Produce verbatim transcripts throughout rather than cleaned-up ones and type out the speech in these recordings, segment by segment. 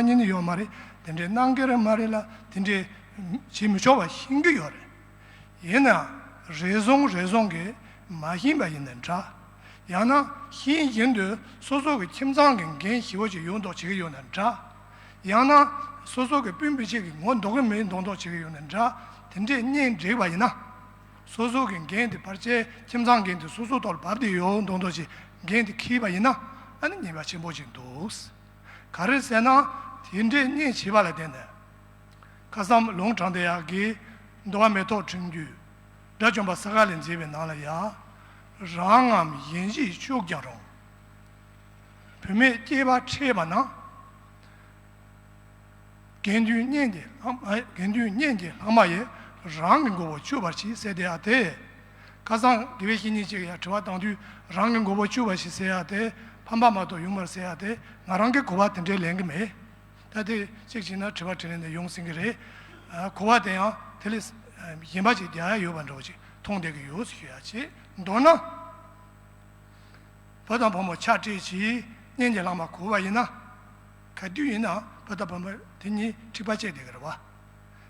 ཉན་ནི་ཡོད་མ་རེད། དེ་འདྲའི་གནང་གི་རེད་མ་རེད་ལ། དེ་འདྲའི་བྱེད་མི་ཆོག་པ་ཤེས་ཀྱི་ཡོད་རེད། ཡིན་ནའང་རེ་ཟུང་རེ་ཟུང་གིས་མ་ཤེས་པ་ཡིན་ན་འདྲ། ཡང་ན་ཤེས་བཞིན་དུ་སོ་སོ་གི་ཁྱིམ་ཚང་གི་འགན་ཞེ་པོ་ཅིག་ཡོད་མདོག་བྱེད་ཀྱི་ཡོད་ན་འདྲ། ཡང་ན་སོ་སོ་གི་སྤུན་པ་ཅིག་གི་ངོ་འདོགས་ཀྱི་མེད་མདོག་མདོག་བྱེད་ཀྱི་ཡོད་ན་འདྲ། དེ་འདྲས་གཉེན་སྒྲིག་པ་ཡིན་ན། སོ་སོ་གི་འགན་དེ་ཕལ་ཆེར་ཁྱིམ་ཚང་འགན་དེ་སོ་སོ་ཐོག་ལ་བབས་བསྡད་ཡོད་མདོག་མདོག་ཅིག་འགན་དེ་འཁྱེར་པ་ཡིན་ན། ཨ་ནི་ཉེས་པ་ཆེན་པོ་ཅིག་འདུག། ག་རེ་ཟེར་ན། དེ་འདྲའི་གཉེན་བྱེད་པ་ལ་བརྟེན་ནས། ཁ་སང་ལུང་དྲངས་བསྡད་ཡག་གི་འདུལ་བ་མེ་ཏོག་ཕྲེང་རྒྱུད་དགྲ་བཅོམ་པ་ས་ག་ལ་མཛད་པའི་ནང་ལ་ཡ། རང་ངམ་གཞན་གྱིས་སྤྱོད་ཀྱང་རུང་། བུད་མེད་སྐྱེས་པ་འཕྲད་པ་ན། དགེ་འདུན་གཉེན་གྱི་ལྷག་མ། དགེ་འདུན་གཉེན་གྱི་ལྷག་མ་ཡིས་རང་གི་མགོ་བོ་གཅུ་བར་བྱེད་ཟེར་བསྡད་ཡག་དེ། ཁ་སང་དགེ་བའི་བཤེས་གཉེན་ཅིག་ཡ་དྲི་བ་བཏང་དུས་རང་གི་མགོ་བོ་གཅུ་བར་བྱེད་ཟེར་ཡག་དེ་ཕམ་པ་མ་གཏོགས་ཡོད་མ་རེད་ཟེར་ཡག་དེ། ང་རང་གི་གོ་བ་དེ་འདྲའི་ལེན་གི་མེད། ད་དེ་གཅིག་བྱས་ན་དྲི་བ་དྲིས་ལན་དེ་ཡོང་སྲིད་ཀྱི་རེད། ཨ། གོ་བ་དེ་ཡང་དེ་ལས་ཨ་གཞན་པ་ཅིག་རྒྱག་ཡ་ཡོད་པ་འདྲ་བོ་ཅིག་མཐོང་བསྡད་ཀྱི་ཡོད་ཞུ་ཡ་བྱེད། མདོར་ན། བུ་དང་བུ་མོ་ཆགས་བྲལ་གྱིས་གཉེན་གྱི་ལྷག་མ་གོ་བ་ཡིན་ན། ག་དུས་ཡིན་ན་བུ་དང་བུ་མོ་དེ་གཉིས་འཁྲིག་པ་སྐྱེས་བསྡད་ཀྱི་རེད་བ།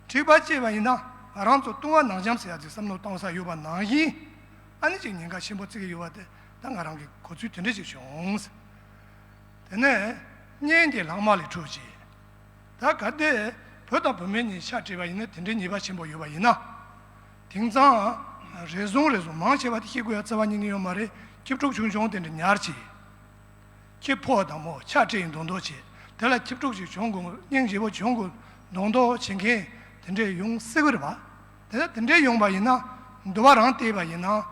འཁྲིག་པ་སྐྱེས་པ་ཡིན་ན་ང་རང་ཚོ་ལྟུང་བ་ནག་འཇམ་ཟེར་ཡ་དེ་བསམ་བློ་གཏོང་ས་ཡོད་པ་ནང་བཞིན། ཨ་ནི་ཅིག་ཉེན་ཁ་ཆེན་པོ་བརྩི་གི་ཡོད་པ་དེ་ད་ང་རང་གི་གོ་ཚུལ་དེ་འདྲ་ཞིག་བྱུང་། དེ་ནས་གཉེན་གྱི་ལྷག་མ་ལས་འཕྲོས་ཀྱིས། ད་གལ་ཏེ་བུ་དང་བུ་མོ་གཉིས་ཆགས་བྲལ་བ་ཡིན་ན་དེ་འདྲའི་ཉེས་པ་ཆེན་པོ་ཡོད་པ་ཡིན་ན། དེང་སང་རེ་ཟུང་རེ་ཟུང་མང་ཆེ་བ་དེ་ཤེས་དགོས་ཡ་རྩ་བ་ཉིད་ནས་ཡོད་མ་རེད། ཁྱི་ཕྲུག་ཆུང་ཆུང་དེ་འདྲ་ཉར་བྱས། ཁྱི་ཕོ་དང་མོ་ཆགས་བྲལ་ཡིན་མདོག་མདོག་བྱས། དེ་ལ་ཁྱི་ཕྲུག་ཅིག་བྱུང་དགོས། སྙིང་རྗེ་པོ་བྱུང་དགོས་མདོག་མདོག་བྱེད་མཁན་དེ་འདྲས་ཡོང་སྲིད་ཀྱི་རེད་པ། དེ་དེ་འདྲས་ཡོང་པ་ཡིན་ན། འདུལ་བ་རང་བལྟས་པ་ཡིན་ན།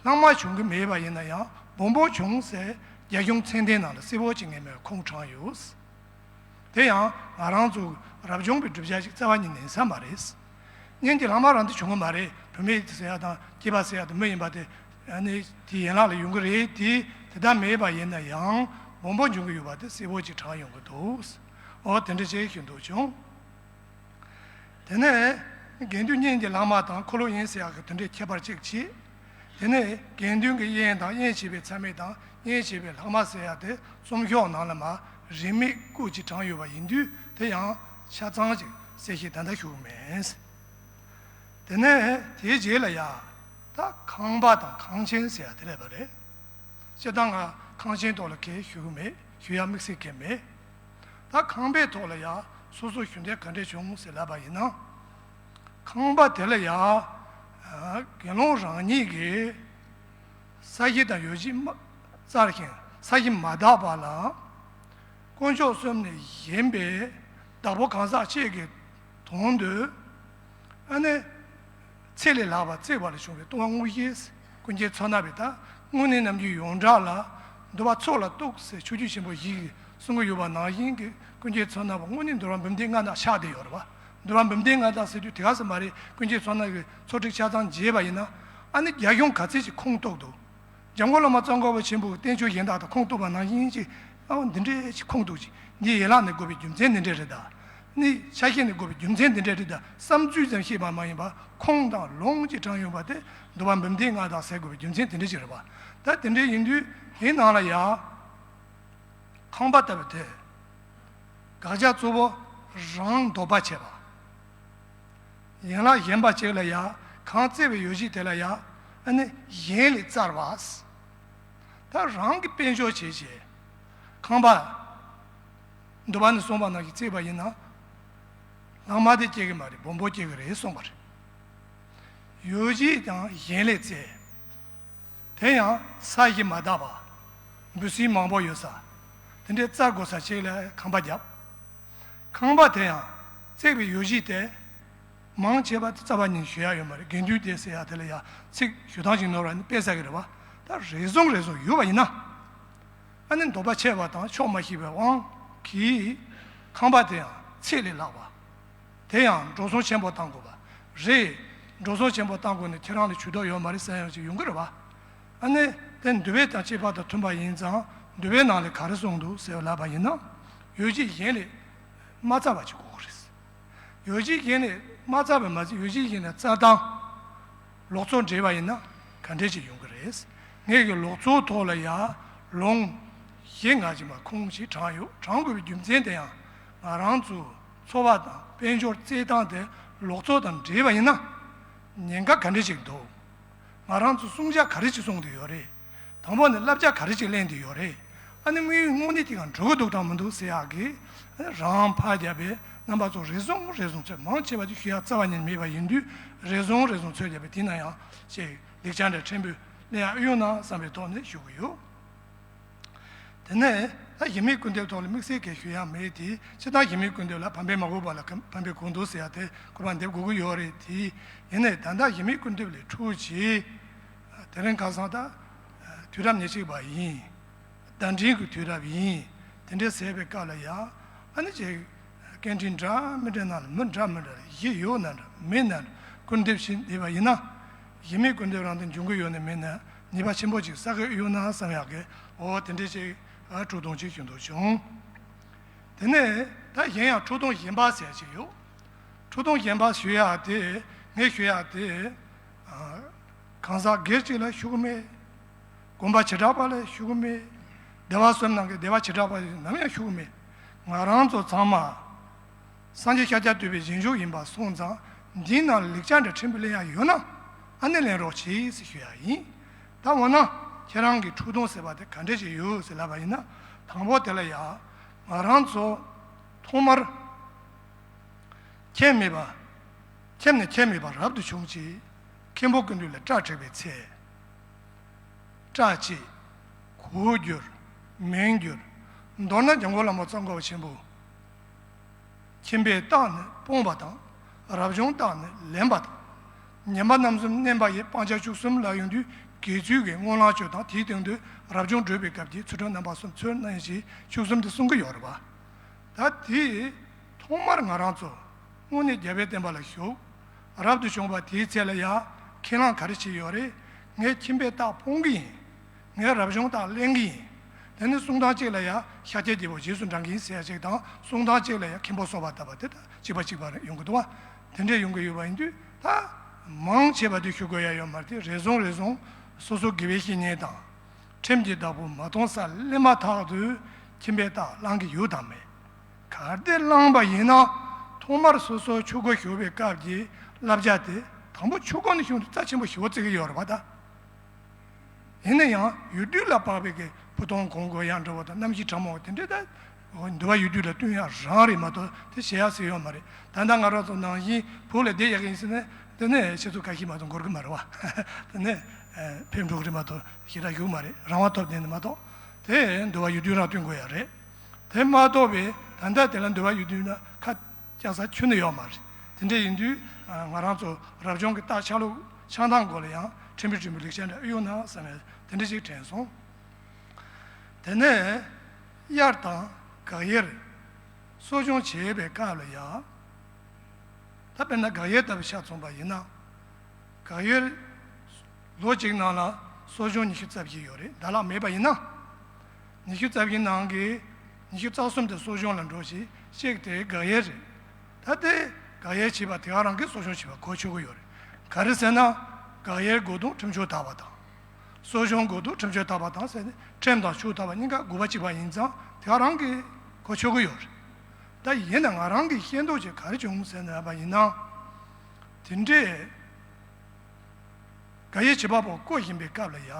ལྷག་མ་བྱུང་གི་མེད་པ་ཡིན་ན་ཡང་སྦོམ་པོ་བྱུང་ཟེར་རྒྱ་གཞུང་མཚན་ལྡན་ནང་ལ་གསལ་པོ་ཅིག་ངས་མོས་ཁུངས་དྲངས་ཡོད། དེ་ཡང་ང་རང་ཚོ་རབ་བྱུང་གི་བསྒྲུབ་བྱ་ཞིག་རྩ་བ་ཉིད་ནས་ཡིན་ས་མ་རེད། གཉེན་གྱི་ལྷག་མ་རང་དུ་བྱུང་གི་མ་རེད། བུད་མེད་ཟེར་ཡ་དང་སྐྱེས་པ་ཟེར་ཡ་དང་མི་ཡིན་པ་དེ། ཨ་ནི་དེའི་ཡན་ལག་ལ་ཡོང་གི་རེད་དེ། དེ་ལྟར་མེད་པ་ཡིན་ན་ཡང་སྦོམ་པོ་འབྱུང་གི་ཡོད་པ་དེ་གསལ་པོ་ཅིག་དྲངས་ཡོང་གི་འདུག། འོ་དེ་འདྲ་ཅིག་ཞུ་འདོད་བྱུང་། དེ་ནས་དགེ་འདུན་གཉེན་གྱི་ལྷག་མ་དང་འཁོར་ལོ་གཡེང་ཟེར་ཡག་གི་དེ་འདྲའི་ཁྱད་པར་གཅིག་བྱས། དེ་ནས་དགེ་འདུན་གྱི་གཡེང་དང་གཡེང་བྱེད་པའི་མཚམས་མེད་དང་གཡེང་བྱེད་པའི་ལྷག་མ་ཟེར་ཡག་དེ་རྩོམ་ཤོག་ནང་ལ་མར་རིས་མེད་བརྐོས་ཅིག་དྲངས་ཡོད་པ་ཡིན་དུས་དེ་ཡང་ཆ་ཚང་ཅིག་གསལ་བཤད་ད་ལྟ་ཞུ་གི་མེད། དེ་ནས་དེའི་རྗེས་ལ་ཡ། ད་ཁང་པ་དང་ཁང་ཆེན་ཟེར་ཡ་དེ་སླེབས་པ་རེད། སྤྱིར་བཏང་ང་ཁང་ཆེན་ཐོག་ལ་གང་ཞུ་གི་མེད། ཞུ་ཡ་དམིགས་བསལ་གང་མེད། ད་ཁང་པའི་ཐོག་ལ་ཡ་སོ་སོ་ཞུ་འདོད་ག་འདྲས་བྱུང་ཟེར་ལབ་པ་ཡིན་ན། ཁང་པ་དེ་ལ་ཡ། ཨ། དགེ་སློང་རང་ཉིད་ཀྱིས་ས་གཞི་དང་ཡོ་བྱད་མ་བཙལ་ཞིང་ས་གཞི་མ་དག་པ་ལ། དཀོན་མཆོག་གསུམ་ནས་བཞེངས་པའི་བདག་པོ་གང་ཟག་གཅིག་གི་དོན་དུ། ཨ་ནི། ཚེ་ལས་ལྷག་པ་བརྩེགས་པ་ལས་བྱུང་བའི་ལྟུང་བ་དངོས་གཞི། ཀུན་མཁྱེན་མཚོ་སྣ་བས་ད་དངོས་གནས་རྣམ་འགྱུར་ཡོངས་གྲགས་ལ། འདུལ་བ་ཚོགས་ལ་གཏུགས་ཟེར་ཕྱོགས་བཅུའི་ཆེན་པོ་བཞི་གིས་གསུང་གི་ཡོད་པ་ནང་བཞིན་གྱི་ཀུན་མཁྱེན་མཚོ་སྣ་བ་དངོས་གནས་འདུལ་བ་འབུམ་སྡེ་ལྔ་དང་ཆགས་བསྡད་ཡོད་རེད་པ། འདུལ་བ་འབུམ་སྡེ་ལྔ་དང་ཟེར་དུས་དེ་ག་ཙམ་མ་རེད། ཀུན་མཁྱེན་མཚོ་སྣ་གི་ཚོགས་ཁྲིད་ཆ་ཚང་མཇལ་བ་ཡིན་ན། ཨ་ནི་རྒྱ་གཞུང་ག་ཚད་ཅིག་ཁུངས་གཏུགས་འདུག། འཇམ་མགོན་བླ་མ་ཙོང་ཁ་པ་ཆེན་པོ་གི་བསྟན་བཅོས་གཞན་དག་དང་ཁུངས་གཏུགས་པ་ནང་བཞིན་ཅིག། ཨ། འདི་འདྲའི་ཅིག་ཁུངས་གཏུགས་ཅིག། འདི་ཡན་ལག་ནས་དགོས་པའི་རྒྱུ་མཚན་འདི་འདྲ་རེད་ད། ནི་ཆ་ཤས་ནས་དགོས་པའི་རྒྱུ་མཚན་འདི་འདྲ་རེད་ད་བསམ་ཚུལ་ཙམ་བཤད་པ་མ་ཡིན་པར་ཁུངས་དང་ལུང་ཅིག་དྲངས་ཡོང་བ་དེ་འདུལ་བ་འབུམ་སྡེ་ལྔ་དང་ཟེར་དགོས་པའི་རྒྱུ་མཚན་དེ་འདྲ་ཅིག་རེད་པ། ད་དེ་འདྲ་ཡིན་དུས་དེའི་ནང་ལ་ཡ། ཁང་པ་ལྟ་བུ་དེ། དགག་བྱ་གཙོ་བོ་རང་འདོད་པ་བྱེད་པ། ཡན་ལག་གཞན་པ་གཅིག་ལ་ཡ། གང་བརྩེགས་པའི་ཡོ་བྱད་དེ་ལ་ཡ། ཨ་ནི་གཞན་ལས་བཙལ་བ། ད་རང་གི་དཔལ་འབྱོར་བྱས་བྱས། ཁང་པ། འདུལ་བ་ནས་གསུངས་པ་ནང་བཞིན་བརྩེགས་པ་ཡིན་ན། ལྷག་མ་དེ་སྐྱེ་གི་མ་རེད། སྦོམ་པོ་སྐྱེ་གི་རེད་གསུངས་པ་རེད། ཡོ་བྱད་ཀྱང་གཞན་ལས་བཙལ། དེ་ཡང་ས་གཞི་མ་དག་པ། འབུ་སྲིན་མང་པོ་ཡོད་ས། དེ་འདྲའི་བཙལ་དགོས་ས་ཅིག་ལ་ཁང་པ་བརྒྱབ། ཁང་པ་དེ་ཡང་བརྩེགས་པའི་ཡོ་བྱད་དེ། མང་ཆེ་བ་དེ་རྩ་བ་ཉིད་ཞུ་ཡ་ཡོད་མ་རེད། དགེ་འདུན་སྡེ་ཟེར་ཡ་དེ་ལ་ཡ་ཚིག་ཞུ་སྟངས་ཤིག་ནོར་བ་ནི་དཔེ་ཟ་གི་རེད་བ། ད་རེ་ཟུང་རེ་ཟུང་ཡོད་པ་ཡིན་ན། ཨ་ནི་འདོད་པ་ཆེ་བ་དང་ཕྱོགས་མ་ཞིག་པའི་དབང་གིས་ཁང་པ་དེ་ཡང་ཚད་ལས་ལྷག་པ། དེ་ཡང་འགྲོ་སོང་ཆེན་པོ་བཏང་དགོས་པ་རེད། འགྲོ་སོང་ཆེན་པོ་བཏང་དགོས་ནས་ཁྱེད་རང་ལ་ཇུས་གཏོགས་ཡོད་མ་རེད་ཟེར་ཡང་ཅིག་ཡོང་གི་རེད་བ། ཨ་ནི་དེ་འདུལ་བའི་དང་བཅས་པ་དང་མཐུན་པ་ཡིན་ཙང་འདུལ་བའི་ནང་ལ་ག་རེ་གསུངས་འདུག་ཟེར་བ་ལབ་པ་ཡིན་ན། ཡོ་བྱད་གཞན་ལས་མ་བཙལ་བ་ཅིག་དགོས་ཀྱི་རེད། ཡོ་བྱད་གཞན་ལས་མ་བཙལ་བས་མ་ཚད་ཡོ་བྱད་གཞན་ལས་བཙལ་སྟངས། ལོག་འཚོ་འདྲེས་པ་ཡིན་ན་ག་འདྲས་ཅིག་ཡོང་གི་རེད། ངེད་ཀྱི་ལོག་འཚོའི་ཐོག་ལ་ཡ་ལུང་བཞི་ལྔ་ཅིག་མར་ཁུངས་ཤིག་དྲངས་ཡོད། དྲངས་དགོས་པའི་རྒྱུ་མཚན་དེ་ཡང་ ང་རང་ཚོའི་འཚོ་བ་དང་དཔལ་འབྱོར་བརྩེ་སྟངས་དེ་ལོག་འཚོ་དང་འདྲེས་པ་ཡིན་ན། ཉེན་ཁ་ག་འདྲ་ཞིག་འདུག་ང་རང་ཚོ་བསྲུང་བྱ་ག་རེ་ཞིག་བསྲུང་བསྡད་ཡོད་རེད། དང་པོ་ནས་བསླབ་བྱ་ག་རེ་ཞིག་ལེན་བསྡད་ཡོད་རེད། ཨ་ནི་དངོས་ཡོད་དངོས་གནས་དེ་གང་འགྲོ་གི་འདུག་དང་མི་འདུག་ཟེར་ཡག་གི། ཨ་ནི་རང་ཕར་རྒྱབ་པའི་རྣམ་པ་ཚོ་རེ་ཟུང་རེ་ཟུང་ཚོས་མང་ཆེ་བ་དེ་ཞུ་ཡག་རྩ་བ་ཉིད་མེད་པ་ཡིན་དུས། རེ་ཟུང་རེ་ཟུང་ཚོས་རྒྱབ་པའི་དེ་ན་ཡང་ཅིག་ལེགས་ཆ་འདྲ་ཕྲན་བུ་ལེན་ཡག་ཨེ་ཡོང་ན་བསམ་པའི་ཐོག་ནས་ཞུ་གི་ཡོད། དེ་ནས་ད་གཞི་མེད་སྐུར་འདེབས་ཐོག་ལ་དམིགས་བསལ་གྱི་ཞུ་ཡག་མེད་དེ། སྤྱིར་བཏང་གཞི་མེད་སྐུར་འདེབས་ལ་ཕམ་པས་མ་གོས་པ་ལ་ཕམ་པས་གོས་འདུག་ཟེར་ཡག་དེ་སྐུར་པ་འདེབས་དགོས་ཀྱི་ཡོད་རེད་དེ། ཡིན་ནའི་ད་ལྟ་གཞི་མེད་སྐུར་འདེབས་ལས་འཕྲོས་བྱས། དེ་རིང་ཁ་སང་ད་དུས་རབས་ཉེར་གཅིག་པ་ཡིན། བརྡ་འཕྲིན་གྱི་དུས་རབས་ཡིན། དེ་འདྲ་ཟེར་བའི་སྐབས་ལ་ཡང་ཨ་ནི་ཅིག་སྐད་འཕྲིན་འདྲ་མི་འདྲ་ནང་ལ་མི་འདྲ་མི་འདྲ་གཞི་ཡོད་ན་འདྲ་མེད་ན་འདྲ་སྐུར་འདེབས་བྱེད་བསྡད་པ་ཡིན་ན། གཞི་མེད་སྐུར་འདེབས་རང་དོན་འབྱུང་གི་ཡོད་ན་མེད་ན་ཉེས་པ་ཆེན་པོ་ཅིག་བསགས་ཀྱི་ཡོད་ན་བསམ་ཡག་གི་འོ་དེ་འདྲ་ཅིག་ཨ་འཁྲུག་སྡང་ཅིག་བྱུང་འདུག་བྱུང་། དེ་ནས་ད་གཞན་ཡང་འཁྲུག་སྡང་གཞན་པ་ཟེར་ཅིག་ཡོད། འཁྲུག་སྡང་གཞན་པ་ཞུ་ཡག་དེ་ངས་ཞུ་ཡག་དེ། ཨ་གང་ཟག་སྒེར་གཅིག་ལ་ཞུ་གི་མེད། དགོན་པ་བྱེ་བྲག་པ་ལ་ཞུ་གི་མེད། སྡེ་བ་གསུམ་ནང་གི་སྡེ་བ་བྱེ་བྲག་པ་ནམ་ཡང་ཞུ་གི་མེད། ང་རང་ཚོ་ཚང་མ་སངས་རྒྱས་ཤཱཀྱ་ཐུབ་པའི་རྗེས་འཇུག་ཡིན་པ་སོང་ཙང་འདིའི་ནང་ལེགས་ཆ་འདྲ་ཕྲན་བུ་ལེན་ཡག་ཡོད་ན་ཨ་ནི་ལེན་རོགས་གྱིས་ཟེར་ཞུ་ཡག་ཡིན། ད་འོ་ན་ཁྱེད་རང་གི་འཁྲུག་སྡང་ཟེར་བ་དེ་ག་འདྲ་ཞིག་ཡོད་ཟེར་ལབ་པ་ཡིན་ན། དང་པོ་དེ་ལ་ཡ་ང་རང་ཚོ་ཐོག་མར་ཁྱིམ་མེད་པ། ཁྱིམ་ནས་ཁྱིམ་མེད་པ་རབ་ཏུ་བྱུང་ཅིག་མཁན་པོ་ཀུན་འདུས་ལ་སྐྲ་བྲེགས་པའི་ཚེ། སྐྲ་གཅིག་གོས་བསྒྱུར། མིང་བསྒྱུར། མདོར་ན་འཇམ་མགོན་བླ་མ་ཙོང་ཁ་པ་ཆེན་པོ། ཁྱིམ་པའི་རྟགས་ནི་སྤོང་བ་དང་། རབ་བྱུང་རྟགས་ནི་ལེན་པ་དང་། ཉན་པ་རྣམ་གསུམ་བསྣན་པ་ཡི་སྤང་བྱ་བཅུ་གསུམ་ལ་ཡོང་དུས་དགེ་ཚུལ་གྱི་སྔོན་ལ་སྤྱོད་དང་དེའི་སྟེང་དུ་རབ་བྱུང་བགྲོད་པའི་སྐབས་ཀྱི་ཚུལ་ཁྲིམས་རྣམ་པ་གསུམ་ཚུལ་གནས་ཀྱི་བཅུ་གསུམ་དེ་གསུང་གི་ཡོད་རེད་པ། ད་དེ་ཐོག་མར་ང་རང་ཚོ་དངོས་གནས་རྒྱལ་བའི་བསྟན་པ་ལ་ཞུགས། རབ་ཏུ་བྱུང་བ་དེའི་ཚེ་ལ་ཡང་ཁས་བླངས་ག་རེ་བྱས་ཡོད་རེད། ངས་ཁྱིམ་པའི་རྟགས་སྤོང་གི་ཡིན། ངས་རབ་བྱུང་རྟགས་ལེན་གི་ཡིན། དེ་ནི་གསུང་སྟངས་གཅིག་ལ་ཡང་ཤཱཀྱའི་རྒྱལ་པོ་རྗེས་སུ་འབྲང་གི་ཡིན་ཟེར་ཡ་གཅིག་དང་། གསུང་སྟངས་གཅིག་ལ་ཡང་མཁན་པོ་གསོལ་བ་བཏབ་པ་དེ་དང་གཅིག་པ་གཅིག་པ་རེ་ཡོང་གི་འདུག་བ། དེ་འདྲས་ཡོང་གི་ཡོད་པ་ཡིན་དུས་ད་མང་ཆེ་བ་དེ་ཞུ་དགོས་ཡ་ཡོད་མ་རེད་དེ། རེ་ཟུང་རེ་ཟུང་སོ་སོ་དགེ་བའི་བཤེས་གཉེན་དང་། ཁྲིམས་ཀྱི་བདག་པོ་མ་མཐོང་ས་སླེབས་མ་ཐག་ཏུ་ཁྱིམ་པའི་རྟགས་བླང་གི་ཡོད་དམ་མེད། གལ་ཏེ་བླངས་པ་ཡིན་ན་ཐོག་མར་སོ་སོ་ཆོས་སྒོ་ཞུགས་པའི་སྐབས་ཀྱི་བསླབ་བྱ་དེ་དང་པོ་ཆོས་སྒོ་ནས་ཞུགས་དུས་རྩ་ཆེན་པོ་ཞེ་པོ་བརྩི་གི་ཡོད་རེད་པ་ད། ཡིན་ན་ཡང་ཡུལ་དུས་ལ་དཔག་པའི་གི་བུ་སྟོན་གོང་གོ་ཡང་འགྲོ་བ་དང་རྣམ་བཞི་གྲངས་མང་བ་དེ་འདྲས་ད། འོ་འདུལ་བ་ཡུལ་དུས་ལ་བསྟུན་ཡག་རང་རེད་མ་གཏོགས་དེ་བྱེད་ཡག་ཟེར་ཡོད་མ་རེད། ད་ལྟ་ང་རང་ཚོ་ནང་བཞིན་བོད་ལ་བསྡད་ཡག་གི་ཡིན་ཟེར་ན་དེ་ནས་ཆུ་ཚོད་ཁ་ཤས་མ་གཏོགས་འགོར་གི་མ་རེད་བ། དེ་ནས་ཕེབས་འགྲོ་གི་རེད་མ་གཏོགས་ཞེ་དྲག་ཞུགས་མ་རེད། རང་དབང་ཐོབ་བསྡད་ནས་མ་གཏོགས་དེ་འདུལ་བ་ཡུལ་དུས་རང་བསྟུན་དགོས་ཡག་རེད། དེ་མ་གཏོགས་པའི་ད་ལྟ་དེ་ལ་འདུལ་བ་ཡུལ་དུས་ན་ཁ་རྒྱག་ས་ཁྱོན་ནས་ཡོད་མ་རེད། དེ་འདྲ་ཡིན་དུས་ང་རང་ཚོ་རབ་བྱུང་གི་རྟགས་ཆགས་ལུགས་ཆགས་སྟངས་སྐོར་ལ་ཡང་ཁྲིམས་དཔེ་སྒྲིག་པའི་ལེགས་ཆ་འདྲ་ཨེ་ཡོད་ན་བསམ་ཡག་དེ་འདྲ་ཞིག་དྲན་སོང་། དེ་ནས་དབྱར་དང་དགག་དབྱེར་གསོ་སྦྱོང་བྱེད་པའི་སྐབས་ལ་ཡང་། ད་དཔེར་ན་དགག་དབྱེ་ལྟ་བུ་ཆ་མཚོན་པ་ཡིན་ན། དགག་དབྱེ་ལོ་གཅིག་ནང་ལ་གསོ་སྦྱོང་ཉི་ཤུ་རྩ་བཞི་ཡོད་རེད། ཟླ་ལྷག་མེད་པ་ཡིན་ན། ཉི་ཤུ་རྩ་བཞི་ནང་གི་ཉི་ཤུ་རྩ་གསུམ་དེ་གསོ་སྦྱོང་ལ་འགྲོ་ཞིང་གཅིག་དེ་དགག་དབྱེ་རེད། ད་དེ་དགག་དབྱེ་བྱས་པ་དེ་ག་རང་གིས་གསོ་སྦྱོང་བྱས་པ་གོ་ཆོད་ཀྱི་ཡོད་རེད། ག་རེ་ཟེར་ན། དགག་དབྱེ་དགོས་དོན་ཁྲིམས་སྦྱོར་དག་པ་དང་། གསོ་སྦྱོང་དགོས་དོན་ཁྲིམས་སྦྱོར་དག་པ་དང་ཟེར་ནས་ཁྲིམས་དང་ཆོས་དག་པ་གཉིས་ཀ་དགོས་པ་གཅིག་པ་ཡིན་ཙང་དེ་ག་རང་གིས་གོ་ཆོད་ཀྱི་ཡོད་རེད། ད་ཡིན་ན་ང་རང་གིས་ཤེས་མདོག་ཅིག་ག་རེ་བྱུང་ཟེར་ན་པ་ཡིན་ན། དེ་འདྲས་དགག་དབྱེ་བྱེད་པ་པོ་བསྐོ་བཞིན་པའི་སྐབས་ལ་ཡ།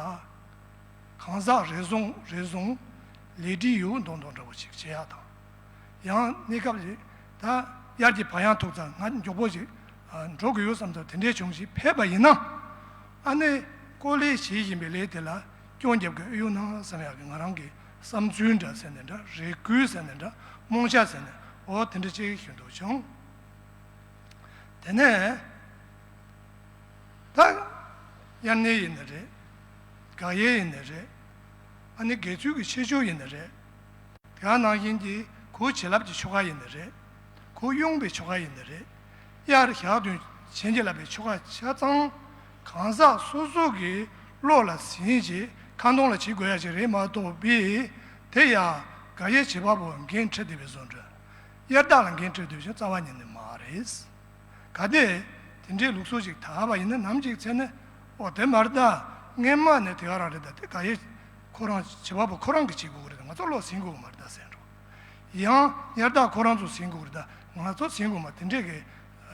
གང་ཟག་རེ་ཟུང་རེ་ཟུང་ལས་འབྲས་ཡོད་མདོག་མདོག་འདྲ་པོ་ཅིག་བྱེད་ཡག་དང་། ཡང་གནས་སྐབས་ལ་ད་དབྱར་གྱི་བག་ཡངས་ཐུག་ཙང་ང་མགྱོགས་པོ་ཅིག་འགྲོ་དགོས་ཡོད་བསམ་ཙང་དེ་འདྲས་བྱུང་ཞིག་ཕེབས་པ་ཡིན་ན། ཨ་ནི་ཀོ་ལེ་བྱེད་བཞིན་པའི་ལས་དེ་ལ་སྐྱོན་རྒྱབ་དགོས་ཨེ་ཡོད་ན་བསམ་ཡག་གི་ང་རང་གི་བསམ་ཚུལ་འདྲ་ཟེར་ནས་འདྲ་རེ་སྐུལ་ཟེར་ནས་འདྲ་རྨོངས་ཤ་ཟེར་ནས་འོ་དེ་འདྲ་ཅིག་ཞུ་འདོད་བྱུང་། དེ་ནས་ད་དབྱར་གནས་ཡིན་ནི་རེད། དགག་དབྱེ་ཡིན་ནི་རེད། ཨ་ནི་དགེ་ཚུལ་གྱི་ཆེ་ཆུང་ཡིན་ནི་རེད། དེ་ག་ནང་བཞིན་གྱི་གོས་བྱིན་རླབས་ཀྱི་ཆོ་ག་ཡིན་ནི་རེད། གོས་གཡོན་པའི་ཆོ་ག་ཡིན་ནི་རེད། དབྱར་ཞག་བདུན་བྱིན་གྱིས་བརླབས་པའི་ཆོ་ག་ཆ་ཚང་གང་ཟག་སོ་སོ་གི་བློ་ལ་ཟིན་བྱས་ཁ་འདོན་ལ་བྱེད་དགོས་ཡ་ཞིག་རེད་མ་གཏོགས་པའི་དེ་ཡ་དགག་དབྱེ་བྱེད་པ་པོ་འགན་འཁྲི་བསྡད་པའི་བཟོ་འདྲ། དབྱར་ཟླ་ལ་འགན་འཁྲི་བསྡད་པ་ཞིག་རྩ་བ་ཉིད་ནས་མ་རེད། གལ་ཏེ་དེ་འདྲའི་ལུགས་སྲོལ་ཞིག་དར་བ་ཡིན་ན་ནམ་ཞིག་ཚེ་ནས་ཨོ་དེ་མ་རེད་ད། སྔན་མ་ནས་དེ་ག་རང་རེད་ད། དེ་དགག་དབྱེ་ཁོ་རང་བྱེད་པ་པོ་ཁོ་རང་གིས་བྱེད་དགོས་ཀྱི་རེད། ང་ཚོ་བློ་ཟིན་དགོས་ཀྱི་མ་རེད་ད་ཟེར་འགྲོ། ཡང་ཉེར་བདག་ཁོ་རང་ཚོ་ཟིན་དགོས་རེད། ད་ང་ཚོ་ཟིན་དགོས་མ་དེ་འདྲས་ཀྱི་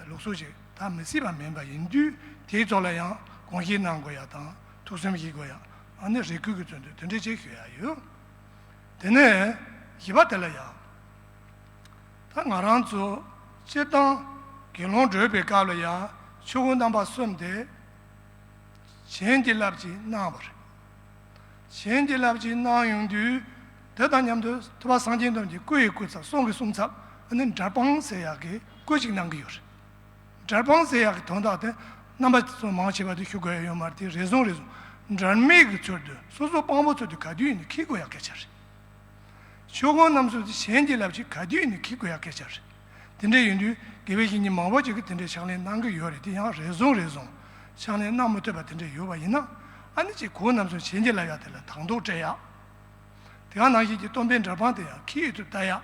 ལུགས་སྲོལ་ཞིག་ད་མི་སྲིད་པ་མིན་པ་ཡིན་དུས། དེའི་ཐོག་ལ་ཡང་དགོངས་བཞེས་གནང་དགོས་ཡ་དང་ཐུགས་སེམས་བཞེས་དགོས་ཡ། ཨ་ནི་རེ་སྐུལ་གྱི་ཚུལ་དུ་དེ་འདྲས་ཅིག་ཞུ་ཡ་ཡོད། དེ་ནས་བཞི་པ་དེ་ལ་ཡང་། ད་ང་རང་ཚོ་སྤྱིར་བཏང་དགེ་སློང་སྒྲུབ་པའི་སྐབས་ལ་ཡང་ཆོས་སྐུ་རྣམ་པ་གསུམ་དེ་བྱིན་གྱིས་བརླབས་ཅིག་གནང་བ་རེད། བྱིན་གྱིས་བརླབས་ཅིག་གནང་ཡོང་དུས། དེ་དང་མཉམ་དུ་ཐུབ་པ་སངས་རྒྱས་རྣམས་ཀྱི་སྐུ་ཡི་སྐུ་ཚབ། གསུང་གི་གསུང་ཚབ། ཨ་ནི་འདྲ་སྤངས་ཟེར་ཡག་གི་སྐུ་ཅིག་གནང་གི་ཡོད་རེད། འདྲ་སྤངས་ཟེར་ཡག་གི་དོན་དག་དེ་རྣམ་པ་ཚོ་མང་ཆེ་བ་དེ་ཤོད་དགོས་ཡ་ཡོད་མ་རེད། དེ་རེ་ཟུང་རེ་ཟུང་འབྲལ་མེད་ཀྱི་ཚུལ་དུ་སོ་སོ་དཔང་པོ་ཚུལ་དུ་ག་དུས་ཡིན་ནའི་འཁྱེར་དགོས་ཡ་སྐད་ཆ་རེད། ཆོས་སྐུ་རྣམ་གསུམ་དེ་བྱིན་གྱིས་བརླབས་ཅིག་ག་དུས་ཡིན་ནའི་འཁྱེར་དགོས་ཡ་སྐད་ཆ་རེད། དེ་འདྲ་ཡིན་དུས་དགེ་བའི་བཤེས་གཉེན་མང་པོ་ཅིག་གིས་དེ་འདྲའི་ཕྱག་ལེན་གནང་གི་ཡོད་རེད། དེ་ཡང་རེ་ཟུང་རེ་ཟུང་ཕྱག་ལེན་གནང་མ་ཐུབ་པ་དེ་འདྲ་ཡོད་པ་ཡིན་ན། ཨ་ནི་ཅིག་སྐུ་རྣམ་གསུམ་བྱིན་གྱིས་བརླབས་ཡ་དེ་ལ་དང་དུ་སྤྲད་ཡ། དེ་ག་ནང་བཞིན་གྱི་སྟོན་པའི་འདྲ་སྤངས་དེ་ཡང་འཁྱེར་ཡོང་དུ་ལྟ་ཡ།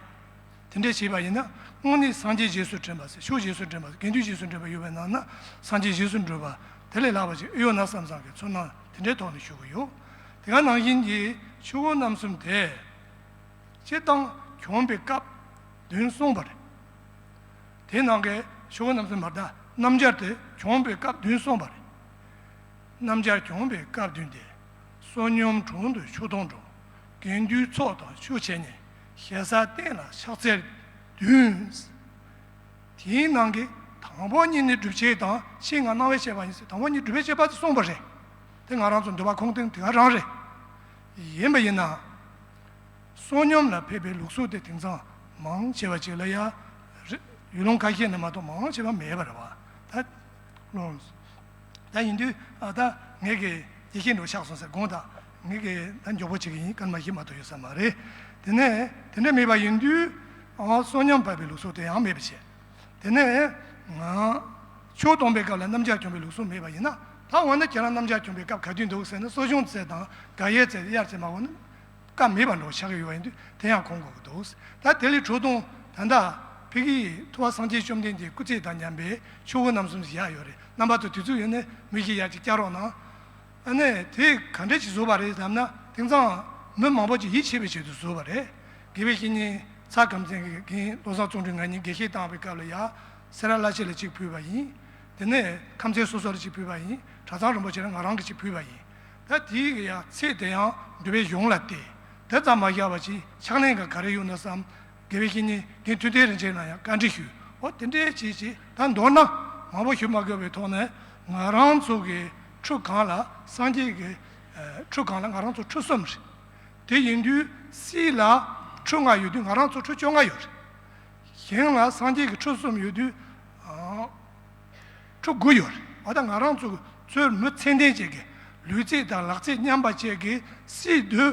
དེ་འདྲ་བྱས་པ་ཡིན་ན། དངོས་གནས་སངས་རྒྱས་རྗེས་སུ་དྲན་པ་ཟེར། ཆོས་རྗེས་སུ་དྲན་པ་ཟེར། དགེ་འདུན་རྗེས་སུ་དྲན་པ་ཡོད་པའི་ནང་ན། སངས་རྒྱས་རྗེས་སུ་འགྲོ་བ་དེ་ལས་ལྷག་པ་ཅིག་ཨེ་ཡོད་ན་བསམ་བསམ་གྱི་ཚོར་སྣང་དེ་འདྲའི་ཐོག་ནས་ཞུ་གི་ཡོད། དེ་ག་ནང་བཞིན་གྱི་ཆོས་སྐུ་རྣམ་གསུམ་དེ་སྤྱིར་བཏང་བྱོན་པའི་སྐབས་བདུན་གསུངས་པ་རེད། དེ་ནང་གི་ཆོས་སྐུ་རྣམ་གསུམ་མ་ད་སྣམ་སྦྱར་དེ་བྱོན་པའི་སྐབས་བདུན་གསུངས་པ་རེད། སྣམ་སྦྱར་བྱོན་པའི་སྐབས་བདུན་ཏེ། བསོད་སྙོམས་དྲུང་དུ་ཆོས་དུང་འགྲོ། དགེ་འདུན་ཚོགས་དང་ཆོས་འཆད་ཉན། ཞེ་ས་བསྟན་ལ་ཕྱག་འཚལ་བདུན། དེའི་ནང་གི་དང་པོ་གཉིས་ནི་སྒྲུབ་བྱེད་དང་ཕྱིས་ང་གནང་བའི་བྱེད་པ་ཡིན་ཟེར། དང་པོ་གཉིས་སྒྲུབ་པའི་བྱེད་པ་དེ་གསུངས་པ་རེད། དེ་ང་རང་ཚོ་འདུལ་བ་ཁུངས་བསྟན་དེ་ག་རང་རེད། ཡིན་པ་ཡིན་ན། བསོད་སྙོམས་ལ་ཕེབས་པའི་ལུགས་སྲོལ་དེ་དེང་སང་མང་ཆེ་བ་ཅིག་ལ་ཡ། རི་ཡུལ་ལུང་ཁ་ཤས་ནས་མ་གཏོགས་མང་ཆེ་བ་མེད་པ་རེད་བ། ད་ལོ། ད་ཡིན་དུས་ཨ་ད་ངེད་ཀྱི་དགེ་བཤེས་འགྲོ་ཆགས་སོང་ཟེར་དགོངས་དག་ངེད་ཀྱི་ད་མགྱོགས་པོ་བྱེད་ཀྱི་ཡིན། སྐར་མ་བཞི་མ་གཏོགས་ཡོད་ས་མ་རེད། དེ་ནས་དེ་འདྲ་མེད་པ་ཡིན་དུས། ཨ་བསོད་སྙོམས་ཕེབས་པའི་ལུགས་སྲོལ་དེ་ཡང་མེད་པ་བྱས། དེ་ནས་ང་ཆོས་སྟོན་པའི་སྐབས་ལ་སྣམ་སྦྱར་གྱོན་པའི་ལུགས་སྲོལ་མེད་པ་ཡིན་ན། ད་འོ་ན་ཁྱེད་རང་སྣམ་སྦྱར་གྱོན་པའི་སྐབས་ག་དུས་འདུག་ཟེར་ན། གསོ་སྦྱོང་ཚེ་དང་དགག་དབྱེ་ཚེ་དབྱར་ཚེ་མ་འོ་ན། སྐབས་མེད་པ་འགྲོ་ཆགས་ཀྱི་ཡོད་པ་ཡིན་དུས་དེ་ཡང་གོང་དགོས་ཀྱི་འདུག་ད་དེ་ལས་འཕྲོ་བརྡུང་ད་ལྟ་ཕ་གི་ཐུབ་པ་སངས་རྒྱས་བཅོམ་ལྡན་འདས་སྐུ་ཚེ་དང་མཉམ་པའི་ཆོས་སྐུ་རྣམ་གསུམ་བཞག་ཡོད་རེད། རྣམ་པ་ཚོ་དུས་ཚོད་ཡོད་ན་མི་ཞིག་ཡར་ཅིག་བསྐྱར་རོགས་གནང་། ཨ་ནི་དེ་ག་འདྲ་ཞིག་བཟོས་པ་རེད་ལབ་ན། དེང་སང་མི་མང་པོ་ཅིག་ཡིད་ཆེས་པའི་ཆེད་དུ་བཟོས་པ་རེད། དགེ་བའི་བཤེས་གཉེན་ཚ་ཁམས་ཚན་གྱི་རྒན་བློ་བཟང་བརྩོན་འགྲུས་ང་གཉིས་དགེ་བཤེས་བཏང་བའི་སྐབས་ལ་ཡ། སེ་ར་བླ་ཆེན་ལ་གཅིག་ཕུལ་བ་ཡིན། དེ་ནས་ཁམས་ཚན་སོ་སོ་ལ་གཅིག་ཕུལ་བ་ཡིན། གྲྭ་ཚང་རིན་པོ་ཆེ་ལ་ང་རང་གིས་གཅིག་ཕུལ་བ་ཡིན། ད་དེའི་ཡང་ཚད་དེ་ཡང་འདུལ་བའི་གཞུང་ལ་བལྟས། དེ་ཙམ་མ་བཞག་པ་ཅིག་ཕྱག་ལེན་ག་ག་རེ་ཡོད་ན་བསམ། དགེ་བའི་བཤེས་གཉེན་རྒན་ཐུབ་བསྟན་རིན་ཆེན་ལ་ཡང་བཀའ་འདྲི་ཞུས། འོ་དེ་འདྲའི་བྱས་བྱས་ད་མདོར་ན་མང་པོ་ཞུ་མ་དགོས་པའི་ཐོག་ནས། ང་རང་ཚོ་གི་ཁྲུ་གང་ལ་སངས་རྒྱས་ཀྱི་ཨ་ཁྲུ་གང་ལ་ང་རང་ཚོ་ཁྲུ་གསུམ་རེད། དེ་ཡིན་དུས་སྲིད་ལ་ཁྲུ་ལྔ་ཡོད་དུས་ང་རང་ཚོ་ཁྲུ་བཅོ་ལྔ་ཡོད་རེད། ཞིང་ལ་སངས་རྒྱས་ཀྱི་ཁྲུ་གསུམ་ཡོད་དུས་ཨ་ཁྲུ་དགུ་ཡོད་རེད། འོ་ད་ང་རང་ཚོ་ཚོའི་མི་ཚད་ལྡན་བཅས་ཀྱི་ལུས་ཚད་དང་ལག་ཚད་མཉམ་པ་བཅས་ཀྱི་སྲིད་དུ་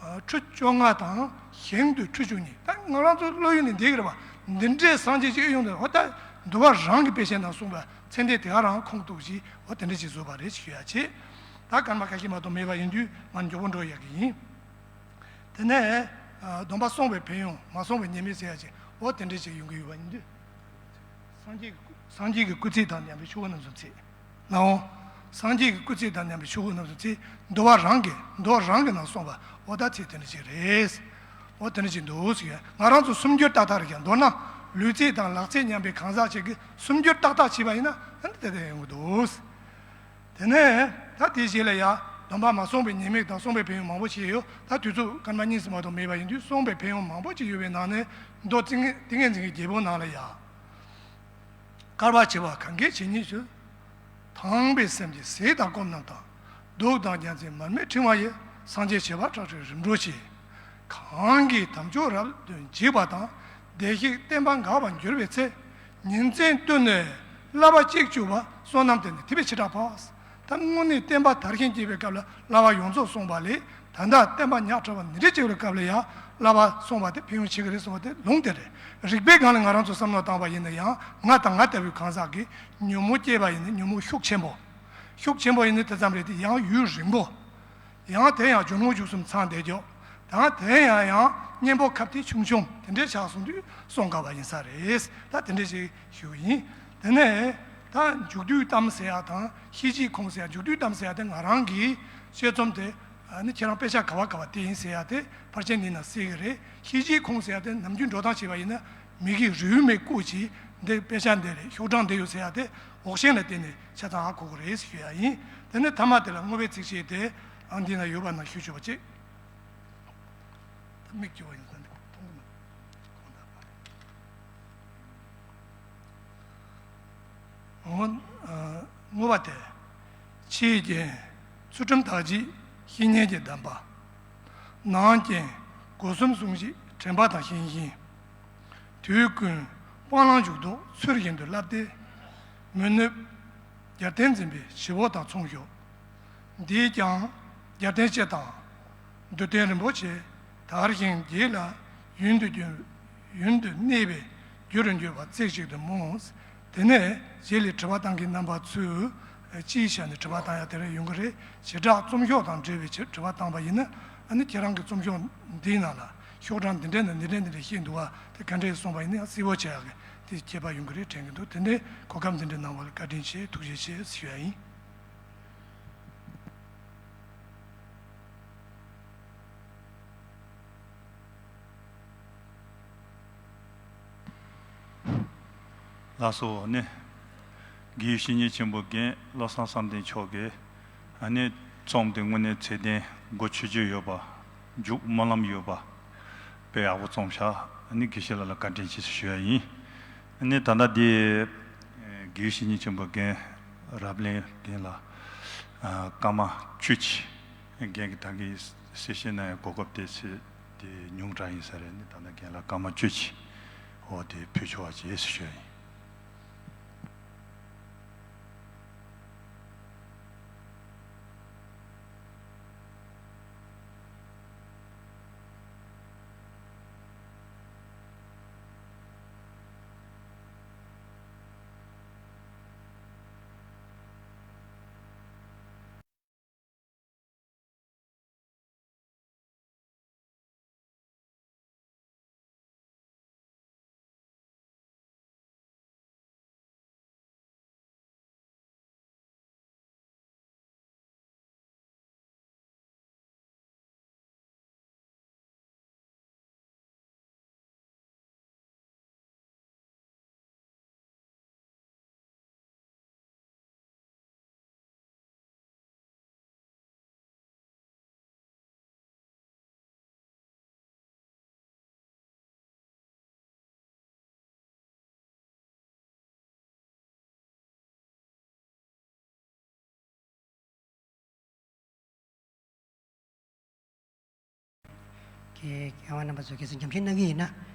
ཨ་ཁྲུ་བཅོ་ལྔ་དང་ཞིང་དུ་ཁྲུ་བཅུ་གཉིས། ད་ང་རང་ཚོ་བློ་ཡུལ་ནས་འདི་གི་རེད་བ། འདི་འདྲའི་སངས་རྒྱས་ཀྱི་ཨེ་ཡོང་དུས། འོ་ད་འདུལ་བ་རང་གི་དཔེ་ཆའི་ནང་གསུངས་པ་ཚད་ལྡན་དེ་ག་རང་ཁུངས་གཏུགས་ཤིག་འོ་དེ་འདྲ་ཞིག་བཟོས་པ་རེད་ཞུ་ཡ་བྱེད། ད་སྐར་མ་ཁ་ཤས་མ་གཏོགས་མེད་པ་ཡིན་དུས་ང་མགྱོགས་པོ་འགྲོ་ཡག་གི་ཡིན། དེ་ནས་ཨ་སྡོམ་པ་སྲུང་བའི་ཕན་ཡོན་མ་སྲུང་བའི་ཉེས་དམིགས་ཟེར་ཡ་ཅིག་འོ་དེ་འདྲ་ཅིག་ཡོང་གི་ཡོད་པ་ཡིན་དུས། སངས་རྒྱས་ཀྱི་སངས་རྒྱས་ཀྱི་སྐུ་ཚེ་དང་མཉམ་པའི་ཆོས་སྐུ་རྣམ་གསུམ་ཚེ། ནའོ། སངས་རྒྱས་ཀྱི་སྐུ་ཚེ་དང་མཉམ་པའི་ཆོས་སྐུ་རྣམ་གསུམ་ཚེ། འདུལ་བ་རང་གི་མདོ་རང་གི་ནང་གསུངས་པ་འོ་ད་ཚེ་དེ་འདྲ་ཅིག་རེད། འོ་དེ་འདྲ་ཅིག་འདུག་ཟེར་ཡ། ང་རང་ཚོ་སུམ་འགྱུར་ཏག་ཏག་རེད་ཀྱང་། མདོར་ན་ལུས་ཚད་དང་ལག་ཚད་མཉམ་པའི་གང་ཟག་ཅིག་གིས་སུམ་འགྱུར་ཏག་ཏག་བྱས་པ་ཡིན་ན་ཨ་ནི་དེ་དེ་ཡོང་གི་འདུག་དེ་ནས་ད་དེ་རྗེས་ལ་ཡ་སྡོམ་པ་མ་སྲུང་བའི་ཉེས་དམིགས་དང་སྲུང་བའི་ཕན་ཡོན་མང་པོ་ཞིག་ཡོད། ད་དུས་ཚོད་སྐར་མ་གཉིས་ཙམ་མ་གཏོགས་མེད་པ་ཡིན་དུས་སྲུང་བའི་ཕན་ཡོན་མང་པོ་ཞིག་ཡོད་པའི་ནང་ནས་མདོ་ཏིང་ཏིང་ངེ་འཛིན་གྱི་རྒྱལ་པོ་ནང་ལ་ཡ། བསྐལ་པ་བྱེ་བ་གང་གིས་ཇི་སྙེད་ཚོལ། དང་པའི་སེམས་ཀྱིས་ཟས་དང་སྐོམ་རྣམས་དང་། དུག་དང་རྒྱལ་མཚན་མར་མེའི་ཕྲེང་བ་ཡིས། སངས་རྒྱས་བྱེ་བ་ཕྲག་ཁྲིར་རིམ་གྲོ་བྱེད། གང་གིས་དམ་ཆོས་རབ་ཏུ་འཇིག་པ་དང་། བདེ་གཤེགས་བསྟན་པ་འགག་པར་འགྱུར་བའི་ཚེ། ཉིན་མཚན་བསྟུན་ནས་བསླབ་པ་གཅིག་བཅུ་པ། བསོད་ནམས་དེ་ནི་ཐེག་པའི་བྱེ་བྲག་པ། ད་དངོས་གནས་བསྟན་པ་དར་ཞིང་རྒྱས་པའི་སྐབས་ལ་བསླབ་པ་ཡོངས་རྫོགས་གསུངས་པ་ལས། ད་ལྟ་བསྟན་པ་ཉག་ཕྲ་བ་འདི་འདྲ་བྱེད་པའི་སྐབས་ལ་ཡང་བསླབ་པ་གསུངས་པ་དེ་ཕན་ཡོན་ཆེ་གི་རེད་གསུངས་པ་དེ་ལུང་དེ་རེད། རིགས་པའི་སྒང་ལ་ང་རང་ཚོ་བསམ་བློ་བཏང་བ་ཡིན་ན་ཡང་། ང་དང་ང་ལྟ་བུའི་གང་ཟག་གིས་ཉོན་མོངས་སྐྱེས་པ་ཡིན་ན་ཉོན་མོངས་ཤུགས་ཆེན་པོ། ཤུགས་ཆེན་པོ་ཡིན་ན་དེ་ཙམ་རེད་དེ། ཡང་ཡུན་རིང་པོ། ཡང་དེ་ཡང་སྦྱོར་དངོས་བཅུ་གསུམ་ཚང་བསྡད་ཀྱོག་དང་དེ་ཡང་ཡང་གཉེན་པོ་ཁ་གཏད་ཆུང་ཆུང་དེ་འདྲའི་ཆགས་སོང་དུས་སྲུང་དཀའ་བ་ཡིན་ས་རེད། ད་དེ་འདྲ་ཞིག་ཞུ་གི་ཡིན། དེ་ནས་ད་མཇུག་བསྡུའི་གཏམ་ཟེར་ཡག་དང་ཤེས་བྱའི་ཁུངས་ཟེར་ཡག་མཇུག་བསྡུའི་གཏམ་ཟེར་ཡག་དེ་ང་རང་གི་དཔྱད་རྩོམ་དེ་ ཨ་ནི་ཁྱེད་རང་དཔེ་ཆ་ག་བ་ག་བ་དེ་ཡིན་ཟེར་ཡ་དེ་ཕལ་ཆེར་འདི་ན་གསལ་གི་རེད། ཤེས་བྱའི་ཁུངས་ཟེར་ཡ་དེ་ནམ་རྒྱུན་འགྲོ་སྟངས་བྱས་པ་ཡིན་ན་མི་གིས་རེའུ་མིག་བཀོད་ཀྱིས་འདི་དཔེ་ཆ་འདི་རེད། ཤོག་གྲངས་འདི་ཡོད་ཟེར་ཡ་དེ་འོག་ཤན་ལ་བརྟེན་ནས་ཆ་ཚང་ཧ་གོ་གི་རེད་ཟེར་ཞུ་ཡ་ཡིན། དེ་ནས་མཐའ་མ་དེ་ལ་བསྔོ་བའི་ཚིགས་བཅད་དེ་ཨང་འདི་ན་ཡོད་པ་ན་ཞུ་ཆོག་པ་ཅིག་ད་མིག་གྱུར་བ་ཡིན་ཙང་འདི་མཐོང་གི་མ་རེད། ངོ་ཨ་བསྔོ་བ་སྟེ། ཕྱིའི་རྐྱེན་ཚུལ་ཁྲིམས་དག་བྱེད་བཤེས་གཉེན་གྱི་གདམས་པ། ནང་རྐྱེན་སྒོ་གསུམ་སྲུང་བྱེད་དྲན་པ་དང་ཞིང་གཤེགས། དུས་ཀུན་སྤང་བླང་འཇུག་ལྡོག་ཚུལ་བཞིན་དུ་བསླབ་སྟེ། མི་ནུབ་རྒྱལ་བསྟན་འཛིན་པའི་བྱེད་པོ་དང་མཚུངས་ཤོག་འདིས་ཀྱང་རྒྱལ་བསྟན་སྤྱི་དང་། འདུལ་བསྟན་རིན་པོ་ཆེ་དར་ཞིང་རྒྱས་ལ་ཡུན་དུ་རྒྱུན། ཡུན་དུ་གནས་པའི་རྒྱུ་རུ་འགྱུར་བ་རྩེ་གཅིག་ཏུ་སྨོན། དེ་ནས་རྗེས་ལ་དྲི་བ་བཏང་མཁན་རྣམ་པ་ཚོས་སྤྱིའི་ཆ་ནས་དྲི་བ་བཏང་ཡ་དེ་རེ་ཡོང་གི་རེད། བྱེ་བྲག་རྩོམ་ཤོག་དང་འབྲེལ་བའི་ཆེད་དྲི་བ་བཏང་པ་ཡིན་ན། ཨ་ནི་ཁྱེད་རང་གི་རྩོམ་ཤོག་འདིའི་ནང་ལ་ཤོག་གྲངས་འདི་འདྲས་ནས་འདི་འདྲས་འདི་འདྲས་བཤད་འདུག་བ། དེ་ག་འདྲས་གསུངས་པ་ཡིན་ན་ཡང་གསལ་བོ་བྱེད་ཡག་གི་དེ་ཁྱད་པར་ཡོང་གི་རེད་དྲན་གི་འདུག་དེ་འདྲའི་གོ་སྐབས་འདི་འདྲས་གནང་བ་ལ་བཀའ་དྲིན་ཆེ། ཐུགས་རྗེ་ཆེ་ཞུ་ཡ་ཡིན། ལགས་སོ། ཨ་ནི་དགེ་བཤེས་གཉེན་ཆེན་པོ་རྒན་བློ་བཟང་བསམ་གཏན་མཆོག་གིས་ཨ་ནི་རྩོམ་དེ་དངོས་གནས་ཚད་ལྡན་གོ་ཆོད་ཆོད་ཡོད་པ། མཇུག་སྨོན་ལམ་ཡོད་པ། དཔེ་ཡག་པོ་རྩོམ་ཤག་ཨ་ནི་དགེ་བཤེས་ལགས་ལ་བཀའ་དྲིན་ཆེ་ཞུ་ཡ་ཡིན། ཨ་ནི་ད་ལྟ་འདི་དགེ་བཤེས་གཉེན་ཆེན་པོ་རྒན་རབ་གླིང་རྒན་ལགས་སྐར་མ་བཅུ་གཅིག་རྒན་གྱིས་ད་གིན་གསལ་བཤད་གནང་ཡ་གོ་སྐབས་དེ་ཚེ་དེ་ཉུང་དྲགས་ཡིན་ས་རེད། ནི་ད་ལྟ་རྒན་ལགས་སྐར་མ་བཅུ་གཅིག་འོ་དེ་ཕུལ་ཆོག་པ་བྱེད་ཞུ་ཞུ་ཡ་ཡིན། གི་མཁས་དབང་རྣམ་པ་ཚོས་གལ་སྲིད་ཉམས་ཞིབ་གནང་གི་ཡིན་ན།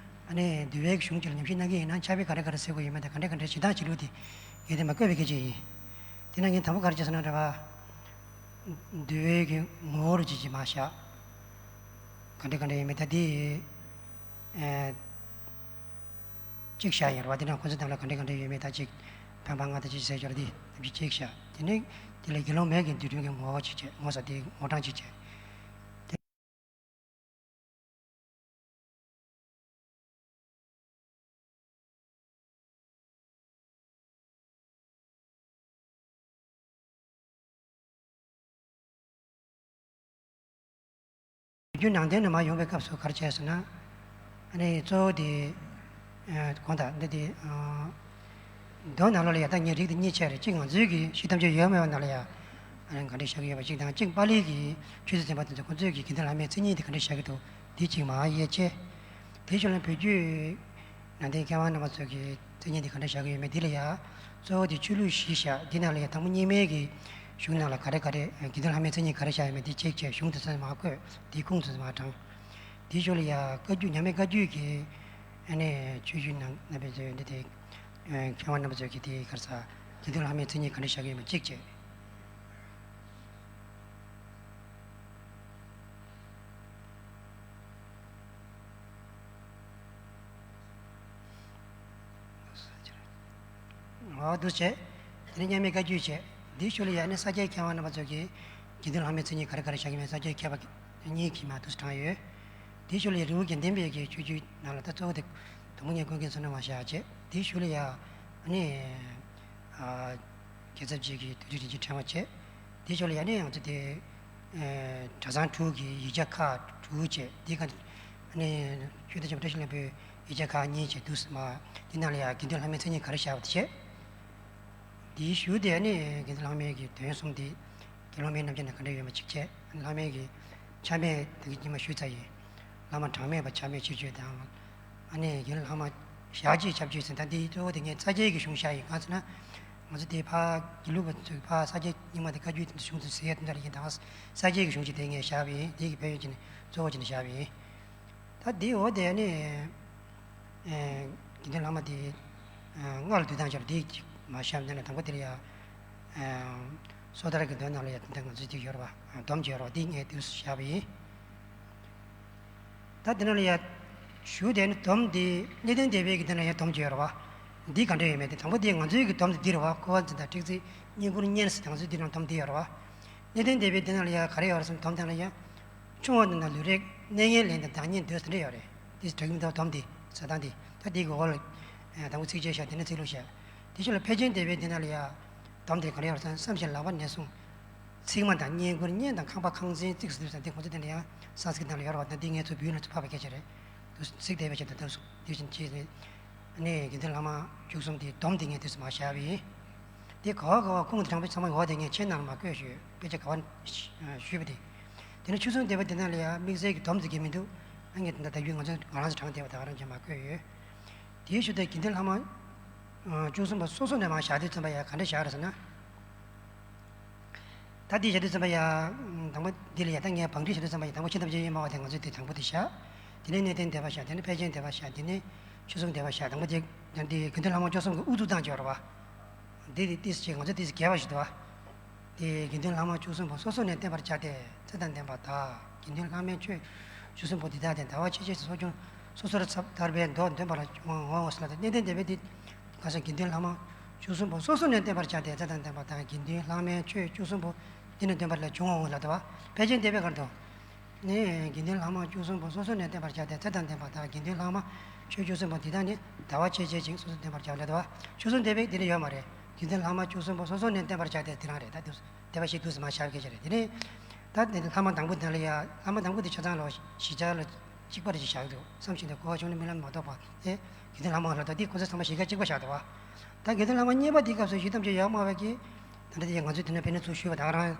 ཨ་ནི་འདུལ་བའི་གཞུང་ཅིག་ལ་ཉམས་ཞིབ་གནང་གི་ཡིན་ན་ཕྱག་དཔེ་ག་འདྲ་ག་འདྲ་གསལ་པོ་ཡོད་མེད་དང་ག་འདྲ་ག་འདྲ་བྱེད་སྟངས་བྱེད་ལུགས་དེ་ངས་དེ་མ་བཀོད་པའི་སྐད་ཆ་ཡིན། དེ་ན་ངས་དང་པོ་ག་རེ་བྱས་སོང་ན་རེད་པ། འདུལ་བའི་གི་ངོ་བོ་རུ་ཅིག་ཅིག་མ་བཞག་ག་འདྲ་ག་འདྲ་ཡོད་མེད་ད་དེ། ཨེ། གཅིག་བཞག་ཡོད་རེད་པ། དེ་ན་ཁོ་ཚོ་དང་ལ་ག་འདྲ་ག་འདྲ་ཡོད་མེད་ད་ཅིག་ཕན་པ་ལྔ་དང་ཅིག་ཟེར་ཡོད་རེད། དེ་གཅིག་བཞག་དེ་ནས་དེ་ལ་དགེ་སློང་མའི་གི་འདུལ་ཁྲིམས་ཀྱི་ངོ་བོ་ཅིག་བྱས། ངོ་ས་དེ་ངོ་སྤྲང་ཅིག་བྱས། བོད་བརྒྱུད་ནང་བསྟན་ནས་མར་ཡོང་བའི་སྐབས་སུ་ག་རེ་བྱས་ཟེར་ན། ཨ་ནི་གཙོ་བོ་དེ། ཨ། གོང་དང་འདི་དེ། ཨ། མདོ་ནང་ལོགས་ལ་ཡ་ད་ངས་རིགས་དེ་གཉིས་ཕྱེ་རེད། གཅིག་ང་ཚོའི་གི་ཤེས་ཐམས་ཅད་ཡོད་མེད་པ་ནང་ལ་ཡ། ཨ་ནི་ག་འདྲས་བཞག་གི་ཡོད་པ་གཅིག་དང་། གཅིག་པཱ་ལིའི་གི་ཆོས་ཚུལ་ཚན་པ་དེ་ཚོ་ཁོ་ཚོས་གི་དགེ་འདུན་ལྷ་མོའི་མཚན་ཉིད་དེ་ག་འདྲས་བཞག་གི་འདུག་དེ་གཅིག་མར་དབྱེ་བྱས། དེའི་ཕྱོགས་ལ་བོད་བརྒྱུད་ནང་བསྟན་མཁས་དབང་རྣམ་པ་ཚོས་ཀྱི་མཚན་ཉིད་དེ་ག་འདྲ་བཞག་གི་ཡོད་མེད་དེ་ལ་ཡ། གཙོ་བོ་དེ་ཆོས་ལུགས་གཞི་བཞག་དེ་ནང་ལ་ཡ་དང་པོ་རྙིང་མའི་གི་གཞུང་ནང་ལ་ག་རེ་ག་རེ་དགེ་འདུན་ལྷ་མོའི་མཚན་ཉིད་ག་རེ་བཞག་ཡོད་མེད་དེ་ཅེག་བྱས། གཞུང་དེ་ཚོ་མར་བཀོད། དེའི་ཁུངས་དེ་ཚོ་མར་དྲངས། དེའི་ཕྱོགས་ལ་ཡ་བཀའ་བརྒྱུད་མཉམ་མེད་བཀའ་བརྒྱུད་ཀྱི་ཨ་ནི་ཆོས་བརྒྱུད་ནང་རྣམ་པའི་ཚོས་འདི་དེ་མཁས་དབང་རྣམ་པ་ཚོས་ཀྱི་དེ་ག་རེ་ཟ། དགེ་འདུན་ལྷ་མོའི་མཚན་ཉིད་ག་འདྲ་བཞག་གི་ཡོད་མེད་ཅེག་བྱས། འོ་འདུག་བྱས། དེ་ནས་མཉམ་མེད་བཀའ་བརྒྱུད་བྱས། འདིའི་ཤུལ་ལ་ཡ་ནི་ས་སྐྱའི་མཁས་དབང་རྣམ་པ་ཚོས་ཀྱིས་དགེ་འདུན་ལྷ་མོའི་མཚན་ཉིད་ག་རེ་ག་རེ་བཞག་གི་མེད་ས་སྐྱའི་མཁས་པ་གཉིས་ཀྱིས་མར་འདུག་སེ་དྲངས་ཡོད། དེའི་ཤུལ་ལ་ཡ་རི་བོ་དགེ་ལྡན་པའི་གི་ཆོས་བརྒྱུད་ནང་ལ་ད་གཙོ་བོ་དེ་དང་པོ་ངས་ཀུན་མཁྱེན་བསོད་ནམས་དབང་ཕྱུག་བྱས། དེའི་ཤུལ་ལ་ཡ་ཨ་ནི། ཨ། རྒྱལ་ཚབ་རྗེ་གི་དུས་དྲན་རིན་ཆེན་ཕྲེང་བ་བྱས། དེའི་ཤུལ་ལ་ཡ་ནི་ང་ཚོ་དེ་ གྲྭ་ཚང་དྲུག་གི་ཡིག་ཆ་ཁག་དྲུག་བྱས། དེའི་སྒང་ནས་ཆོས་དོན་ཆེན་པོ་བཀྲ་ཤིས་ལྷུན་པོའི་ཡིག་ཆ་ཁག་གཉིས་བྱས་འདུག་སེ་མར་དེ་ནང་ལ་ཡང་དགེ་འདུན་ལྷ་མོའི་མཚན་ཉིད་ག་རེ་བཞག་པ་དེ་བྱས། དེའི་གཞུག་དེ་ནི་དགེ་འདུན་ལྷ་མོའི་གི་དོན་གསུམ་དེ་དགེ་སློང་མའི་རྣམ་གཞག་ནང་ག་འདྲ་ཡོད་མེད་ཅིག་བྱས། ལྷ་མོའི་གི་ཆགས་མེད་ད་གིན་ཉི་མ་ཞུས་ཚར་ཡིན། བླ་མ་གྲངས་མེད་པ་ཆགས་མེད་ཕྱིར་བཅོས་དང་། ཨ་ནི་དགེ་འདུན་ལྷ་མོ་ཞག་གཅིག་ཆབས་ཅིག་ཟེར། ད་འདི་གཙོ་བོ་དེ་ངས་ས་སྐྱའི་གི་གཞུང་བཞག་ཡིན། གང་ཟེར་ན། ང་ཚོ་དེ་ཕར་དགེ་ལུགས་པ་ཚོས་ཕར་ས་སྐྱའི་རྙིང་མ་དེ་བཀའ་བརྒྱུད་དེ་ཚོ་གཞུང་དེ་ཟེར་ཡ་དེ་འདྲ་ལ་ཡིན། ད་ས་སྐྱའི་གི་གཞུང་ཅིག་དེ་ངས་བཞག་པ་ཡིན། དེ་གི་ཕན་ཡོན་ཅིག་ནི་གཙོ་བོ་ཅིག་ནི་བཞག་པ་ཡིན། ད་དེའི་འོག་དེ་ནི། ཨེ། དགེ་འདུན་ལྷ་མོ་དེ། ཨེ། སྔགས་ལ་འདུལ་སྟངས་ཆེད་དུ་དེ་ཅིག་མར་བཞག་པ་ཡིན་ན། དང་པོ་དེ་ལ་ཡ། ཨེ། སོ་ཐར་གྱི་མདོ་ནང་ལ་ཡ་དེ་འདྲ་ང་ཚོས་དེ་ཡོད་རེད་པ། སྡོམ་ཅིག་ཡོད་རེད་པ། དེ་ངས་དུས་སུ་བཞག་པ་ཡིན། ད་དེ་ནང་ལ་ཡ། གཞུག་དེ་ནི་སྡོམ་དེ་གནས་བརྟན་སྡེ་པའི་གི་དེ་ནང་ཡ་སྡོམ་ཅིག་ཡོད་རེད་པ། འདི་ག་འདྲ་ཡོད་མེད་དེ། དང་པོ་དེ་ང་ཚོའི་གི་སྡོམ་དེ་འདི་རེད་པ། ཁུ་བ་འཛིན་དང་ཁྲིག་འཛིན་བསྙེན་བཀུར་བསྙེན་ཟེར་དེ་ང་ཚོའི་འདི་ནང་སྡོམ་དེ་ཡོད་རེད་པ། གནས་བརྟན་སྡེ་པའི་དེ་ནང་ལ་ཡ་ག་རེ་ཡོད་རེད་ཟེར་ན། སྡོམ་དེ་ནང་ལ་ཡ། ཆུང་བ་དང་ལུས་རེག། གནས་ངན་ལེན་དང་བདག་ཉིད་འདོད་ཟེར་འདྲ་ཡོད་རེད། དེ་དྲག་མི་འདུག་སྡོམ་དེ་ཟེར་སྟངས་དེ། ད་དེ་གི་འོག་ལ། ཨ། དང་པོ་ཚིགས་བཅད་བཞག། དེ་ནས་ཚིག་ལྷུག་བཞག། དེ་ཕྱི་ལ་ཕལ་ཆེར་འདས་པའི་དེ་ནང་ལ་ཡ། སྡོམ་དེ་ག་རེ་ཡོད་རེད་ཟེར་ན། བསམ་ཤིང་ལག་པ་ནས་བཟུང་། ཚིགས་མ་དང་བསྙེན་བཀུར་བསྙེན་དང་ཁང་པ་ཁང་ཚན་བརྩིགས་ཟེར་དུས་ཙམ་དེ་ཁོ་ཚོ་དེ་འདྲ་ཡང་སཾ་སྐྲྀ་ཏ་ནང་ལ་ཡོད་རེད་པ། ད་འདི་ངས་ཚུར་བོད་ནང་ཚུར་ཕབ་པའི་སྐད་ཆ་རེད། དུ་ཚིག་འདས་པའི་ཆེད་དུ་དུ་དེ་བཞིན་བྱས་ནས། ནས་དགེ་འདུན་ལྷ་མོ་བཅུ་གསུམ་དེའི་སྡོམ་དེ་ངས་དུས་སུ་མར་བཞག་པ་ཡིན། དེ་ག་བ་ག་བ་ཁུངས་དྲངས་པའི་ཚང་མ་འོག་དེ་ངས་མཆན་ནང་ལ་མར་བཀོད་ཞུས། དཔེ་ཆ་ག་བ་ཞུས་པ་དེ། དེ་ནས་ཆོས་སྲུང་སྡེ་པ་དེ་ནང་ལ་ཡང་དམིགས་བསལ་གྱི་སྡོམ་དེ་གས་མི་འདུག་ཨ། ངས་ད་ལྟ་ད་རྒྱུན་ང་ཚོ་ང་རང་ཚོ་དྲངས་བསྡད་པ་ད་ག་རང་ཅན་མར་བཀོད་ཡོད། དེའི་ཤུལ་དུ་དགེ་འདུན་ལྷ་མོ་བཅུ་གསུམ་པོ་སོ་སོ་ནས་མར་བཞག་དུས་ཙམ་པ་ཡ་ག་འདྲ་བཞག་རེད་ཟེར་ན། ད་འདི་བཞག་དུས་ཙམ་པ་ཡ། དང་པོ་འདི་ལ་ཡ། ད་ངས་བང་སྒྲིག་བྱེད་དུས་ཙམ་པ་ཡ། དང་པོ་ཆེ་ཐབས་ཆེ་ཡིན་སྨྲ་བ་དེ་ང་ཚོས་དེ་དང་པོ་དེ་བཞག། དེ་ནས་གནས་བརྟན་སྡེ་པ་བཞག། དེ་ནས་ཕལ་ཆེར་སྡེ་པ་བཞག། དེ་ནས་ཆོས་སྲུང་སྡེ་པ་བཞག། དང་པོ་དེ། ད་འདི་དགེ་འདུན་ལྷ་མོ་བཅུ་གསུམ་གྱི་དབུ་བཙུགས་སྟངས་ཅིག་ཡོད་རེད་པ། འདི་དེ་ཏིས་ཅིག་ང་ཚོས་ཏིས་རྒྱས་པ་ཞིག་འདུག་པ། དེ་དགེ་འདུན་ལྷ་མོ་བཅུ་གསུམ་པོ་སོ་སོ་ནས་བསྟེན་པར་བྱ་སྟེ། ཚེ་དང་ལྡན་པ་དག་དགེ་འདུན་ལྷ་མོའི་ཆོས་བཅུ་གསུམ་པོ་འདི་དག་སྟེ། ཟླ་བ་ཕྱེད་ཕྱེད་ཀྱི་ཚོགས་ཀྱང་སོ་སོར་ཚབ་ཐར་པའི་མདོ་འདོན་པར་འོང་ངོ་ཟེར་ལབ་སྟེ། གནས་བརྟན་སྡེ་པའི་འདི་ག་ས་དགེ་འདུན་ལྷ་མོ་བཅུ་གསུམ་པོ་སོ་སོ་ནས་བསྟེན་པར་བྱ་སྟེ། ཚེ་དང་ལྡན་པ་དག་དགེ་འདུན་ལྷ་མོའི་ཆོས་བཅུ་གསུམ་པོ་འདི་ནས་འདོན་པར་ལ་འབྱུང་ངོ་ལབ་འདུག་པ། ཕལ་ཆེར་སྡེ་པའི་སྐབས་དུ། ནས་དགེ་འདུན་ལྷ་མོ་བཅུ་གསུམ་པོ་སོ་སོ་ནས་བསྟེན་པར་བྱ་སྟེ། ཚེ་དང་ལྡན་པ་དག་དགེ་འདུན་ལྷ་མོ་ཆོས་བཅུ་གསུམ་པོ་འདི་དག་ནི་ཟླ་བ་ཕྱེད་ཕྱེད་ཅིང་སོ་སོ་བསྟེན་པར་བྱའོ་ལབ་འདུག་པ། ཆོས་སྲུང་སྡེ་པའི་འདི་ནི་ཡོད་མ་རེད། དགེ་འདུན་ལྷ་མོ་བཅུ་གསུམ་པོ་སོ་སོ་ནས་བསྟེན་པར་བྱ་སྟེ་འདི་རང་རེད། ད་འདུག་སྡེ་པ་བཞི་འདུག་སེ་མར་བཞག་པའི་སྐད་ཆ་རེད། དེ་ནས་ད་དེ་ལྷ་མོ་དང་པོ་དེ་ལ་ཡ། ལྷ་མོ་དང་པོ་དེ་ཆ་ཚང་ལོ་བཞི་ཆ་ལ་གཅིག་པ་རེ་ཞིག་བཞག་འདུག་བསམ་བཞིན་དུ་གོ་བ་ཆུང་ནས་རྨི་ལམ་མ་རྟོགས་པ་དེ་དགེ་འདུན་ལྷ་མོ་ལ། ད་འདི་ཁོ་ཚོ་ཚང་མ་གཞིས་ཀ་གཅིག་པ་བཞག་འདུག་པ། ད་དགེ་འདུན་ལྷ་མོ་གཉིས་པ་དེའི་སྐབས་སུ་ཡི་དམ་ཅན་ཡོད་སྨྲ་བ་གིས། ད་ལྟ་དེ་ང་ཚོས་དེ་ནས་ཕན་ནུས་ཚུལ་ཞུས་པ་དང་རང་།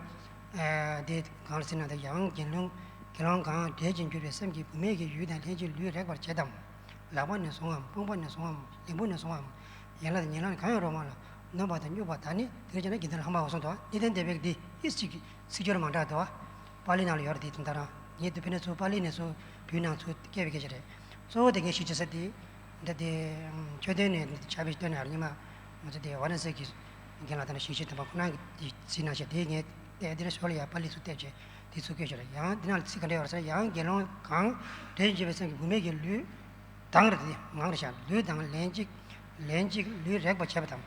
ཨ། དེ་གང་ལ་ཟེར་ན། ད་ཡང་དགེ་སློང་དགེ་སློང་གང་འབྲེལ་ཅིང་འགྱུར་བའི་སེམས་ཀྱིས་བུད་མེད་ཀྱི་ཡུལ་དང་ལྷན་ཅིག་ལུས་རེག་པར་བྱེད་དམ། ལག་པ་ནས་བཟུང་ངམ། དཔུང་པ་ནས་བཟུང་ངམ། ལན་བུ་ནས་བཟུང་ངམ། ཡན་ལག་དང་ཉེ་ལམ་གང་ཡང་རུང་བ་ལ་སྣོམ་པ་དང་སྨྱུག་པ་དག་ནི་དེ་ལ་བྱས་ན་དགེ་འདུན་ལྷ་མོའོ་གསུངས་འདུག་པ། གནས་བརྟན་སྡེ་པའི་འདི་ཨིས་ཅིག་ཚིག་སྦྱོར་མ་འདྲ་འདུག་པ། པཱ་ལི་ནང་ལ་ཡོད་རེད། དེ་དོན་དག་རང་ངས་དེ་ཕན་ནུས་ཚུལ་པཱ་ལི་ནས་ཚུར་བོད་ནང་ཚུར་བསྐྱལ་བའི་སྐད་ཆ་རེད། གཙོ་བོ་དེ་ངས་ཞུ་བྱེད་ས་དེ། འདི་དེ་མཆོད་རྟེན་ནས་ཆར་པའི་སྟོད་ནས་ཉི་མ་ང་ཚོ་དེ་ཝཱ་ར་ཎ་སི་གི་རྒན་ལགས་དང་ཞིང་གཤེགས་དམ་པ་ཁོ་རང་གིས་དེ་གཟིགས་གནང་ཤག་དེ་ངས་བལྟས། དེ་ནས་ཞོར་ལ་ཡང་པཱ་ལི་ཚུར་བལྟས་བྱས་དེ་ཚུར་བཀོད་ཤག་རེད། ཡང་འདི་ནང་ལ་ཚིག་ག་འདྲ་ཡོད་རེད་ཟེར་ན། ཡང་དགེ་སློང་གང་འབྲེལ་ཅིང་འགྱུར་བའི་སེམས་ཀྱིས་བུད་མེད་ཀྱི་ལུས་དང་། རེད་དེ་ངང་རེད་ཤག་ལུས་དང་ལན་གཅིག་ལན་གཅིག་ལུས་རེག་པར་བྱེད་པ་དང་།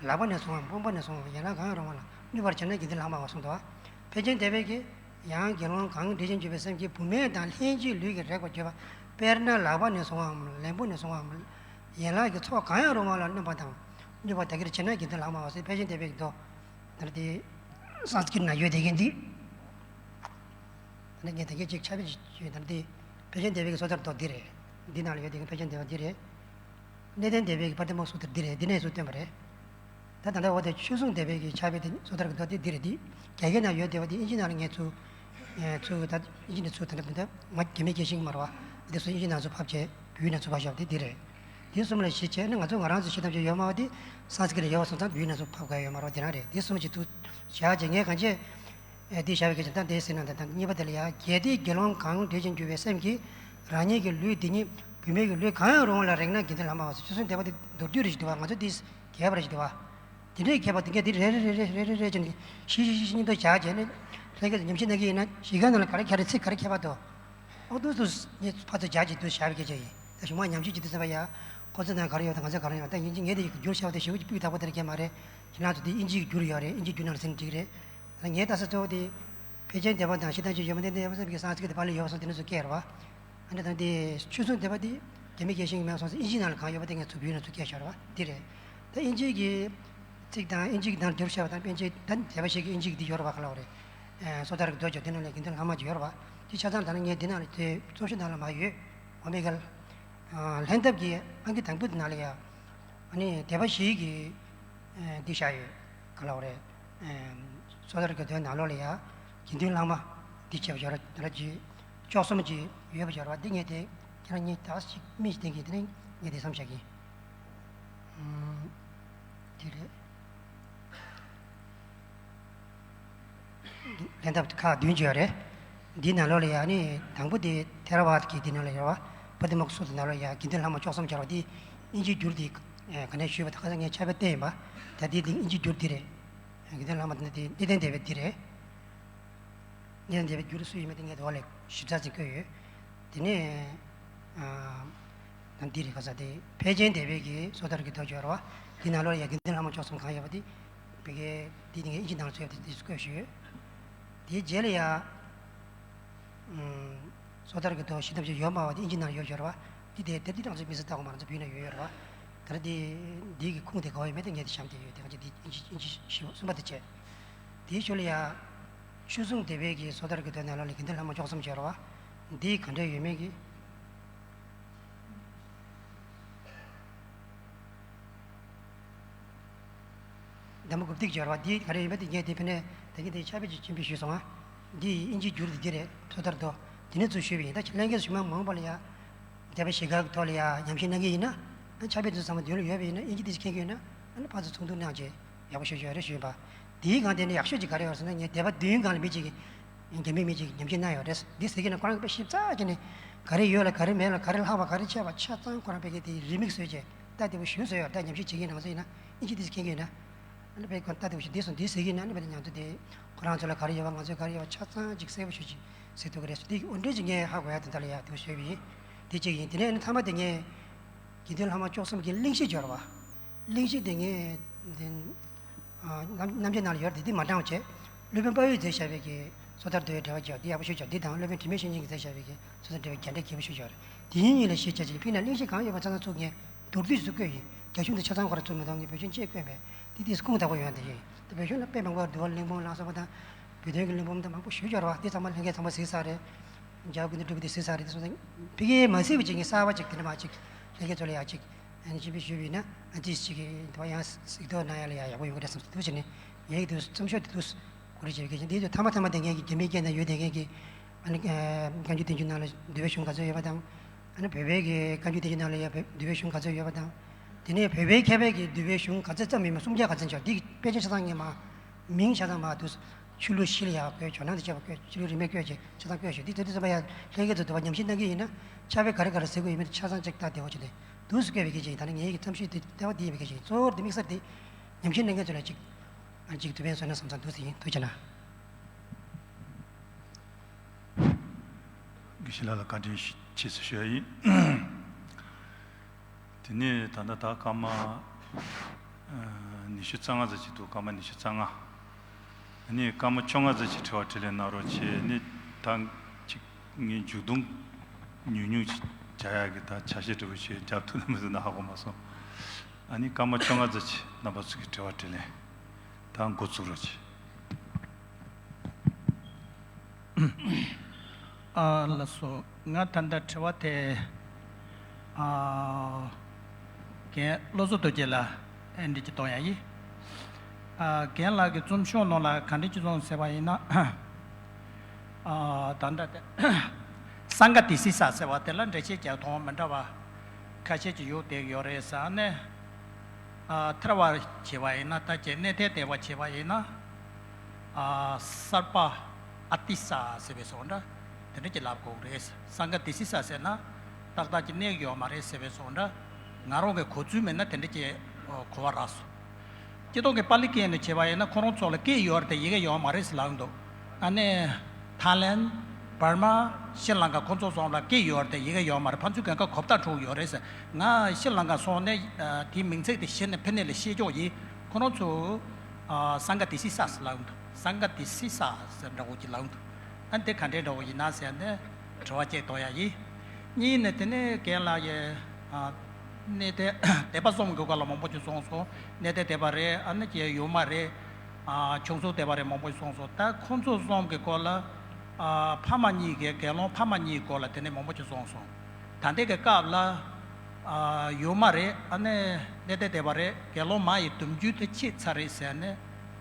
ལག་པ་ནས་བཟུང་ངམ། དཔུང་པ་ནས་བཟུང་ངམ། ཡན་ལག་གང་ཡང་རུང་བ་ལ་སྨྱུག་པར་བྱེད་ན་དགེ་འདུན་ལྷ་མོའོ་གསུངས་འདུག་པ། ཕལ་ཆེར་སྡེ་པའི་གིས། ཡང་དགེ་སློང་གང་འབྲེལ་ཅིང་འགྱུར་བའི་སེམས་ཀྱིས་བུད་མེད་དང་ལྷན་ཅིག་ལུས་ཀྱིས་རེག་པར་གྱུར་པ། དཔེར་ན་ལག་པ་ནས་བཟུང་ངམ། ལན་བུ་ནས་བཟུང་ངམ། ཡན་ལག་གི་ཚོགས་གང་ཡང་རུང་བ་ལ་སྣོམ་པ་དང་སྨྱུག་པ་དག་གིས་བྱེད་ན་དགེ་འདུན་ལྷ་མོའོ་ཟེར་ཕལ་ཆེར་སྡེ་པའི་གི་མདོ། ད་ནི་དེ་སཾ་སྐྲྀ་ཏ་ན་ཡོད་བསྡད་མཁན་འདི། ད་ནི་ངས་ད་གིན་ཅིག་ཕྱག་དཔེ་ཞིག་བྱས། ད་ནི་དེ་ཕལ་ཆེར་སྡེ་པའི་གི་སོ་ཐར་མདོ་འདི་རེད། འདི་ནང་ལ་ཡོད་བསྡད་མཁན་ཕལ་ཆེར་སྡེ་པ་འདི་རེད། གནས་བརྟན་སྡེ་པའི་གི་པར་ཏི་མོ་སུ་ཏྲ་འདི་རེད། འདི་ནས་ཚུར་བཏོན་པ་རེད། ད་ད་ལྟ་འོ་དེ་ཆོས་སྲུང་སྡེ་པའི་གི་ཕྱག་དཔེ་དེ་སོ་ཐར་གི་མདོ་དེ་འདི་རེད། འདི་རྒྱ་སྐད་ནང་ཡོད་བསྡད་པ་དེ་ཨིན་ཇི་ནང་ལ་ངས་ཚུར། ཨེ། ཚུར་ད་ཨིན་ཇི་ནས་ཚུར། ད་ནི་ད་ང་རྒྱ་མི་སྐད་ཤེས་ཀྱི་མ་རེད་པ། དེ་ཚོ་ཨིན་ཇི་ནང་ཚུར་ཕབ་བྱས་བོད་ཡིག་ནང་ཚུར་ཕབ་བཞག་པ་དེ་འདི་རེད། དེ་གསུམ་ལ་གཞི་བྱས་ནས་ང་ཚོ་ང་རང་ཚོ་ཤེས་ཐབས་ཅིག་ཡོད་སྨྲ་བ་དེ་སཾ་སྐྲྀ་ཏ་ནས་ཡོད་པ་སོང་ཙང་བོད་ཡིག་ནང་ཚུར་ཕབ་དགོས་ཡོད་མ་རེད་པ། དེ་རང་རེད། དེ་གསུམ་གྱི་ཐུགས་བཞག་བྱས་ངས་གང་བྱས། ཨེ། དེ་བཞག་པའི་སྐད་ཆ་ད་འདི་ཟེར་ན། ད་ད་གཉིས་པ་དེ་ལ་ཡ། གལ་ཏེ་དགེ་སློང་གང་འབྲེལ་ཅིང་འགྱུར་བའི་སེམས་ཀྱིས་རང་ཉིད་ཀྱི་ལུས་འདི་ཉིད་བུད་མེད་ཀྱི་ལུས་གང་ཡང་རུང་བ་ལ་རེག་ན་དགེ་འདུན་ལྷ་མོའོ་ཟེར། ཆོས་སྲུང་སྡེ་པ་དེ་མདོར་བསྡུས་རེ་ཞིག་འདུག་པ། ང་ཚོ་འདི་རྒྱས་པ་རེ་ཞིག་འདུག་པ། དེ་འདྲའི་མཁས་པ་དེ་གས་དེ་རེ་རེ་རེ་རེ་རེ་རེ་བྱས་ནས་ཤི་ཤི་ཤི་ཤི་སྙིང་སྟོབས་བྱ་བྱས་ནས་ལྷན་སྐྱེས་སུ་ཉམས་ཞིབ་གནང་གི་ཡིན་ན་གཞིས་ཀ་ནང་ལ་ག་རེ་ག་རེ་ཚིག་ག་རེ་མཁས་པ་འདུག་ཨོ་ཏུ་ཏུ་ངས་ཕར་ཚུར་རྒྱག་ཅིག་ཏུ་བཞག་པའི་སྐད་ཆ་ཡིན། ད་གཞུག་མ་ཉམས་ཞིབ་བྱེད་དུས་ཙམ་པ་ཡ། ཁོ་ཚོ་ནང་ག་རེ་ཡོད་དང་ང་ཚོ་ག་རེ་ཡོད། ད་ཡིན་གཅིག་ངས་དེ་འགྱུར་བྱ་བ་དེ་ཞེ་པོ་ཅིག་སྤུས་དག་པོ་དེ་ར་ཁྱེད་མ་རེད། ཁྱེད་རང་ཚོ་དེ་ཨིན་ཇིའི་འགྱུར་ཡོད་རེད། ཨིན་ཇིའི་འགྱུར་ནང་ལ་ཟིན་འགྲིག་རེད། ད་ངས་ལྟ་ས་གཙོ་བོ་དེ། ཕལ་ཆེར་སྡེ་པ་དང་ཤེས་ཐབས་ཅིག་ཡོད་མ་རེད། འདི་འདྲ་ཡོད་ས་དེ་ནས་ཚུར་སྐད་རེད་པ། ཨ་ནི་ད་དེ་ཆོས་སྲུང་སྡེ་པ་དེ་རྒྱ་མི་སྐད་ཤེས་ཀྱི་མེད་སོང་ཙང་ཨིན་ཇི་ནང་ལ་གང་ཡོད་པ་དེ་ངས་ཚུར་བོད་ནང་ཚུར་སྐད་བཞག་རེད་པ། འདི་རེད། ད་ཨིན་ཇི་གི་ཚིག་དང་ཨིན་ཇི་གི་ནང་བསྒྱུར་བྱས་པ་དང་། པཎ་ཆེན་ད་སྡེ་པ་ཞིག་གིས་ཨིན་ཇི་གི་འདི་ཡོད་རེད་པ། ག་ལ་བ་རེད། སོ་ཐར་གྱི་མདོ་ཅིག་དེ་ནང་ལ་དགེ་འདུན་ལྷག་མ་ཅིག་ཡོད་རེད་བ། དེ་ཆ་ཚང་ད་ནི་ངས་འདི་ནང་ལ་དེ་རྩོམ་གཞི་ནང་ལ་མ་ཡོད། འོ་མའི་གལ། ལྷན་ཐབས་ཀྱི་ཨང་ཀི་དང་པོ་དེ་ནང་ལ་ཡ། ཨ་ནི་སྡེ་པ་བཞི་གི་འདི་བཞག་ཡོད། ག་ལ་བ་རེད། སོ་ཐར་གྱི་མདོའི་ནང་ལོགས་ལ་ཡ། དགེ་འདུན་ལྷག་མ་འདི་བྱས་པ་ཡོད་ར་ཅིག་བཅུ་གསུམ་ཅིག་ཡོད་པ་ཡོད་ར་བ། འདི་ངས་དེ་ཁྱེད་རང་གཉིས་ད་ཅིག་མིག་ཅིག་བསྟན་གྱིན་དེ་ནས་ངས་དེ་བསམ་བཞག་གིན། དེ་རེད། ལྷན་ཐབས་ཁག་བདུན་ཅིག་ཡོད་རེད། འདིའི་ནང་ལོགས་ལ་ཡ་ནི་དང་པོ་དེ་ཐེ་ར་ཝཱད་ཀྱི་འདི་ནང་ལ་ཡོད་བ། པ་ཏི་མོག་སུ་ཏྲ་ནང་ལོགས་ཡ་དགེ་འདུན་ལྷག་མ་བཅུ་གསུམ་སྦྱར་བ་འདི་དབྱིན་ཇིའི་འགྱུར་འདི་ག་ནས་ཞུས་པ་དང་ཁ་སང་ངས་ཕྱག་དཔེ་བལྟས་ཡིན་པ། ད་འདི་འདི་དབྱིན་ཇིའི་འགྱུར་འདི་རེད། དགེ་འདུན་ལྷག་མ་འདི་ནི་དེ་གནས་བརྟན་སྡེ་པའི་འདི་རེད། གནས་བརྟན་སྡེ་པའི་འགྱུར་སུ་ཡིན་མིན་དེ་ངས་དེ་བ་ལས་ཞིབ་ཚགས་ཅིག་བཀོད་ཡོད། དེ་ནས་ཨ། ད་འདི་རེད། ག་ས་དེ་ཕལ་ཆེན་སྡེ་པའི་གི་སོ་ཐར་གྱི་མདོ་སྦྱོར་བ་འདི་ནང་ལོགས་ལ་ཡ་དགེ་འདུན་ལྷག་མ་བཅུ་གསུམ་གང་ཡོད་པ་དེ། བི་གའི་འདི་དེ་ངས་དབྱིན་ཇི་ནང་ཚུད་པ་དེ་དེ་བཀོད་ཞུས་ཡོད། དེའི་རྗེས་ལ་ཡ། ཨམ། སོ་ཐར་གྱི་མདོ་བཞི་ཐམས་ཅད་ཡོད་སྨྲ་བ་དེ་དབྱིན་ཇི་ནང་ཡོད་སྦྱོར་བ་འདི་དེ་དེབ་འདི་ང་ཚོའི་མི་སེར་ལྟ་གོ་མ་ང་ཚོ་བོད་ནང་ཡོད་ཡོད་རེད་བ། ད་རེས་འདི་འདི་གི་ཁུངས་དེ་ག་བ་ཡོད་མེད་དེ་ངས་དེ་བཤམས་བསྡད་ཡོད། དེ་ང་ཚོ་འདི་དབྱིན་ཇི་དབྱིན་ཇི་ཞིབ་གསུམ་པ་དེ་བྱས། དེའི་ཞོར་ལ་ཡ། ཆོས་སྲུང་སྡེ་པའི་གི་སོ་ཐར་གྱི་མདོ་ནང་ལོགས་ལ་དགེ་འདུན་ལྷག་མ་བཅུ་གསུམ་སྦྱར་བ། འདི་ག་འདྲ་ཡོད་མེད་ཀྱི། ཟླ་མོ་དགུ་ཏིག་སྦྱར་བ་འདི་ག་རེ་ཡོད་མེད་དེ་ངས་དེ་ཕི་ནས་ད་གིན་དེ་ཕྱག་དཔེ་ཅིག་སྤྱན་འབུལ་ཞུས་སོང་ཨ། འདི་ཡི་དབྱིན་ཇིའི་འགྱུར་དེ་འདི་རེད། སོ་ཐར་མདོ། དེ་ནས་ཚུར་ཞུས་པ་ཡིན། ད་ལྷན་རྒྱས་སུ་ཞུ་མ་མང་པ་ལ་ཡ། སྡེ་པ་བཞི་ཀ་གི་ཐོག་ལ་ཡ་ཉམས་ཞིབ་གནང་གི་ཡིན་ན། ཨ་ཕྱག་དཔེ་དེ་ཚོ་ཚང་མ་མདུན་ལ་ཡོད་པ་ཡིན་ན་དབྱིན་ཇི་དེ་ཚོ་མཁྱེན་གྱི་ཡོད་ན་ཨ་ནི་ཕར་ཚུར་ཚོགས་འདུ་གནང་བྱས་ཡག་པོ་ཞེ་པོ་ཅིག་ཡོད་རེད་ཞུས་པ། དེའི་སྒང་དེ་ནས་ཡག་ཤོས་ཅིག་ག་རེ་ཡོད་ཟེར་ན་ངས་སྡེ་པ་བདུན་སྒང་ལ་མི་གཅིག་གིས། རྒྱ་མི་མི་གཅིག་གིས་ཉམས་ཞིབ་གནང་ཡོད་རེད། འདི་ཟེར་གྱི་ན་ཁོ་རང་དཔེ་ཞིབ་ཚགས་བྱས་ནས་ག་རེ་ཡོད་ལ་ག་རེ་མེད་ལ་ག་རེ་ལྷག་པ་ག་རེ་ཆད་པ་ཆ་ཚང་ཁོ་རང་དཔེ་གི་དེ་རི་མིག་བཟོས་བྱས་ལྟ་བདེ་པོ་ཞེ་པོ་བཟོས་ཡོད་རེད། ད་ཉམས་ཞིབ་བྱེད་མཁན་རང་ཚོ་ཡིན་ན་དབྱིན་ཇི་དེ་ཚོ་མཁྱེན་གྱི་ཡོད་ན། ཨ་ནི་དཔེ་ཁོ་ལྟ་བདེ་པོ་ཞིག་འདི་སོང་འདི་ཟེར་གྱི་ན་ཨ་ནི་དཔེ་ང་ཚོ་དེ་ཁོ་རང་ཚོ་ལ་ག་རེ་ཡོད་པ་ང་ཚོ་ག་རེ་ཡོད་པ་ཆ་ཚང་ཅིག་གསལ་པོ་ཞེ་པོ་ཅིག་ཟེར་ཐུབ་ཀྱི་རེད། འདི་འོ་འདྲ་ཅིག་ངས་ཧ་གོ་ཡ་དེ་འདྲ་ལ་ཡ་དེ་བཟོས་པ་ཡིན། དེ་གཅིག་ཡིན། དེ་ནས་ཨ་ནི་མཐའ་མ་དེ་ངས་དགེ་འདུན་ལྷག་མ་བཅུ་གསུམ་གྱི་གླེང་གཞི་སྦྱོར་བ། གླེང་གཞི་དེ་ངས་འདི་ཨ་རྣམ་རྣམ་འབྱེད་ནང་ལ་ཡོད་རེད། དེ་འདི་མ་དྲངས་བྱས། སློབ་དཔོན་དཔའ་བོས་མཛད་བཞག་པའི་གི་སོ་ཐར་མདོའི་འགྲེལ་པ་བརྒྱ་འདི་ཡག་པོ་ཞེ་པོ་ཅིག་འདི་དང་སློབ་དཔོན་དྲི་མེད་བཤེས་གཉེན་གྱིས་མཛད་བཞག་པའི་གི་སོ་ཐར་འགྲེལ་པ་བརྒྱ་འགྲེལ་རྒྱས་པོ་ཞེ་པོ་ཅིག་རེད། དེ་གཉིས་གཉིས་ལ་གཞི་བྱས་ཅིག་ཕི་ནས་གླེང་གཞི་གང་ཡོད་པ་ཚང་ཚང་ཚུགས་ངས་མདོར་བསྡུས་སུ་བཀོད་ཡིན། རྒྱ་གཞུང་དུ་ཆ་ཚང་ཁོ་ར་ཚུགས་མི་འདུག་ངས་བོད་གཞུང་བཅས་བཀོད་པས་དེ་དུས་སུ་ཁུངས་དག་པོ་ཡོང་དེ་ཡིན། དེ་བོད་གཞུང་ལ་དཔེ་མང་པོ་འདུལ་བ་གླིང་འབུམ་ལ་སོགས་པ་དང་། བོད་དོན་གྱི་གླིང་འབུམ་དང་མང་པོ་ཞུ་སྦྱོར་བ་དེ་ཚང་མ་ལྷན་རྒྱས་ཚང་མ་གཟིགས་ས་རེད། རྒྱལ་བ་ཀུན་འདུས་སྒྲུབ་པའི་དེ་གཟིགས་ས་རེད། དེ་སོང་ཙང་ཕ་གིའི་མ་གཟིགས་པ་ཅིག་ངས་གསར་པ་ཅིག་དེ་འདྲ་མ་ཅིག་ལྷན་རྒྱས་ཚོ་ལ་ཡ་ཅིག་ཨ་ནི་ཅིག་ཞུས་པ་ཡིན་ན་ཨ་ཙི་ཅིག་གི་དེ་བ་ཡང་གཟིགས་རྟོག་གནང་ཡ་ལ་ཡ་ཡག་པོ་ཡོང་གི་རེད་བསམ་སོང་། དེ་བྱས་ནས་ངས་ཀྱི་དུས་རྩོམ་ཤོག་དེ་དུས་གོ་རེ་བྱེད་པའི་སྐད་ཆ་འདི་ཚོ་མཐའ་མ་མཐའ་མ་དེ་ངས་ཀྱི་རྒྱ་མིའི་སྐད་ནང་ཡོད་དེ་ངས་ཀྱི་ཨ་ནི་བཀའ་འགྱུར་བསྟན་འགྱུར་ནང་ལ་འདུལ་བའི་གཞུང་ག་ཚོད་ཡོད་པ་དང་། ཨ་ནི་བོད་པའི་གི་བཀའ་འགྱུར་བསྟན་འགྱུར་ནང་ལ་ཡ་བོད་འདུལ་བའི་གཞུང་ག་ཚོད་ཡོད་པ་དང་། དེ་ནས་བོད་པའི་མཁས་པའི་གི་འདུལ་བའི་གཞུང་ག་ཚོད་ཙམ་ཡིན་མིན་སུམ་བརྒྱ་ག་ཚོད་འབྱོར་འདི་དཔེ་ཆ་ཆ་ཚང་ངས་མ་མིང་ཆ་ཚང་མ་དུ་ཆོས་ལུགས་བཞི་ལ་ཡ་བཀོད། ཇོ་ནང་དང་བཅས་པ་བཀོད། ཆོས་ལུགས་རིས་མེད་བཀོད་ཅིག་ཆ་ཚང་བཀོད་ཞུ། འདི་ཚོ་འདི་ཚོ་མ་ཡ་ལྷན་རྒྱས་ཚོ་འདུལ་བ་ཉམས་ཞིབ་གནང་གི་ཡིན་ན་ཕྱག་དཔེ་ག་རེ་ག་རེ་ཟེར་དགོས་ཡོད་མེད་ཆ་ཚང་ཅིག་ལྟ་བདེ་བོ་བྱས་ཏེ་དུས་སུ་བཀོད་པའི་གི་ཅིག་ད་ནི་ངའི་གི་རྩོམ་ཤོག་འདི་ལྟ་བ་འདི་ཡིན་པའི་གི་ཅིག་གཙོ་བོར་འདི་དམིགས་བསལ་འདི་ཉམས་ཞིབ་གནང་མཁན་ཚོ་ལ་ཅིག་ཅིག་དུ་ཕན་སོང་ན་བསམ་ཙང་འདུག་ཟེར་ཡིན། ཐུགས་རྗེ་གནང་། དགེ་བཤེས་ལགས་ལ་བཀའ་དྲིན་ཆེ་ཞུ་ཡ་ཡིན། དེ་ནས་ད་ལྟ་ད་སྐར་མ་ཉི་ཤུ་རྩ་ལྔ་ཙམ་ཅིག་འདུག་སྐར་མ་ཉི་ཤུ་རྩ་ལྔ། དེ་ནས་སྐར་མ་བཅོ་ལྔ་ཙམ་ཅིག་དྲི་བ་དྲིས་ལན་གནང་རོགས་བྱེད། ནི་ད་ཅིག་ངས་མཇུག་སྡོམ་ཉུང་ཉུང་ཅིག་བྱ་ཡག་གི་ད་བྱ་བཞག་འདྲ་བོ་ཞིག་རྒྱབ་ཐུབ་ན་མི་ཐུབ་ན་ཧ་གོ་མ་སོང་། ཨ་ནི་སྐར་མ་བཅོ་ལྔ་ཙམ་ཅིག་རྣམ་པ་ཚོ་གི་དྲི་བ་དྲིས་ལན་ད་འགོ་ཚུགས་རོགས་བྱེད། ཨ་ལགས་སོ། ང་ད་ལྟ་དྲི་བ་དེ་ཨ་རྒན་བློ་བཟང་རྡོ་རྗེ་ལ་ཨེ་འདྲི་ཅིག་གཏོང་ཡ་ཡིན། ཨ་རྒན་ལགས་ཀྱི་རྩོམ་ཤོག་ནང་ལ་ག་འདྲ་ཅིག་སོང་ཟེར་བ་ཡིན་ན། ཨ་ད་ལྟ་དེ་སངྒ་ཏི་སི་ས་ཟེར་བ་དེ་ལ་འགྲེལ་བཤད་རྒྱག་སྟངས་མི་འདྲ་བ་ཁ་ཤས་ཅིག་ཡོད་དེ་ཡོད་རེད་ཟེར་ནས། ཨ་ཐར་བ་བྱས་པ་ཡིན་ན་ད་ཅེ་གནས་བརྟན་སྡེ་པ་བྱས་པ་ཡིན་ན། ཨ་སར་པ་ཨ་ཏི་ས་ཟེར་བའི་སོགས་འདྲ་དེ་འདྲ་ཅིག་ལབ་དགོས་རེད། སངྒ་ཏི་སི་ས་ཟེར་ན་ཏག་ཏག་ཅིག་གནས་ཡོད་མ་རེད་ཟེར་བའི་སོགས་འདྲ་ང་རང་གི་གོ་ཚུལ་མེད་ན་དེ་འདྲ་ཅིག་གོ་བ་རག་སོང་། སྤྱིར་བཏང་གི་པཱ་ལི་སྐད་ནས་བྱས་པ་ཡིན་ན་ཁོ་རང་ཚོ་ལ་སྐད་ཡོད་རེད་དེ་ཡི་གེ་ཡོད་མ་རེད་ཟེར་ལབ་འདུག་ཨ་ནི་ཐའི་ལེན། འབར་མ། ཤྲི་ལང་ཀ་ཁོ་ཚོ་ཚང་མ་ལ་སྐད་ཡོད་རེད་དེ་ཡི་གེ་ཡོད་མ་རེད། ཕན་ཚུན་གང་ག་གོ་བརྡ་འཕྲོད་ཡོད་རེད་ཟེར། ང་ཤྲི་ལང་ཀ་སོང་ནས་དེའི་མིང་ཚིག་དེ་ཤེས་ནས་ཕི་ནས་ལ་ཤེས་ཀྱོག་ཡིན། ཁོ་རང་ཚོ་སངྒ་ཏི་སི་ས་ཟེར་ལབ་འདུག་སངྒ་ཏི་སི་ས་ཟེར་འདྲ་བོ་ཅིག་ལབ་འདུག་ཨ་ནི་དེ་ག་འདྲའི་འདྲ་བོ་ཡིན་ན་ཟེར་ནས་དྲི་བ་གཅིག་གཏོང་ཡ་ཡིན། གཉིས་ནས་དེ་ནས་རྒན་ལགས་ཡི་གནས་བརྟན་སྡེ་པ་གསུམ་གྱི་སྐོར་ལ་མང་པོ་ཅིག་གསུངས་སོང་། གནས་བརྟན་སྡེ་པ་རེད། ཨ་ནི་ཅིག་ཡུལ་མ་རེད། ཨ་ཆུང་ཚོ་དེ་བ་རེ་མང་པོ་ཞིག་སོང་སོང་། ད་ཁོང་ཚོ་གསུམ་གི་སྐོར་ལ་ཨ་ཕ་མ་གཉིས་ཀྱི་དགེ་སློང་ཕ་མ་གཉིས་སྐོར་ལ་དེ་ནས་མང་པོ་ཞིག་སོང་སོང་། ད་ལྟའི་གི་སྐབས་ལ་ཨ་ཡོད་མ་རེད། ཨ་ནི་གནས་བརྟན་སྡེ་པ་རེད། དགེ་སློང་མ་ཡི་དུམ་རྒྱུན་དེ་ཆད་ཚར་རེད་ཟེར་ནས་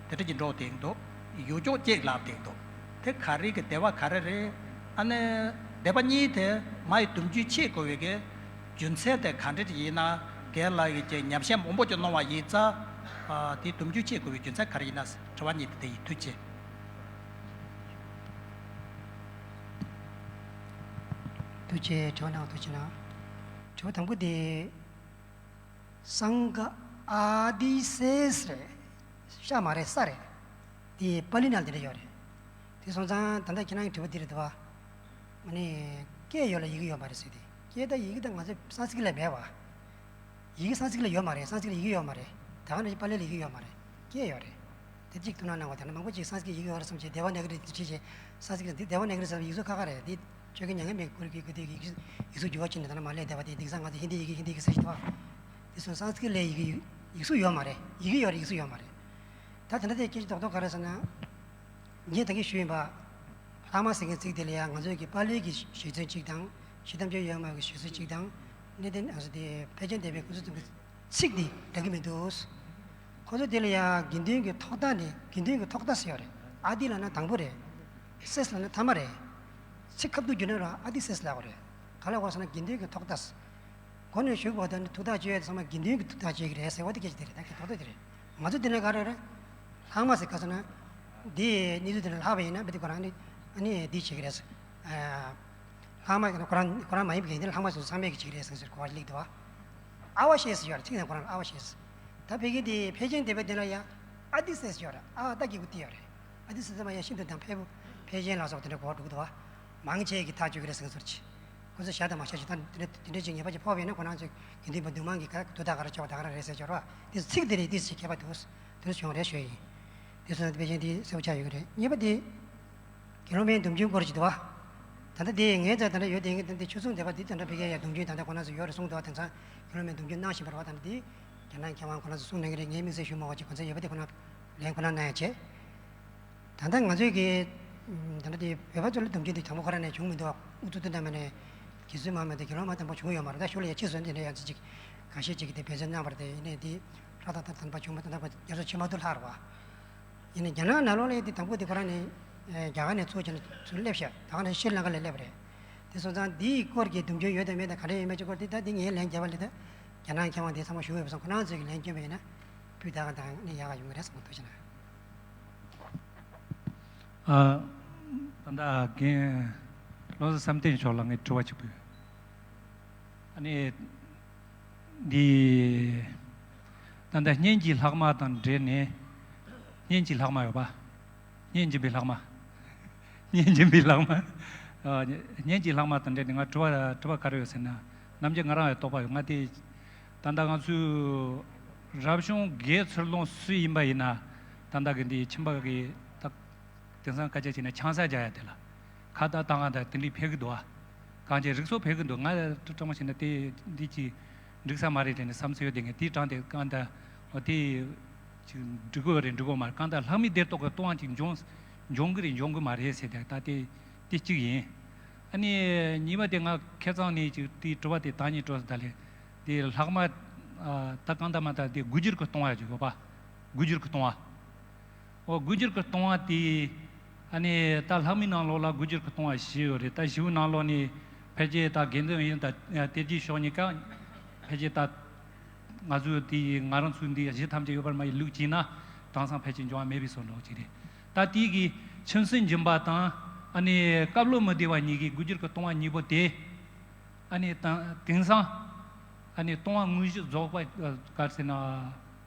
དེ་འདྲ་ཅིག་འགྲོ་བསྡད་འདུག་ཡུལ་ཕྱོགས་གཅིག་ལབ་བསྡད་འདུག་དེ་ག་རེ་གི་སྡེ་པ་ག་རེ་རེད། ཨ་ནི་སྡེ་པ་གཉིས་དེ་མ་ཡི་དུམ་རྒྱུན་ཆད་དགོས་པའི་གི་རྒྱུ་མཚན་དེ་ག་འདྲ་ཅིག་ཡིན་ན། རྒན་ལགས་ཀྱིས་ཉམས་ཞིབ་མང་པོ་ཅིག་གནང་བ་ཡིན་ཙང་། ཨ་དེ་དུམ་རྒྱུན་ཆད་དགོས་པའི་རྒྱུ་མཚན་ག་རེ་ཡིན་ན། དྲི་བ་གཉིས་དེ་དེ་ཡིན། ཐུགས་རྗེ་ཆེ། ཐུགས་རྗེ་ཆེ། དྲི་བ་གནང་། ཐུགས་རྗེ་གནང་། དྲི་བ་དང་པོ་དེ། སངྒ་ཨ་དི་སེ་སི་རེད། ཤ་མ་རེད། ས་རེད། དེ་པཱ་ལི་ནང་དེ་འདྲ་ཡོད་རེད། དེ་སོང་ཙང་ད་ལྟ་ཁྱེད་རང་གི་དྲི་བ་དེ་རེད་འདུག་བ། ཨ་ནི་སྐད་ཡོད་ལ་ཡི་གེ་ཡོད་མ་རེད་ཟེར་ཏེ། སྐད་དང་ཡི་གེ་དང་ང་ཚོ་སཾ་སྐྲྀཏ་ལ་མེད་བ། ཡི་གེ་སཾ་སྐྲྀཏ་ལ་ཡོད་མ་རེད། སཾ་སྐྲྀཏ་ལ་ཡི་གེ་ཡོད་མ་རེད། ད་ག་ནང་བཞིན་པཱ་ལི་ལ་ཡི་གེ་ཡོད་མ་རེད། སྐད་ཡོད་རེད། དེ་གཅིག་ཐུགས་སྣང་གནང་བ། དེ་ནས་མང་པོ་ཅིག་སཾ་སྐྲྀཏ་ཡི་གེ་ཡོད་རེད་བསམ་བྱས། དེ་བ་ན་ག་རི་དེ་བྲིས་བྱས། སཾ་སྐྲྀཏ་འདི་དེ་བ་ན་ག་རི་ཟེར་བ་ཡིག་གཟུགས་ཁ་ཁ་རེད། དེ་ཆོས་རྒྱལ་མྱ་ངན་མེད་ཀྱི་སྐུ་རིམ་གྱི་སྐུ་དེ་ཡིག་ཡིག་གཟུགས་འགྱུར་བ་ཕྱིན་ནས་ད་ནང་མར་སླེབས་བསྡད་པ་དེ། དེང་སང་ང་ཚོ་ཧིན་དི་ཡི་གེ་ཧིན་དི་ཡི་གེ་ཟེར་བཞིན་འདུག་བ། དེ་སོང་སཾ་སྐྲྀཏ་ལ་ཡི་གེ་ཡིག་གཟུགས་ཡོད་མ་རེད། ཡི་གེ་ཡོད་རེད། ཡིག་གཟུགས་ཡོད་མ་རེད། ད་དེ་འདྲ་དེ་སྐད་ཆ་རྡོག་རྡོག་ག་རེ་ཟེར་ན། ངས་ད་གིན་ཞུས་ཡིན་པ། ལྷག་མ་ཟེར་མཁན་ཚིག་དེ་ལ་ཡང་ང་ཚོའི་གི་པཱ་ལིའི་གི་བཞེད་ཚུལ་གཅིག་དང་། ཞེ་ཐམས་ཅད་ཡོད་མ་གི་བཞེད་ཚུལ་གཅིག་དང་། གནས་བརྟན་ཨ་ཟེར་དེ་ཕལ་ཆེར་འདས་པའི་སྐུ་ཚེ་གསུམ་གྱི་ཚིག་འདི་འདྲ་གི་མི་འདུག་ཁོ་ཚོ་དེ་ལ་ཡང་དགེ་འདུན་གྱི་ཐོག་མཐའ་ནས། དགེ་འདུན་གྱི་ཐོག་མཐའ་ཟེར་ཡོད་རེད། ཨ་དི་ལབ་ན་དང་པོ་རེད། སེ་སི་ལབ་ན་ཐ་མ་རེད། ཚིག་ཁ་ཐུག་བསྒྱུར་ན་ར་ཨ་དི་སེ་སི་ལབ་དགོས་རེད། ག་ལ་གོ་ཟེར་ན་དགེ་འདུན་གྱི་ཐོག་མཐའ། སྒོ་ནས་ཞུགས་པ་དང་ཐུགས་ཐག་གཅོད་ཡས་ཚང་མ་དགེ་འདུན་གྱི་ཐུགས་ཐག་གཅོད་ཀྱི་རེད་ཟེར་བ་དེ་སྐད་ཆ་དེ་རེད། ད་གི་ཐོག་ཐོག་དེ་རེད། ང་ཚོ་དེ་ནས་ག་རེ་རེད། ལྷག་མ་ཟེར་ག་ཟེར་ན། འདི་གནས་ཚུལ་དེ་ནས་ལྷག་པ་ཡིན་ན་བི་དེ་ཁོ་རང་ནི་ཨ་ནི་འདི་བྱེད་ཀྱི་རེད་ཟེར། ལྷག་མ་ཁོ་རང་ཁོ་རང་མ་ཡིན་པའི་གི་འདི་ལྷག་མ་ཟེར་ཚང་མས་ཀྱི་བྱེད་ཀྱི་རེད་ཟེར་ཟེར་གོ་བ་ལེགས་འདུག་བ། ཨ་བ་ཤེས་ཟེར་ཡོད་རེད། ཚིག་ནས་ཁོ་རང་ཨ་བ་ཤེས་ཟེར། ད་ཕ་གི་དེ་ཕལ་ཆེར་འདས་པའི་དེ་ལ་ཡ་ཨ་དི་སེ་སི་ཡོད་རེད། ཨ་ད་གི་གུ་དེ་ཡོད་རེད། ཨ་དི་སེ་སི་མ་ཡ་ཤིན་ཏུ་དང་ཕལ་པོ་ཕལ་ཆེར་ལ་སོགས་དེ་འདྲ་གོ་བ་འགྲོ་གི་འདུག་བ། མང་ཆེ་གི་ཐག་གཅོད་ཀྱི་རེད་ཟེར་ཟེར་གྱི། ཁོ་ཚོ་བཞག་དང་མ་བཞག་ཞིག་ད་དེ་འདྲ་དེ་འདྲ་ཅིག་ངེས་པ་ཅིག་ཕོག་པ་ཡིན་ན་ཁོ་རང་ཚོས་དགེ་འདུན་པ་འདུས་མང་གི་ག་དུ་ད་ག་ར་ཆོག་ད་ག་ར་རེད་ཟེར་ཆོག་ར། དེ་ཚིག་དེ་རེད། དེ་ཚིག་ཁྱད་པར་འདུག་དེ་ཚོ་བྱུང་རེད་ཞུ་ཡིན། དེ་ཚོ་ནི་དཔེ་ཅན་དེ་གསལ་པོ་ཆགས་ཡོད་ཀྱི་རེད། གཉིས་པ་དེ། དགེ་སློང་མའི་སྡོམ་རྒྱུན་སྐོར་ཅིག་འདུག་བ། ད་ལྟ་དེ་ངའི་རྩ་ད་ལྟ་ཡོད་དེ་ངས་ད་ལྟ་ཆོས་སྲུང་སྡེ་པ་དེ་ད་ལྟ་ཕ་གིར་ཡ་སྡོམ་རྒྱུན་ད་ལྟ་ཁོ་རང་ཚོ་ཡོད་རེད་གསུངས་འདུག་བ། དེང་སང་དགེ་སློང་མའི་སྡོམ་རྒྱུན་གནང་བཞིན་པ་རེད་བ། ད་ལྟ་དེ་རྒྱ་ནག་མཁས་དབང་ཁོ་རང་ཚོ་གསུང་གནང་གི་རེད། ངའི་དམིགས་བསལ་ཞུ་མ་དགོས་ཅིག་ཁོ་ཚོས་ཡོད་པ་དེ་ཁོ་ན་ལན་ཁོ་ན་གནང་ཡ་བྱེད། ད་ལྟ་ང་ཚོའི་གི་ད་ལྟ་དེ་བོད་པ་ཚོ་ལ་སྡོམ་རྒྱུན་དེ་དང་པོ་ཁོ་རང་ནས་བྱུང་མི་འདུག་བ། ཨུ་ཚུགས་དོན་དམ་མ་ནས་གི་སུས་མ་མ་དེ་དགེ་སློང་མ་དང་པོ་བྱུང་ཡོད་མ་རེད། ད་ཤུལ་ལ་ཡ་ཕྱིས་སོང་། དེ་འདྲ་ཡང་ཚིག་ཅིག་གང་ཤེས་ཅིག་གིས་དེ་འབད་བརྩོན་གནང་བ་རེད། དེ་ཡིན་ནའི་དེ་ཧྲ་ཏག་ཏག་དམ་པ་བྱུང་མ་ད་ལྟ་བར་རྒྱ་མཚོ་ཆུ་མ་དུ་ལྷག་རེད་བ། ཡིན་ནའི་རྒྱ་ནག་ནང་ལོགས་ལ་ཡ་དེ་དང་པོ་དེ་ཁོ་རང་ནས་རྒྱ་གར་ནས་ཚུར་བྱས་ནས་ཚུར་སླེབས་ཤག་ད་ག་ནས་ཤྲི་ལང་ཀ་ལ་སླེབས་པ་རེད། དེ་སོང་ཙང་འདིའི་སྐོར་གྱི་སྡོམ་རྒྱུན་ཡོད་དམ་མེད་དམ་ག་རེ་ཡོད་མེད་ཀྱི་སྐོར་དེ་ད་འདི་ངས་ལན་བརྒྱབ་པ་ལས་ད་རྒྱ་ནག་མཁས་དབང་དེ་ཚང་མ་བཞུགས་ཡོད་པ་སོང་། ཁོ་རང་ཚོས་ཀྱི་ལན་སྐྱོན་པ་ཡིན་ན་སྤུས་དག་དང་ནི་ཡག་ག་ཡོང་གི་རེད་བསམ་གྱི་འདུག་ཅེ་ན། ཨ། ད་ལྟ་རྒན་བློ་བཟང་བསམ་གཏན་མཆོག་ལ་ངས་དྲི་བ་གཅིག་པུ་ཡོད། ཨ་ནི། འདི། ད་ལྟ་སྙན་གྱི་ལྷག་མ་དང་འབྲེལ་ནས། སྙན་གྱི་ལྷག་མ་ཡོད་པ། སྙན་འབྱིན་པའི་ལྷག་མ། སྙན་འབྱིན་པའི་ལྷག་མ། ཨ། སྙན་གྱི་ལྷག་མ་དང་འབྲེལ་ནས་ང་དྲི་བ་དྲི་བ་ག་རེ་ཡོད་ཟེར་ན། ནམ་རྒྱུན་ང་རང་ཡང་དོགས་པ་ཡོད། ང་དེ། ད་ལྟ་ང་ཚོའི་རབ་བྱུང་བརྒྱད་ཚུར་ལོངས་སུ་ཡིན་པ་ཡིན་ན། ད་ལྟ་གི་འདི་ཁྱིམ་པ་གི་ད། དེང་སང་སྐད་ཆ་བྱས་ན་ཆང་ས་རྒྱག་ཡ་དེ་ལ། ཁ་བརྡ་བཏང་ཡ་དང་དེ་འདྲའི་ཕེབས་ཀྱི་འདུག་ཨ། གང་ཅི་རིགས་སོགས་ཕེབས་ཀྱི་འདུག་ང་སྤྲང་པོ་བྱས་ན་དེ་འདི་ཅིག་འགྲིག་ས་མ་རེད་དྲན་ནས་བསམ་ཚུལ་ཡོད་དེ། ངས་དེའི་གྲངས་དེ་གང་ལྟར་འོ་དེ་ཅིག་འགྲིག་གི་ཡོད་རེད་འགྲིག་གི་མ་རེད། གང་ལྟར་ལྷག་མའི་སྡེར་གཏོགས་ཀྱི་གཏོང་བ་ཅིག་འབྱུང་འབྱུང་གི་རེད་འབྱུང་གི་མ་རེད་ཟེར་དེ་ད་དེ་དེ་གཅིག་ཡིན། ཨ་ནི་གཉིས་པ་དེ་ང་ཁ་སང་ནས་ཅིག་དེའི་དྲི་བ་དེ་ད་ཉིད་སྤྲོ་ས་ད་ལས་དེ་ལྷག་མ་ད་གང་ལྟར་མ་ད་དེ་དགུ་འགྱུར་གྱི་གཏོང་བ་ཅིག་ཡོད་པ། དགུ་འགྱུར་གྱི་གཏོང་བ། འོ་དགུ་འགྱུར་གྱི་གཏོང་བ་དེ། ཨ་ནི་ད་ལྷག་མའི་ནང་ལོགས་ལ་དགུ་འགྱུར་གྱི་གཏོང་བ་བཞི་ཡོད་རེད། ད་བཞི་པོའི་ནང་ལོགས་ནས་ཕལ་ཆེར་ད་དགེ་འདུན་ཡིན་ད་གཏེར་གྱི་ཕྱོགས་གཉིས་ཀ་ཕལ་ཆེར་ད་ང་ཚོའི་དེ་ང་རང་ཚོའི་འདི་གཞི་ཐམས་ཅད་ཡོད་པར་སྨྲ་བའི་ལུགས་བྱས་ན་དེང་སང་ཕལ་ཆེར་འབྱུང་བ་མེད་པའི་བཟོ་འདྲ་ཅིག་རེད། ད་དེ་གི་ཁྱིམ་སྲིད་འབྱིན་པ་དང་ཨ་ནི་སྐབས་ལོ་མི་བདེ་བ་གཉིས་ཀྱི་དགུ་འགྱུར་གྱི་གཏོང་བ་གཉིས་པོ་དེ། ཨ་ནི་དང་དེང་སང་། ཨ་ནི་གཏོང་བ་དངོས་གཞི་རྫོགས་པ་ག་རེ་ཟེར་ན།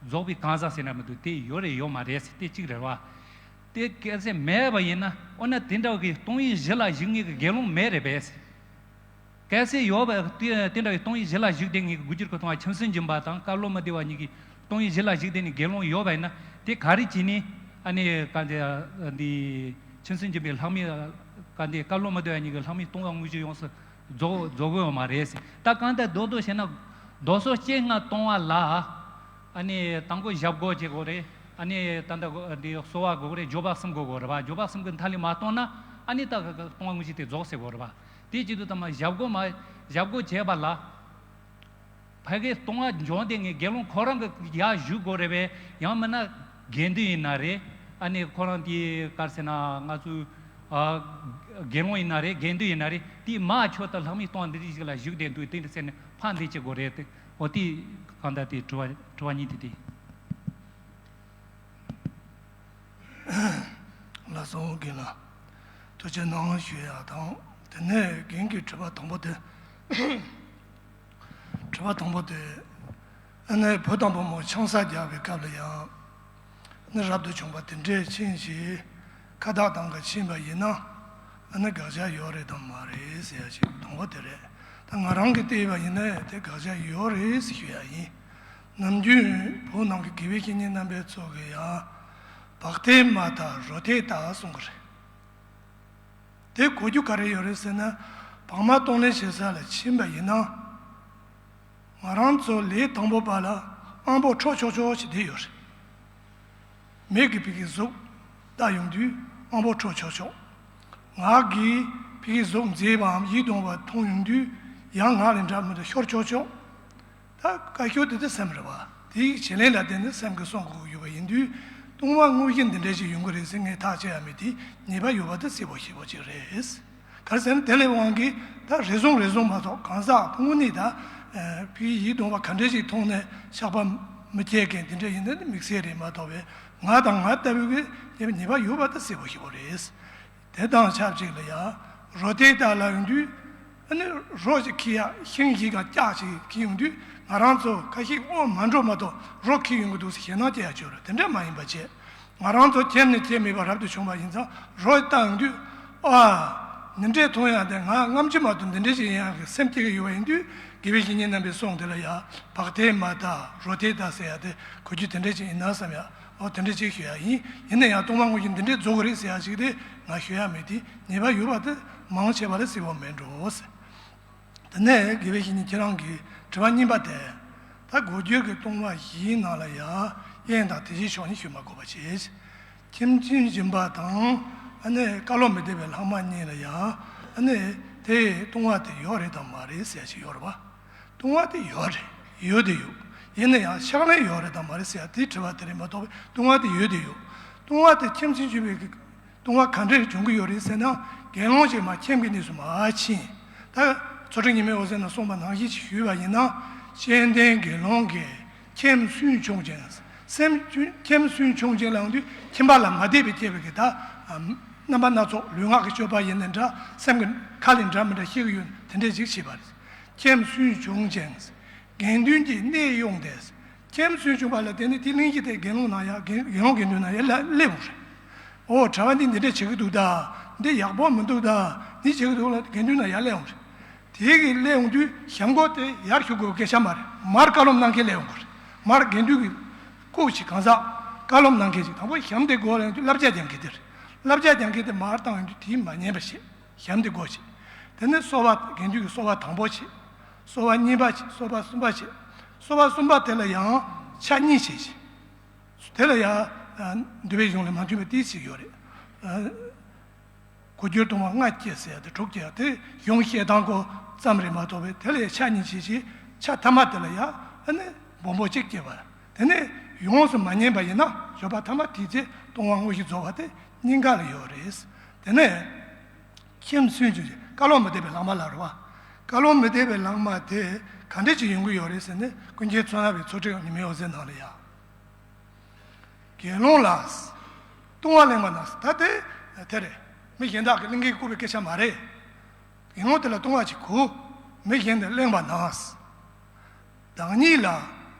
རྫོགས་པའི་གང་ཟག་ཟེར་ན་མི་འདུག་དེ་ཡོད་རེད་ཡོད་མ་རེད་ཟེར་དེ་གཅིག་རེད་བ། དེ་གལ་སྲིད་མེད་པ་ཡིན་ན་འོ་ན་དེ་འདྲ་བའི་གཏོང་ཡུལ་གཞི་ལ་བཞུགས་མཁན་གྱི་དགེ་སློང་མེད་རེད་པས། གལ་སྲིད་ཡོད་པ་དེ་དེ་འདྲ་བའི་གཏོང་ཡུལ་གཞི་ལ་བཞུགས་བསྡད་མཁན་གྱི་དགུ་འགྱུར་གྱི་གཏོང་བ་ཁྱིམ་སྲིད་འབྱིན་པ་དང་སྐབས་ལོ་མི་བདེ་བ་གཉིས་ཀྱི་གཏོང་ཡུལ་གཞི་ལ་བཞུགས་བསྡད་ནས་དགེ་སློང་ཡོད་པ་ཡིན་ན་དེ་ག་རེ་བྱས་ནས་ཨ་ནི་ག་འདི་འདི་ཁྱིམ་སྲིད་འབྱིན་པའི་ལྷག་མའི་ག་འདི་སྐབས་ལོ་མི་བདེ་བ་གཉིས་ཀྱི་ལྷག་མའི་གཏོང་བ་དངོས་གཞི་ཡོངས་སུ་རྫོགས་རྫོགས་ཀྱི་ཡོད་མ་རེད་ཟེར། ད་གང་ལྟར་རྡོག་རྡོག་བྱས་ན་རྡོ་སོལ་ལྕེ་ལྔ་གཏོང་བ་ལ་ཨ་ནི་དང་པོ་ཞབས་སྒོ་བྱེད་དགོས་རེད། ཨ་ནི་ད་ལྟ་འདི་གསོལ་བ་དགོས་རེད། འབྱོར་པ་གསུམ་དགོས་དགོས་རེད་པ། འབྱོར་པ་གསུམ་གྱི་མཐའ་ལས་མ་གཏོང་ན་ཨ་ནི་ད་ལྟུང་བ་དངོས་གཞི་དེ་རྫོགས་ཟེར་དགོས་རེད་པ། དེ་བྱེད་དུས་ད་མ་ཞབས་སྒོ་མ་ཞབས་སྒོ་བྱས་པ་ལ། ཕ་གིའི་ལྟུང་བ་འབྱུང་དེ་ངས་དགེ་སློང་ཁོ་རང་གི་ཡར་བཞུགས་དགོས་རེད་པས། ཡང་མིན་ན་དགེ་འདུན་ཡིན་ན་རེད། ཨ་ནི་ཁོ་རང་དེ་གར་ཟེར་ན་ང་ཚོའི་ཨ་དགེ་སློང་ཡིན་ན་རེད། དགེ་འདུན་ཡིན་ན་རེད། དེ་མ་ཆོད་ད་ལྷག་མའི་ལྟུང་བ་འདི་རིགས་ཞིག་ལ་བཞུགས་བསྡད་འདུག་དེ་འདྲ་ཟེར་ནས་ཕར་འདེད་བྱེད་དགོས་རེད་དེ། འོ་དེ་གང་ལྟར་དེ་དྲི་བ་དྲི་བ་གཉིས་དེ་དེ། ལགས་སོ། རྒན་ལགས། ཐུགས་རྗེ་གནང་ཞུ་ཡག་དང་། དེ་ནས་རྒན་གྱི་དྲི་བ་དང་པོ་དེ། དྲི་བ་དང་པོ་དེ། ཨ་ནི་བུ་དང་བུ་མོ་ཆང་ས་རྒྱག་པའི་སྐབས་ལ་ཡང་། ཨ་ནི་རབ་ཏུ་བྱུང་བ་དེ་འདྲས་ཕྱིན་ཞིག་ཁ་བཏགས་དང་ག་ཕྱིན་པ་ཡིན་ན། ཨ་ནི་དགག་བྱ་ཡོད་རེད་དམ་མ་རེད་ཟེར་ཡ་ཞིག་དང་པོ་དེ་རེད། ད་ང་རང་གིས་བལྟས་པ་ཡིན་ན་དེ་དགག་བྱ་ཡོད་རེད་ཟེར་ཞུ་ཡ་ཡིན། ནམ་རྒྱུན་བོད་ནང་གི་དགེ་བའི་བཤེས་གཉེན་རྣམ་པའི་ཚོ་གིས་ཡང་། བག་ཐལ་མ་དག་རོ་ཐལ་དག་གསུང་གི་རེད། དེ་གོ་རྒྱུ་ག་རེ་ཡོད་རེད་ཟེར་ན། བག་མ་གཏོང་ལེན་བྱེད་ས་ལ་ཕྱིན་པ་ཡིན་ན། ང་རང་ཚོ་ལས་དང་པོ་པ་ལ་དབང་པོ་འཕྲོག་ཆོག་ཆོག་ཅིག་བསྡད་ཡོད་རེད། མིག་གིས་ཕ་གིའི་གཟུགས་ལྟ་ཡོང་དུས་དབང་པོ་འཕྲོག་ཆོག་ཆོག་ངག་གིས་ཕ་གིའི་གཟུགས་མཛེས་པའམ་ཡིད་དུ་འོང་བ་མཐོང་ཡོང་དུས་ཡང་ངག་ལས་འདྲ་མི་འདྲ་ཤོར་ཆོག་ཆོག་ད་བཀའ་ཤོག་དེ་དེ་སེམས་རེད་བ། དེའི་བྱེད་ལས་ལ་བརྟེན་ནས་སེམས་ཀྱི་སྲུང་དགོས་ཀྱི་ཡོད་པ་ཡིན་དུས། ལྟུང་བ་དངོས་གཞི་འདི་འདྲ་ཞིག་ཡོང་གི་རེད་ཟེར་ངས་ཐག་བཅད་ཡ་མེད་དེ། ཉེས་པ་ཡོད་པ་དེ་གསལ་པོ་ཞེ་པོ་ཅིག་རེད། ག་རེ་ཟེར་ན་དེ་ལས་དབང་གིས་ད་རེ་ཟུང་རེ་ཟུང་མ་གཏོགས་གང་ཟག་དངོས་གནས་ད། ཕ་གིའི་ཡིད་དུ་འོང་བ་ག་འདྲ་ཞིག་མཐོང་ནས་བཤགས་པ་མི་སྐྱེ་མཁན་དེ་འདྲ་ཡིན་ན་དམིགས་བསལ་རེད་མ་གཏོགས་པའི་ང་དང་ང་ལྟ་བུའི་གི་ཉེས་པ་ཡོད་པ་དེ་གསལ་པོ་ཞེ་པོ་རེད། དེ་དང་ཆབས་ཅིག་ལ་ཡང་རོ་ཐལ་དག་ལབ་ཡོང་དུས། ཨ་ནི་རོ་ཞིག་འཁྱེར་ཡག་ཤིང་ཞིག་གམ་ལྕགས་ཞིག་འཁྱེར་ཡོང་དུས་ང་རང་ཚོ་ཁ་ཤས་དབང་མ་འགྲོ་མ་གཏོགས་རོ་འཁྱེར་ཡོང་གི་འདུག་ཟེར་ཞེད་སྣང་སྐྱེ་ཡག་ཅིག་ཡོད་རེད། དེ་འདྲ་མ་ཡིན་པ་བྱས། ང་རང་ཚོ་ཁྱིམ་ནས་ཁྱིམ་མེད་པར་རབ་ཏུ་བྱུང་བ་ཡིན་ཙང་རོ་བཏང་ཡོང་དུས། ཨ། འདི་འདྲས་མཐོང་ཡག་དེ་ང་སྔ་ཕྱི་མ་གཏོགས་འདི་འདྲས་ཞིག་ཡིན་ཡག་གི་སེམས་སྐྱེ་གི་ཡོད་པ་ཡིན་དུས། དགེ་བའི་བཤེས་གཉེན་རྣམ་པའི་གསུང་དེ་ལ་ཡང་བག་ཐལ་མ་དག་རོ་ཐལ་དག་ཟེར་ཡག་དེ་གོ་རྒྱུ་དེ་འདྲས་ཅིག་ཡིན་ན་བསམ་ཡག་འོ་དེ་འདྲ་ཅིག་ཞུ་ཡག་ཡིན། ཡིན་ན་ཡང་ལྟུང་བ་དངོས་གཞི་འདི་འདྲས་རྫོགས་གི་རེད་ཟེར་ཡག་ཅིག་དེ་ང་ཞུ་ཡག་མེད་དེ། ཉེས་པ་ཡོད་པ་དེ་མང་ཆེ་བ་ལ་གསལ་པོ་མེད་འགྲོ་ཟེར། དེ་ནས་དགེ་བའི་བཤེས་གཉེན་ཁྱེད་རང་གི་དྲི་བ་གཉིས་པ་དེ། ད་འགོག་བྱེད་ཀྱི་ལྟུང་བ་བཞིའི་ནང་ལ་ཡང་དབྱེན་དང་དེ་བཞིན་ཕྱོགས་གཉིས་ཞུ་མ་དགོས་པ་བྱས། ཁྱིམ་སུན་འབྱིན་པ་དང་། ཨ་ནི་བཀའ་སློབ་མི་བདེ་བའི་ལྷག་མ་གཉིས་ལ་ཡང་། ཨ་ནི་དེ་ལྟུང་བ་དེ་ཡོད་རེད་དམ་མ་རེད་ཟེར་ཞིག་ཡོད་རེད་པ། ལྟུང་བ་དེ་ཡོད་རེད། ཡོད་དེ་ཡོད། ཡིན་ན་ཡང་ཕྱག་ལེན་ཡོད་རེད་དམ་མ་རེད་ཟེར་ཡག་དེའི་དྲི་བ་དེ་རེད་མ་གཏོགས་པའི་ལྟུང་བ་དེ་ཡོད་དེ་ཡོད། ལྟུང་བ་དེ་ཁྱིམ་སུན་འབྱིན་པའི་ལྟུང་བ་ག་འདྲས་འབྱུང་གི་ཡོད་རེད་ཟེར་ན། དགེ་སློང་ཞིག་མར་ཁྱིམ་གྱི་གནས་སུ་མར་ཕྱིན། ད་ཚུལ་ཁྲིམས་ཉི་མའི་འོད་ཟེར་ནས་གསུངས་པ་ནང་བཞིན་ཞུས་པ་ཡིན་ན། སྤྱན་ལྡན་དགེ་སློང་གིས་ཁྱིམ་སུན་ཕྱུང་ཅིང་། སེམས་ཁྱིམ་སུན་ཕྱུང་ཅིང་ལབ་དུས་ཁྱིམ་པ་ལ་མ་བདེ་བའི་སྐྱེ་བའི་གི་ད་རྣམ་པ་སྣ་ཚོགས་ལུས་ངག་གི་སྤྱོད་པ་ཡིན་ནའི་འདྲ། སེམས་ཀྱི་ཁ་ལས་འདྲ་མི་འདྲ་ཤེས་ཀྱི་ཡོད་དེ་འདྲས་ཅིག་བྱེད་པ་རེད། ཁྱིམ་སུན་ཕྱུང་ཅིང་། དགེ་འདུན་གྱི་གནས་དབྱུང་སྟེ། ཁྱིམ་སུན་ཕྱུང་བ་ལ་བརྟེན་ནས་དེ་གླེང་གཞི་དེ་དགེ་སློང་ནང་ཡང་དགེ་དགེ་སློང་དགེ་འདུན་ནང་ཡང་སླེབས་འོང་རེད། ཨོ་གྲྭ་པ་འདི་འདི་འདྲས་བྱེད་ཀྱི་འདུག་ད། འདི་ཡག་པོ་མི་འདུག་ད། འདི་བྱེད་ཀྱི་འདུག་ལ་དགེ་འདུན་ནང་ཡང་སླེབས་འོང་རེད། དེ་གི་སླེབས་འོང་དུས་གཞམ་གོག་དེ་ཡར་ཞུ་དགོས་སྐད་ཆ་མ་རེད། མར་བཀའ་སློབ་གནང་མཁན་སླེབས་འོང་གི་རེད། མར་དགེ་འདུན་གྱི་སྐུ་ཞིག་གང་ཟག་བཀའ་སློབ་གནང་མཁན་ཞིག་དང་པོ་གཞམ་དེ་སྒོ་ལ་ཡོང་དུས་བསླབ་བྱ་སྦྱང་མཁན་དེ་རེད། བསླབ་བྱ་སྦྱང་མཁན་དེ་མར་བཏང་ཡོང་དུས་དེའི་མ་ཉན་པ་བྱེད། གཞམ་དེ་སྒོ་བྱེད། དེ་ནས་གསོལ་བ་དགེ་འདུན་གྱི་གསོལ་བ་དང་པོ་བྱེད། གསོལ་བ་གཉིས་པ་བྱེད། གསོལ་བ་གསུམ་པ་བྱེད། གསོལ་བ་གསུམ་པ་དེ་ལ་ཡང་ཕྱག་གཉིས་བྱེད་ཅིང་། དེ་ལ་ཡང་འདུལ་བའི་གཞུང་ལས་མ་མཐུན་པ་ཏོག་ཙམ་ཡོད་རེད། འགོག་བྱེད་ལྟུང་བ་ལྔ་སྐྱེ་ཟེར་ཡ་དེ་དྲུག་སྐྱེ་ཡ་དེ་གཞུང་བཤད་སྟངས་སྐོར་ཙམ་རེད་མ་གཏོགས་པའི་དེ་ལ་ཡང་ཕྱག་གཉིས་བྱེད་ཅིང་ཕྱག་ཐ་མ་དེ་ལ་ཡང་ཨ་ནི་སྦོམ་པོ་གཅིག་སྐྱེ་བ། དེ་ནས་ཡོངས་སུ་མ་ཉན་པ་ཡིན་ན་སྦྱོར་བ་ཐ་མ་དེའི་ཚེ་ལྟུང་བ་དངོས་གཞི་རྫོགས་པ་དེ་གཉིས་ཀ་ལ་ཡོད་རེད། དེ་ནས་ཁྱིམ་སུན་ཕྱུང་ཅིང་བཀའ་སློབ་མི་བདེ་བའི་ལྷག་མ་ལ་རེད་བ། བཀའ་སློབ་མི་བདེ་བའི་ལྷག་མ་དེ་ག་འདྲ་ཅིག་ཡོང་གི་ཡོད་རེད་ཟེར་ནས་ཀུན་མཁྱེན་ཚོགས་རྣམ་པའི་ཚུལ་ཁྲིམས་ཉི་མའི་འོད་ཟེར་ནང་ལ་ཡང་། དགེ་སློང་ལ། ལྟུང་བ་གླེང་བ་ན་ད་དེ་དེ་རེད། མི་གཞན་དག་གི་གླེང་གིན་བསྐུར་བའི་སྐད་ཆ་མ་རེད། དགེ་སློང་དེ་ལ་ལྟུང་བ་ཅིག་གོ། མི་གཞན་དུ་གླེང་བ་ན། བདག་ཉིད་ལ་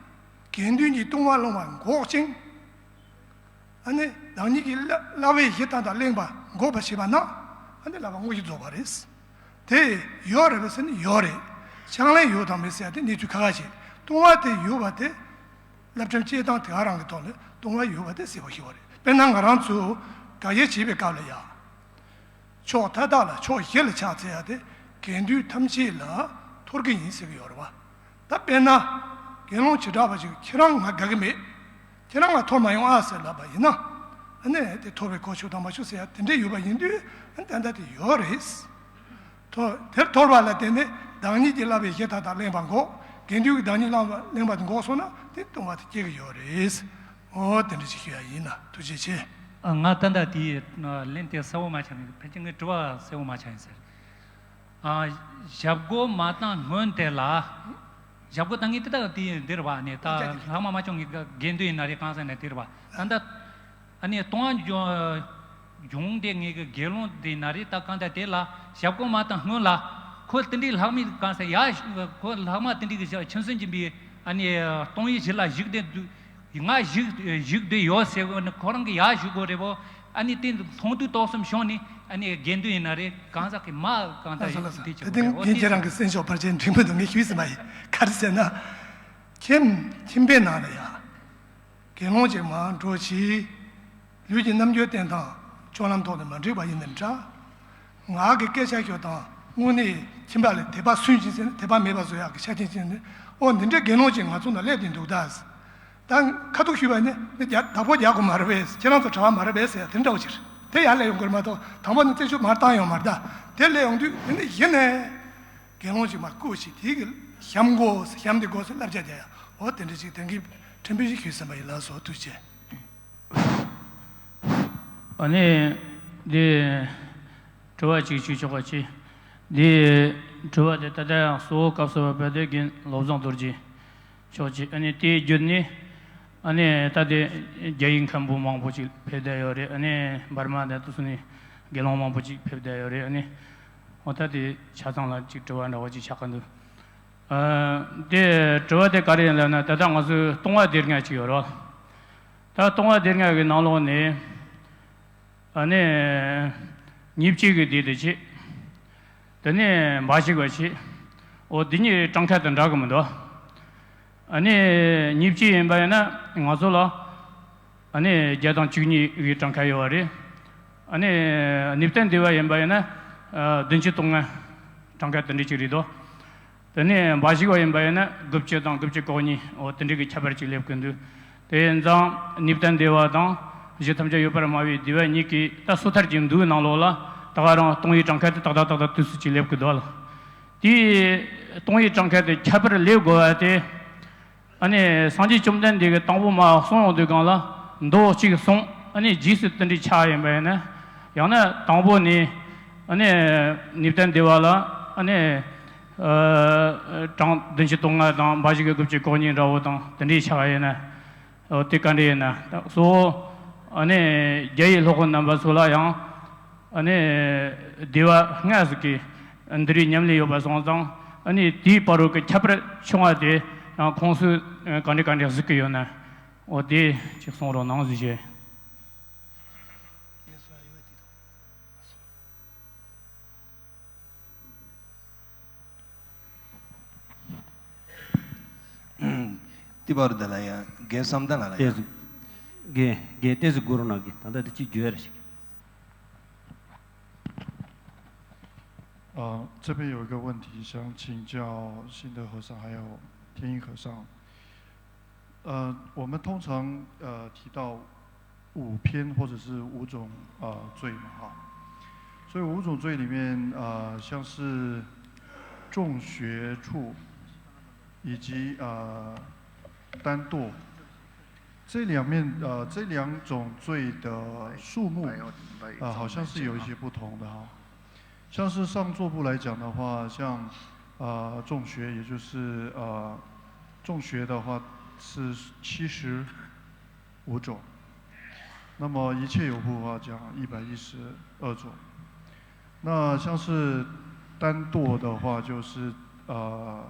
དགེ་འདུན་གྱི་ལྟུང་བ་སློང་བ་འགོག་ཅིང་། ཨ་ནི་བདག་ཉིད་ཀྱི་བསླབ་བསླབ་པའི་གཞི་དག་དང་གླེང་བ་འགོག་པར་བྱེད་པ་ན། ཨ་ནི་བསླབ་པ་དངོས་གཞི་རྫོགས་པ་རེད། དེ་ཡོད་རེད་པས་ཟེར་ན་ཡོད་རེད། ཕྱག་ལེན་ཡོད་དང་མེད་ཟེར་ཡ་དེ་གནས་ཚུལ་ཁ་ཁ་ཞིག་ལྟུང་བ་དེ་ཡོད་པ་དེ། བསླབ་ཁྲིམས་བཅས་དང་དེ་ག་རང་གི་ཐོག་ལ་ལྟུང་བ་ཡོད་པ་དེ་གསལ་པོ་ཞིག་ཡོད་རེད། དཔེར་ན་ང་རང་ཚོ་དགག་དབྱེ་བྱེད་པའི་སྐབས་ལ་ཡང་། ཕྱོགས་མཐའ་དག་ལ་ཕྱོགས་བཞི་ལ་ཕྱག་འཚལ་ཡ་དེ་དགེ་འདུན་ཐམས་ཅད་ལ་ཐོར་གི་ཡིན་ཟེར་གི་ཡོད་རེད་བ། ད་དཔེར་ན། དགེ་སློང་བྱེ་བྲག་པ་ཞིག་ཁྱེད་རང་ང་དགའ་གི་མེད། ཁྱེད་རང་ལ་འཐོར་མ་ཡོང་ཨ་ཟེར་ལབ་པ་ཡིན་ན། ཨ་ནི་དེ་འཐོར་བའི་གོ་ཆོད་དང་མ་ཆོད་ཟེར་ཡ་དེ་འདྲས་ཡོད་པ་ཡིན་དུས། ཨ་ནི་ཏན་ཏན་དེ་ཡོད་རེད། ཐོ་དེར་འཐོར་བ་ལ་བརྟེན་ནས་བདག་ཉིད་ཀྱིས་བསླབ་པའི་གཞི་མཐའ་དག་གླེང་བ་འགོག་དགེ་འདུན་གྱིས་བདག་ཉིད་བསླབ་པ་གླེང་བ་འགོག་སོང་ན་དེ་ལྟུང་བ་དེ་སྐྱེ་གི་ཡོད་རེད། འོ་དེ་འདྲ་ཅིག་ཞུ་ཡ་ཡིན་ན་ཐུགས་རྗེ་ཆེ། ཨ། ང་ད་ལྟ་དེའི་ལན་དེ་གསལ་བོ་མ་ཆགས་ནས། ཕལ་ཆེར་ངའི་དྲི་བ་གསལ་བོ་མ་ཆགས་ཡིན་ཟེར། ཨ། ཞབས་སྒོ་མ་བཏང་སྔོན་དེ་ལ། ཞབས་སྒོ་བཏང་ངེས་དེ་དག་དེ་འདིར་བ་ནས་ད་ལྷག་མ་མ་བྱུང་ངེས་དགེ་འདུན་ཡིན་ན་རེད། གང་ཟེར་ན་དེར་བ་ད་ལྟ། ཨ་ནི་ལྟུང་བ་འཇོ་འབྱུང་དེ་ངེས་ཀྱི་དགེ་སློང་དེ་ན་རེ་ད་གང་ལྟར་དེ་ལ་ཞབས་སྒོ་མ་བཏང་སྔོན་ལ། ཁོ་དེ་འདྲའི་ལྷག་མི་གང་ཟེར་ཡ། ཁོ་ལྷག་མ་དེ་འདྲའི་གི་ཁྱིམ་སུན་གྱིན་པའི་ཨ་ནི་ལྟུང་བའི་གཞི་ལ་བཞུགས་དེ་འདུག་ང་བཞུགས་བཞུགས་དེ་ཡོད་ཟེར་གོ་ནི་ཁོ་རང་གི་ཡ་བཞུགས་དགོས་རེད་བོ། ཨ་ནི་དེ་མཐོང་དུས་ཏོག་ཙམ་བྱུང་ནི། ཨ་ནི་དགེ་འདུན་ཡིན་ན་རེད། གང་ཟག་གི་མ་གང་ལྟར་ཡིན་དེ་བྱེད་དགོས་རེད་བོ། དེ་དེ་རང་གི་སེམས་ཤོག་ཕར་ཆེན་འབྲིང་པོ་འདུག་ངས་ཞུས་ཟིན་པ་ཡིན། ག་རེ་ཟེར་ན། ཁྱིམ་ཁྱིམ་པའི་ནང་ལ་ཡ། དགེ་སློང་ཅིག་མར་འགྲོ་ཞིག་ལུས་ཀྱི་རྣམ་འགྱུར་བསྟན་སྟངས་སྤྱོད་ལམ་ཐོག་ནས་མ་འགྲིག་པ་ཡིན་ནའི་འདྲ། ངག་གི་སྐད་ཆ་ཤོད་སྟངས་དངོས་གནས་ཁྱིམ་པ་ལ་དད་པ་སུན་ཞིག་ཟེར་ན་དད་པ་མེད་པ་བཟོ་ཡག་གི་ཆ་རྐྱེན་ཅིག་ནི། ཨོ་འདི་འདྲའི་དགེ་སློང་ཅིག་ང་ཚོ་ནང་སླེབས་ཏེ་འདུག་ད། ད་ཁ་ཐུག་ཞུས་པ་ནི་ནི་རྒྱ་བདག་པོ་རྒྱག་དགོས་མ་རེད་པས། ཁྱེད་རང་ཚོ་གྲྭ་བ་མ་རེད་པས་ཟེར་ཡ་དེ་འདྲ་བོ་ཅིག་རེད། དེ་ཡར་སླེབས་ཡོང་གི་རེད་མ་གཏོགས་དང་པོ་ནས་རྩད་ཞིབ་མར་བཏང་ཡོང་མ་རེད་ད། དེ་སླེབས་ཡོང་དུས་དེ་ནི་གཞི་ནས། དགེ་སློང་ཅིག་མར་བསྐོས་ཤིག་དེ་གི་གཤམ་སྒོ་གཤམ་དེ་སྒོ་སུ་བསླབ་བྱ་རྒྱག་ཡ། འོ་དེ་འདྲ་ཅིག་དེང་གི་ཕྲན་བུ་ཞིག་ཞུས་ཟིན་པ་ཡིན་ལགས་སོ། ཐུགས་རྗེ་ཆེ། ཨ་ནི་འདི་དྲི་བ་ཅིག་ཞུ་ཆོག་ག་ཅི། འདི་དྲི་བ་དེ་ད་ལྟ་ཡང་གཙོ་བོ་སྐབས་སུ་བབས་པ་དེ་རྒན་བློ་བཟང་རྡོ་རྗེ་མཆོག་ཅིག་ཨ་ནི་དེའི་བརྒྱུད་ནས་ཨ་ནི་ད་དེ་རྒྱ་ཡིག་མཁན་པོ་མང་པོ་ཅིག་ཕེབས་བསྡད་ཡོད་རེད། ཨ་ནི་འབར་མ་དང་དུ་སུ་ནས་དགེ་སློང་མང་པོ་ཅིག་ཕེབས་བསྡད་ཡོད་རེད། ཨ་ནི་འོ་ད་དེ་ཆ་ཚང་ལ་ཅིག་དྲི་བ་འདྲ་བོ་ཅིག་ཆགས་ཀྱི་འདུག་ཨ། དེ་དྲི་བ་དེ་ག་རེ་ཡིན་ལབ་ན། ད་ལྟ་ང་ཚོའི་ལྟུང་བ་སྡེ་ལྔ་ཅིག་ཡོད་རེད། ད་ལྟུང་བ་སྡེ་ལྔ་གི་ནང་ལོགས་ནས་ཨ་ནི་ཉེས་བྱས་ཀྱི་སྡེ་དེ་བྱེད། དེ་ནས་འབའ་ཞིག་པ་བྱེད། འོ་འདི་གཉིས་གྲངས་ཀ་དང་འདྲ་གི་མི་འདུག་ཨ་ནི་ཉེས་བྱས་ཡིན་པ་ཡིན་ན་ང་ཚོ་ལ་ཨ་ནི་བརྒྱ་དང་བཅུ་གཉིས་ཀྱི་གྲངས་ཀ་ཡོད་པ་རེད། ཨ་ནི་ནུས་ལྡན་སྡེ་པ་ཡིན་པ་ཡིན་ན་ཨ་བདུན་ཅུ་དོན་ལྔ་གྲངས་ཀ་དེ་འདྲ་ཅིག་རེད་དོ། དེ་ནས་འབའ་ཞིག་པ་ཡིན་པ་ཡིན་ན་དགུ་བཅུ་དང་དགུ་བཅུ་གོ་གཉིས། འོ་དེ་འདྲ་གི་ཁྱད་པར་ཅིག་སླེབས་ཀྱི་འདུག་དེ་ཡིན་ཙང་ནུས་ལྡན་སྡེ་པ་དང་གཞི་ཐམས་ཅད་ཡོད་པར་སྨྲ་བའི་སྡེ་པ་གཉིས་ཀྱི་ད་སོ་ཐར་གྱི་མདོའི་ནང་ལོགས་ལ་ད་ག་རང་ལྟུང་བའི་གྲངས་ཀ་དེ་ཏག་ཏག་ཏག་ཏག་དུས་སུ་ཅིག་སླེབས་ཀྱི་འདུག་ལ། དེའི་ལྟུང་བའི་གྲངས་ཀ་དེ་ཁྱད་པར་སླེབས་དགོས་པ་དེ། ཨ་ནི་སངས་རྒྱས་བཅོམ་ལྡན་འདས་ཀྱིས་དང་པོ་མར་གསུངས་ཡོང་དུས་སྒང་ལ་མདོ་གཅིག་གསུངས། ཨ་ནི་རྗེས་སུ་དེ་འདྲའི་ཆགས་ཡིན་པ་ཡིན་ན། ཡང་ན་དང་པོ་ནས་ཨ་ནི་ནུས་ལྡན་སྡེ་པ་ལ་ཨ་ནི་ཨ་གྲངས་བདུན་ཅུ་དོན་ལྔ་དང་འབའ་ཞིག་པའི་དགུ་བཅུ་གོ་གཉིས་འདྲ་བོ་དང་དེ་འདྲའི་ཆགས་ཡིན་ན། འོ་དེ་ག་འདྲ་ཡིན་ན། ད་གཙོ་བོ་ཨ་ནི་རྒྱ་ཡི་སློབ་དཔོན་རྣམ་པ་ཚོ་ལ་ཡང་ཨ་ནི་སྡེ་པ་ལྔ་ཟིག་གི་འདི་རིགས་ཉམས་ལེན་ཡོད་པ་སོང་ཙང་། ཨ་ནི་དེའི་བར་རོ་གི་ཁྱད་པར་ཆུང་བ་དེ་ཡང་ཁོང་ཚོས་ག་འདྲ་ག་འདྲ་གཟིགས་ཀྱི་ཡོད་ན། འོ་དེ་ཅིག་གསུང་རོགས་གནང་ཟེར་ཞུ། ཏི་བར་དེ་ལ་ཡ་རྒན་བསམ་གཏན་ལགས་ལ་ཡ། ཏེ་ཟི། རྒན་རྒན་ཏེ་ཟི་གུ་རུ་ནང་གི་ད་ལྟ་དེ་གཅིག་བརྗོད་ར་ཞིག་ཨ།这边有一个问题想请教新德和尚还有天一和尚。呃，我们通常呃提到五篇或者是五种呃罪嘛哈，所以五种罪里面呃像是重学处以及呃单堕这两面呃这两种罪的数目啊、呃好像是有一些不同的哈。 像是上座部来讲的话，像呃众学，也就是呃众学的话是七十五种，那么一切有部的话讲一百一十二种，那像是单堕的话就是呃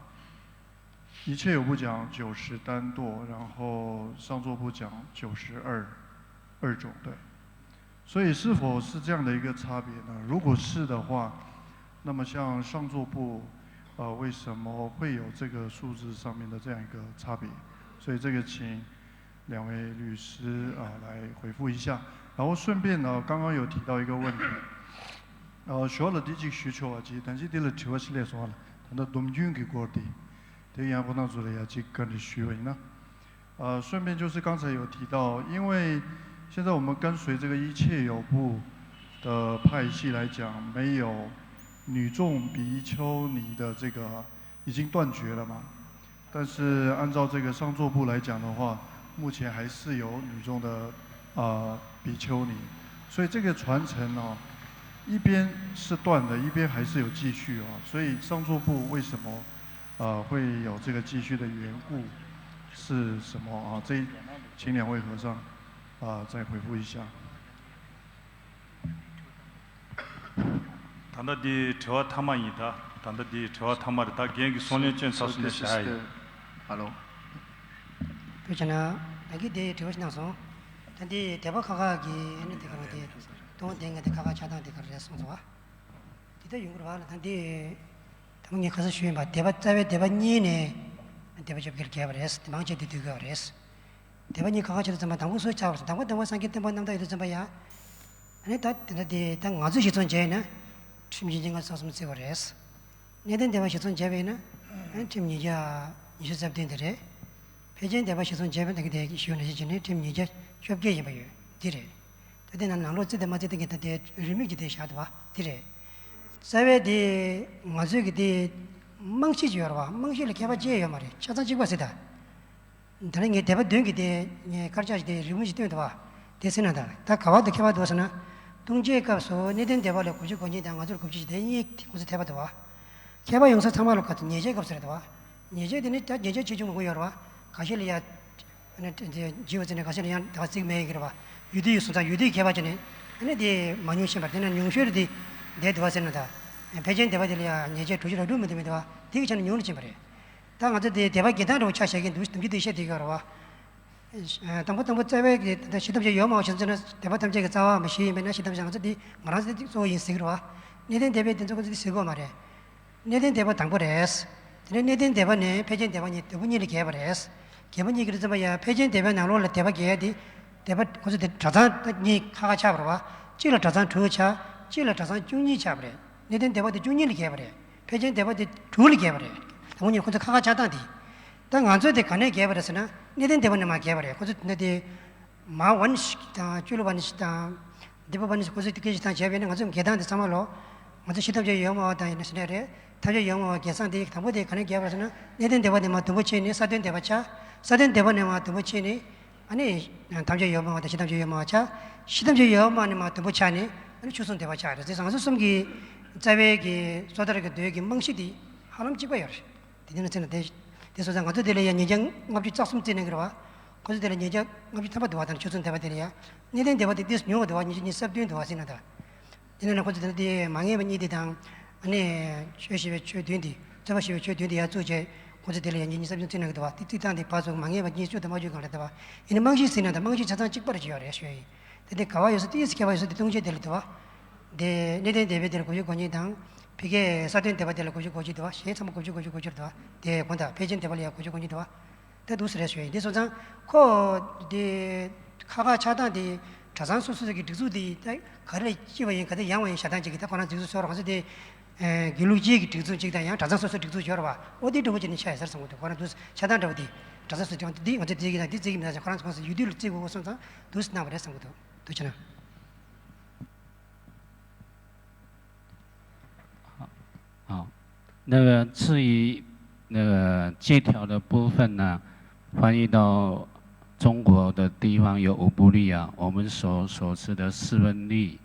一切有部讲九十单堕，然后上座部讲九十二二种，对。 所以是否是这样的一个差别呢？如果是的话，那么像上座部，呃，为什么会有这个数字上面的这样一个差别？所以这个请两位律师啊、呃来回复一下。然后顺便呢，刚刚有提到一个问题，呃，学了第几需求啊，其实但是第了提问系列说了，谈到东军给过的，这样不能做的呀，这跟着学问呢。呃，顺便就是刚才有提到，因为现在我们跟随这个一切有部的派系来讲，没有女众比丘尼的这个已经断绝了嘛。但是按照这个上座部来讲的话，目前还是有女众的呃比丘尼，所以这个传承呢，一边是断的，一边还是有继续啊。所以上座部为什么呃会有这个继续的缘故是什么啊？这请两位和尚啊再回复一下。 ད་ལྟ་འདི་དྲི་བ་མཐའ་མ་ཡིན་ད། ད་ལྟ་འདི་དྲི་བ་མཐའ་མ་རེད། ད་རྒན་གྱིས་གསུང་ལན་བསྐྱོན་ཚར་སོང་ན་བཞག་ཡ་ཡིན། Hello. ཐུགས་རྗེ་གནང་། ད་གིན་དེ་དྲི་བ་ཞིག་གནང་སོང་། ད་འདི་དད་པ་ཁག་ཁག་གི་ཨ་ནི་དེ་ག་རང་དེ་སྟོང་དེ་ང་དེ་ཁག་ཁག་ཆགས་སྟངས་དེ་ག་རེ་རེད་གསུངས་སོང་བ། དེ་ལྟར་ཡོང་གི་རེད་བ་ལ། ད་འདི་ད་ངས་ཁ་སང་ཞུས་ཡིན་པ། དད་པ་རྩ་བའི་དད་པ་གཉིས་ནས་དད་པ་བཅོ་བརྒྱད་རྒྱས་པ་རེད། དེ་མང་ཆེ་དེ་འདུས་དགོས་པ་རེད། དད་པ་གཉིས་ཁག་ཁག་ཆེ་དུ་ཙམ་པ་དང་པོ་སུ་ཆགས་པ་རེད། དང་པོ་དང་པོ་སངས་རྒྱས་བསྟན་པ་རྣམ་དག་ཡོད་དུ་ཙམ་པ་ཡ། ཨ་ནི་ད་དེ་འདྲ་དེ་ད་ང་ཚོས་གཞི་བཙུན་བྱས་ན་ཁྲིམས་ཡིན་གཅིག་མངའ་གསུམ་བརྩི་བ་རེད། གནས་བརྟན་སྡེ་པ་གཞི་བཙུན་བྱས་པས་ན་ཨ་ནི་ཁྲིམས་ཉིས་བརྒྱ་ཉི་ཤུ་རྩ་བདུན་དེ་རེད། ཕལ་ཆེན་སྡེ་པ་གཞི་བཙུན་བྱས་པས་ན་དེ་གི་དེ་ཞུས་ནང་བཞིན་བྱས་ནས་ཁྲིམས་ཉིས་བརྒྱ་བཅོ་བརྒྱད་ཡིན་པ་ཡོད་འདི་རེད། ད་དེ་ནང་ནང་ལོགས་བརྩི་དང་མ་བརྩི་དེ་གི་ད་དེ་རིན་མེད་ཀྱི་དེ་བཞག་འདུག་བ་འདི་རེད། རྩ་བའི་དེ་ང་ཚོའི་གི་དེ་རྨང་གཞི་ཅིག་ཡོད་རེད་བ། རྨང་གཞི་ལ་ཁྱད་པར་ཅི་ཡང་ཡོད་མ་རེད། ཆ་ཚང་གཅིག་པ་ཟེར་ད། ད་ནི་ངས་སྡེ་པ་བདུན་གྱི་དེ་ངས་དཀར་ཆག་ཞིག་དེ་རི་མོ་ཞིག་སྟོན་འདུག་བ། དེ་ཟེར་ན་ད་ད་ག་བ་དུ་ཁྱད་པར་འདུག་ཟེར་ན། ལྟུང་བྱེད་སྐབས་སུ་གནས་བརྟན་སྡེ་པ་ལ་དགུ་བཅུ་གོ་གཉིས་དང་ང་ཚོར་དགུ་བཅུ་ཞིག་དེ་གཉིས་ཁོ་ཚོ་འཐད་པ་འདུག་བ། ཁྱད་པར་ཡོང་ས་ཚང་མ་ལ་ག་ཚོད་ཉེས་བྱས་སྐབས་སུ་རེད་འདུག་བ། ཉེས་བྱས་དེ་ནི་ད་ཉེས་བྱས་ཆེ་ཆུང་མང་པོ་ཡོད་རེད་བ། ག་ཤེད་ལ་ཡ། ཨ་ནི་དེ་བགྱི་བ་ཚེ་ནས་ག་ཤེད་ལ་ཡང་ད་བརྩིགས་མེད་ཀྱི་རེད་བ། ཡུལ་དུས་ཡུལ་སོང་ཙང་ཡུལ་དུས་ཁྱད་པར་བྱས་ནས་ཨ་ནི་དེ་མ་ཉུང་ཕྱིན་པ་རེད། དེ་ན་ཉུང་ཤོས་རེད་དེ་བསྡད་འདུག་བ་ཟེར་ན་ད། ཕལ་ཆེན་སྡེ་པ་དེ་ལ་ཡ་ཉེས་བྱས་དྲུག་ཅུ་རེ་དྲུག་མི་འདུག་མི་འདུག་བ། དེ་གི་ཆ་ནས་ཉུང་རུ་ཕྱིན་པ་རེད། ད་ང་ཚོ་དེ་སྡེ་པ་བརྒྱད་ཐམ་རེ་བ་ཆ་བཞག་གིན་འདུག་དུམ་གྱི་དེ་བཤད་དེ་ག་ར་བ། དང་པོ་དང་པོ་རྩ་བའི་གི་ད་ཤི་འཐབ་བྱེད་ཡོད་མ་བ་ཞིག་ཚོད་ན་སྡེ་པ་ཐམས་ཅད་ཀྱི་རྩ་བ་མ་ཤི་ཡིན་པས་ན་ཤི་འཐབ་བྱེད་ང་ཚོ་དེ་ང་རང་ཚོ་དེ་གཙོ་བོ་ཡིན་ཟེར་གི་ར་བ། གནས་བརྟན་སྡེ་པའི་དེ་ཚོ་ཁོ་ཚོ་དེ་ཟེར་གི་ཡོད་མ་རེད། གནས་བརྟན་སྡེ་པ་དང་པོ་རེད། དེ་ནས་གནས་བརྟན་སྡེ་པ་ནས་ཕལ་ཆེན་སྡེ་པ་གཉིས་སྡེ་པ་གཉིས་ལ་གྱེས་པ་རེད། གྱེས་པ་གཉིས་ཀྱི་རིགས་ཙམ་པ་ཡ་ཕལ་ཆེན་སྡེ་པའི་ནང་ལོགས་ལ་སྡེ་པ་བརྒྱད་དེ། སྡེ་པ་ཁོ་ཚོ་དེ་གྲྭ་ཚང་གཉིས་ཁ་ཁ་ཆགས་པ་རེད་བ། གཅིག་ལ་གྲྭ་ཚང་དྲུག་ཆགས། གཅིག་ལ་གྲྭ་ཚང་བཅུ་གཉིས་ཆགས་པ་རེད། གནས་བརྟན་སྡེ་པ་དེ་བཅུ་གཉིས་ལ་གྱེས་པ་རེད། ཕལ་ཆེན་སྡེ་པ་དེ་དྲུག་ལ་གྱེས་པ་རེད། དང་པོ་ཉིད་ཁོ་ཚོ་ཁ་ཁ་ཆགས་སྟངས་དེ། ད་ང་ཚོ་དེ་ག་ནས་གྱེས་པ་རེད་ཟེར་ན་གནས་བརྟན་སྡེ་པ་ནས་མར་གྱེས་པ་རེད། ཁོ་ཚོ་དེ་འདྲ་དེ། མ་ཝན་ཤིག་དང་ཅུ་ལུ་ཝན་ཤིག་དང་། དི་པ་ཝན་ཤིག་ཁོ་ཚོས་དེ་སྐད་ཅིག་དང་བྱས་པས་ན་ང་ཚོ་འགལ་སྟངས་དེ་ཚང་མ་ལོ། ང་ཚོ་ཤི་འཐབ་བྱེད་ཡོད་མ་བ་དང་ཡིན་ན་ཞི་འདྲ་རེད། འཐབ་བྱེད་ཡོད་མ་བ་འགལ་སྟངས་དེ་དང་པོ་དེ་ག་ནས་གྱེས་པ་རེད་ཟེར་ན་གནས་བརྟན་སྡེ་པ་ནས་མར་དུམ་བུ་ཕྱེ་ནས་ས་སྟོན་སྡེ་པ་ཆགས། ས་སྟོན་སྡེ་པ་ནས་མར་དུམ་བུ་ཕྱེ་ནས། ཨ་ནི། འཐབ་བྱེད་ཡོད་མ་བ་དང་ཤི་འཐབ་བྱེད་ཡོད་མ་བ་ཆགས། ཤི་འཐབ་བྱེད་ཡོད་མ་ནས་མར་དུམ་བུ་ཆགས་ནས་ཨ་ནི་ཆོས་སྲུང་སྡེ་པ་ཆགས་རེད། དེ་ང་ཚོ་གསུམ་གྱི་རྩ་བའི་གི་སོ་ཐར་གྱི་མདོའི་གི་རྨང་གཞི་དེ་ཧ་ལམ་གཅིག་པ་ཡོད་རེད། དེ་དུས་ན་ཚེ་ན་དེ། དེ་སོང་ཙང་ང་ཚོ་དེ་ལ་ཡང་ཉིས་བརྒྱ་ལྔ་བཅུ་རྩ་གསུམ་བརྩིས་གནང་གི་རེད་བ། ཁོ་ཚོ་དེ་ལ་ཉིས་བརྒྱ་ལྔ་བཅུ་ཐམ་པ་འདུག་བ། དང་ཆོས་སྲུང་སྡེ་པ་དེ་ལ་ཡང་། གནས་བརྟན་སྡེ་པ་དེ་ཏོག་ཙམ་ཉུང་བ་འདུག་བ། ཉིས་བརྒྱ་ཉི་ཤུ་རྩ་བདུན་འདུག་བ་ཟེར་ན་ད། དེ་ནས་ན་ཁོ་ཚོ་དེ་ལ་དེ་མ་ངེས་པ་གཉིས་དེ་དང་། ཨ་ནི། ཆོས་ཞི་བའི་ཆོས་བདུན་དེ། རྩོད་པ་ཞི་བའི་ཆོས་བདུན་དེ་ཡར་བཙུགས་བྱས། ཁོ་ཚོ་དེ་ལ་ཡང་ཉིས་བརྒྱ་ཉི་ཤུ་རྩ་བདུན་བརྩིས་གནང་གི་འདུག་བ། དེ་བརྩི་སྟངས་དེ་ཕར་ཚུར་མ་ངེས་པ་གཉིས་བཅུ་དང་མ་བཅུ་གང་རེད་འདུག་བ། ཡིན་ན་རྨང་གཞི་ཟེར་ན་ད་རྨང་གཞི་ཆ་ཚང་གཅིག་པ་རེ་ཅིག་ཡོད་རེད་ཞུ་ཡ་ཡིན། དེ་འདི་ག་བ་ཡོད་ས་ཏོག་ཙམ་ཁྱད་པར་ཡོད་ས་དེ་ལྟུང་བྱེད་དེ་ལ་འདུག་བ། དེ་གནས་བརྟན་སྡེ་པའི་དེ་ལ་དགུ་བཅུ་གོ་གཉིས་དང་། ཕ་གིའི་ས་སྟོན་སྡེ་པ་དེ་ལ་དགུ་བཅུ་གོ་གཅིག་འདུག་བ། གཞན་ཚང་མ་དགུ་བཅུ་གོ་གཅིག་གོ་གཅིག་འདུག་བ། དེ་དགོངས་དག་ཕལ་ཆེར་སྡེ་པ་ལ་ཡང་དགུ་བཅུ་གོ་གཉིས་འདུག་བ། དེ་འདུག་སེ་རེད་ཞུ་ཡིན། དེ་སོང་ཙང་ཁོ། དེ། ཁ་ཁ་ཆགས་སྟངས་དེ། གྲྭ་ཚང་སོ་སོ་གི་སྒྲིག་འཛུགས་དེ་ད་ག་རེ་ལ་སྐྱིད་པ་ཡིན་ག་དེ་ཡང་བ་ཡིན་བཞག་སྟངས་ཅིག་གི་ད་ཁོ་རང་སྒྲིག་འཛུགས་སོ་རང་ཚོ་དེ། དགེ་ལུགས་སྤྱིའི་གི་སྒྲིག་འཛུགས་གཅིག་དང་ཡང་གྲྭ་ཚང་སོ་སོའི་སྒྲིག་འཛུགས་ཡོད་རེད་བ། ཨོ་དེ་འདྲ་བོ་ཅིག་ནས་ཆགས་ཡོད་ས་རེད་བསམ་གི་འདུག་ཁོ་རང་འདུག་སེ་ཆགས་སྟངས་འདྲ་བོ་དེ། གྲྭ་ཚང་སོ་སོ་སྒྲིག་འཛུགས་དེ་ང་ཚོ་དེ་གི་ན་ཁོ་རང་ཚོ་ཁོང་ཚོ་ཡུལ་དུས་ལ་བརྩི་དགོས་སོང་ཙང་འདུག་སེ་གནང་བ་རེད་བསམ་གི་འདུག་དུ་ཆ་ན།好，那个至于那个借条的部分呢，翻译到中国的地方有五部律啊，我们所熟知的四分律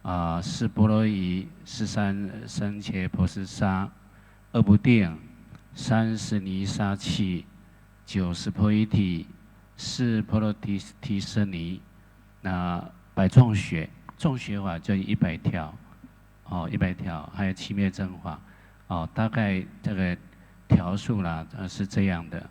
啊，四波罗夷，四三三伽婆尸沙，二不定，三是尼沙契，九是婆夷体，四波罗提提舍尼，那百众学，众学法就一百条。 哦，一百条，还有七灭正法，哦，大概这个条数啦，呃，是这样的。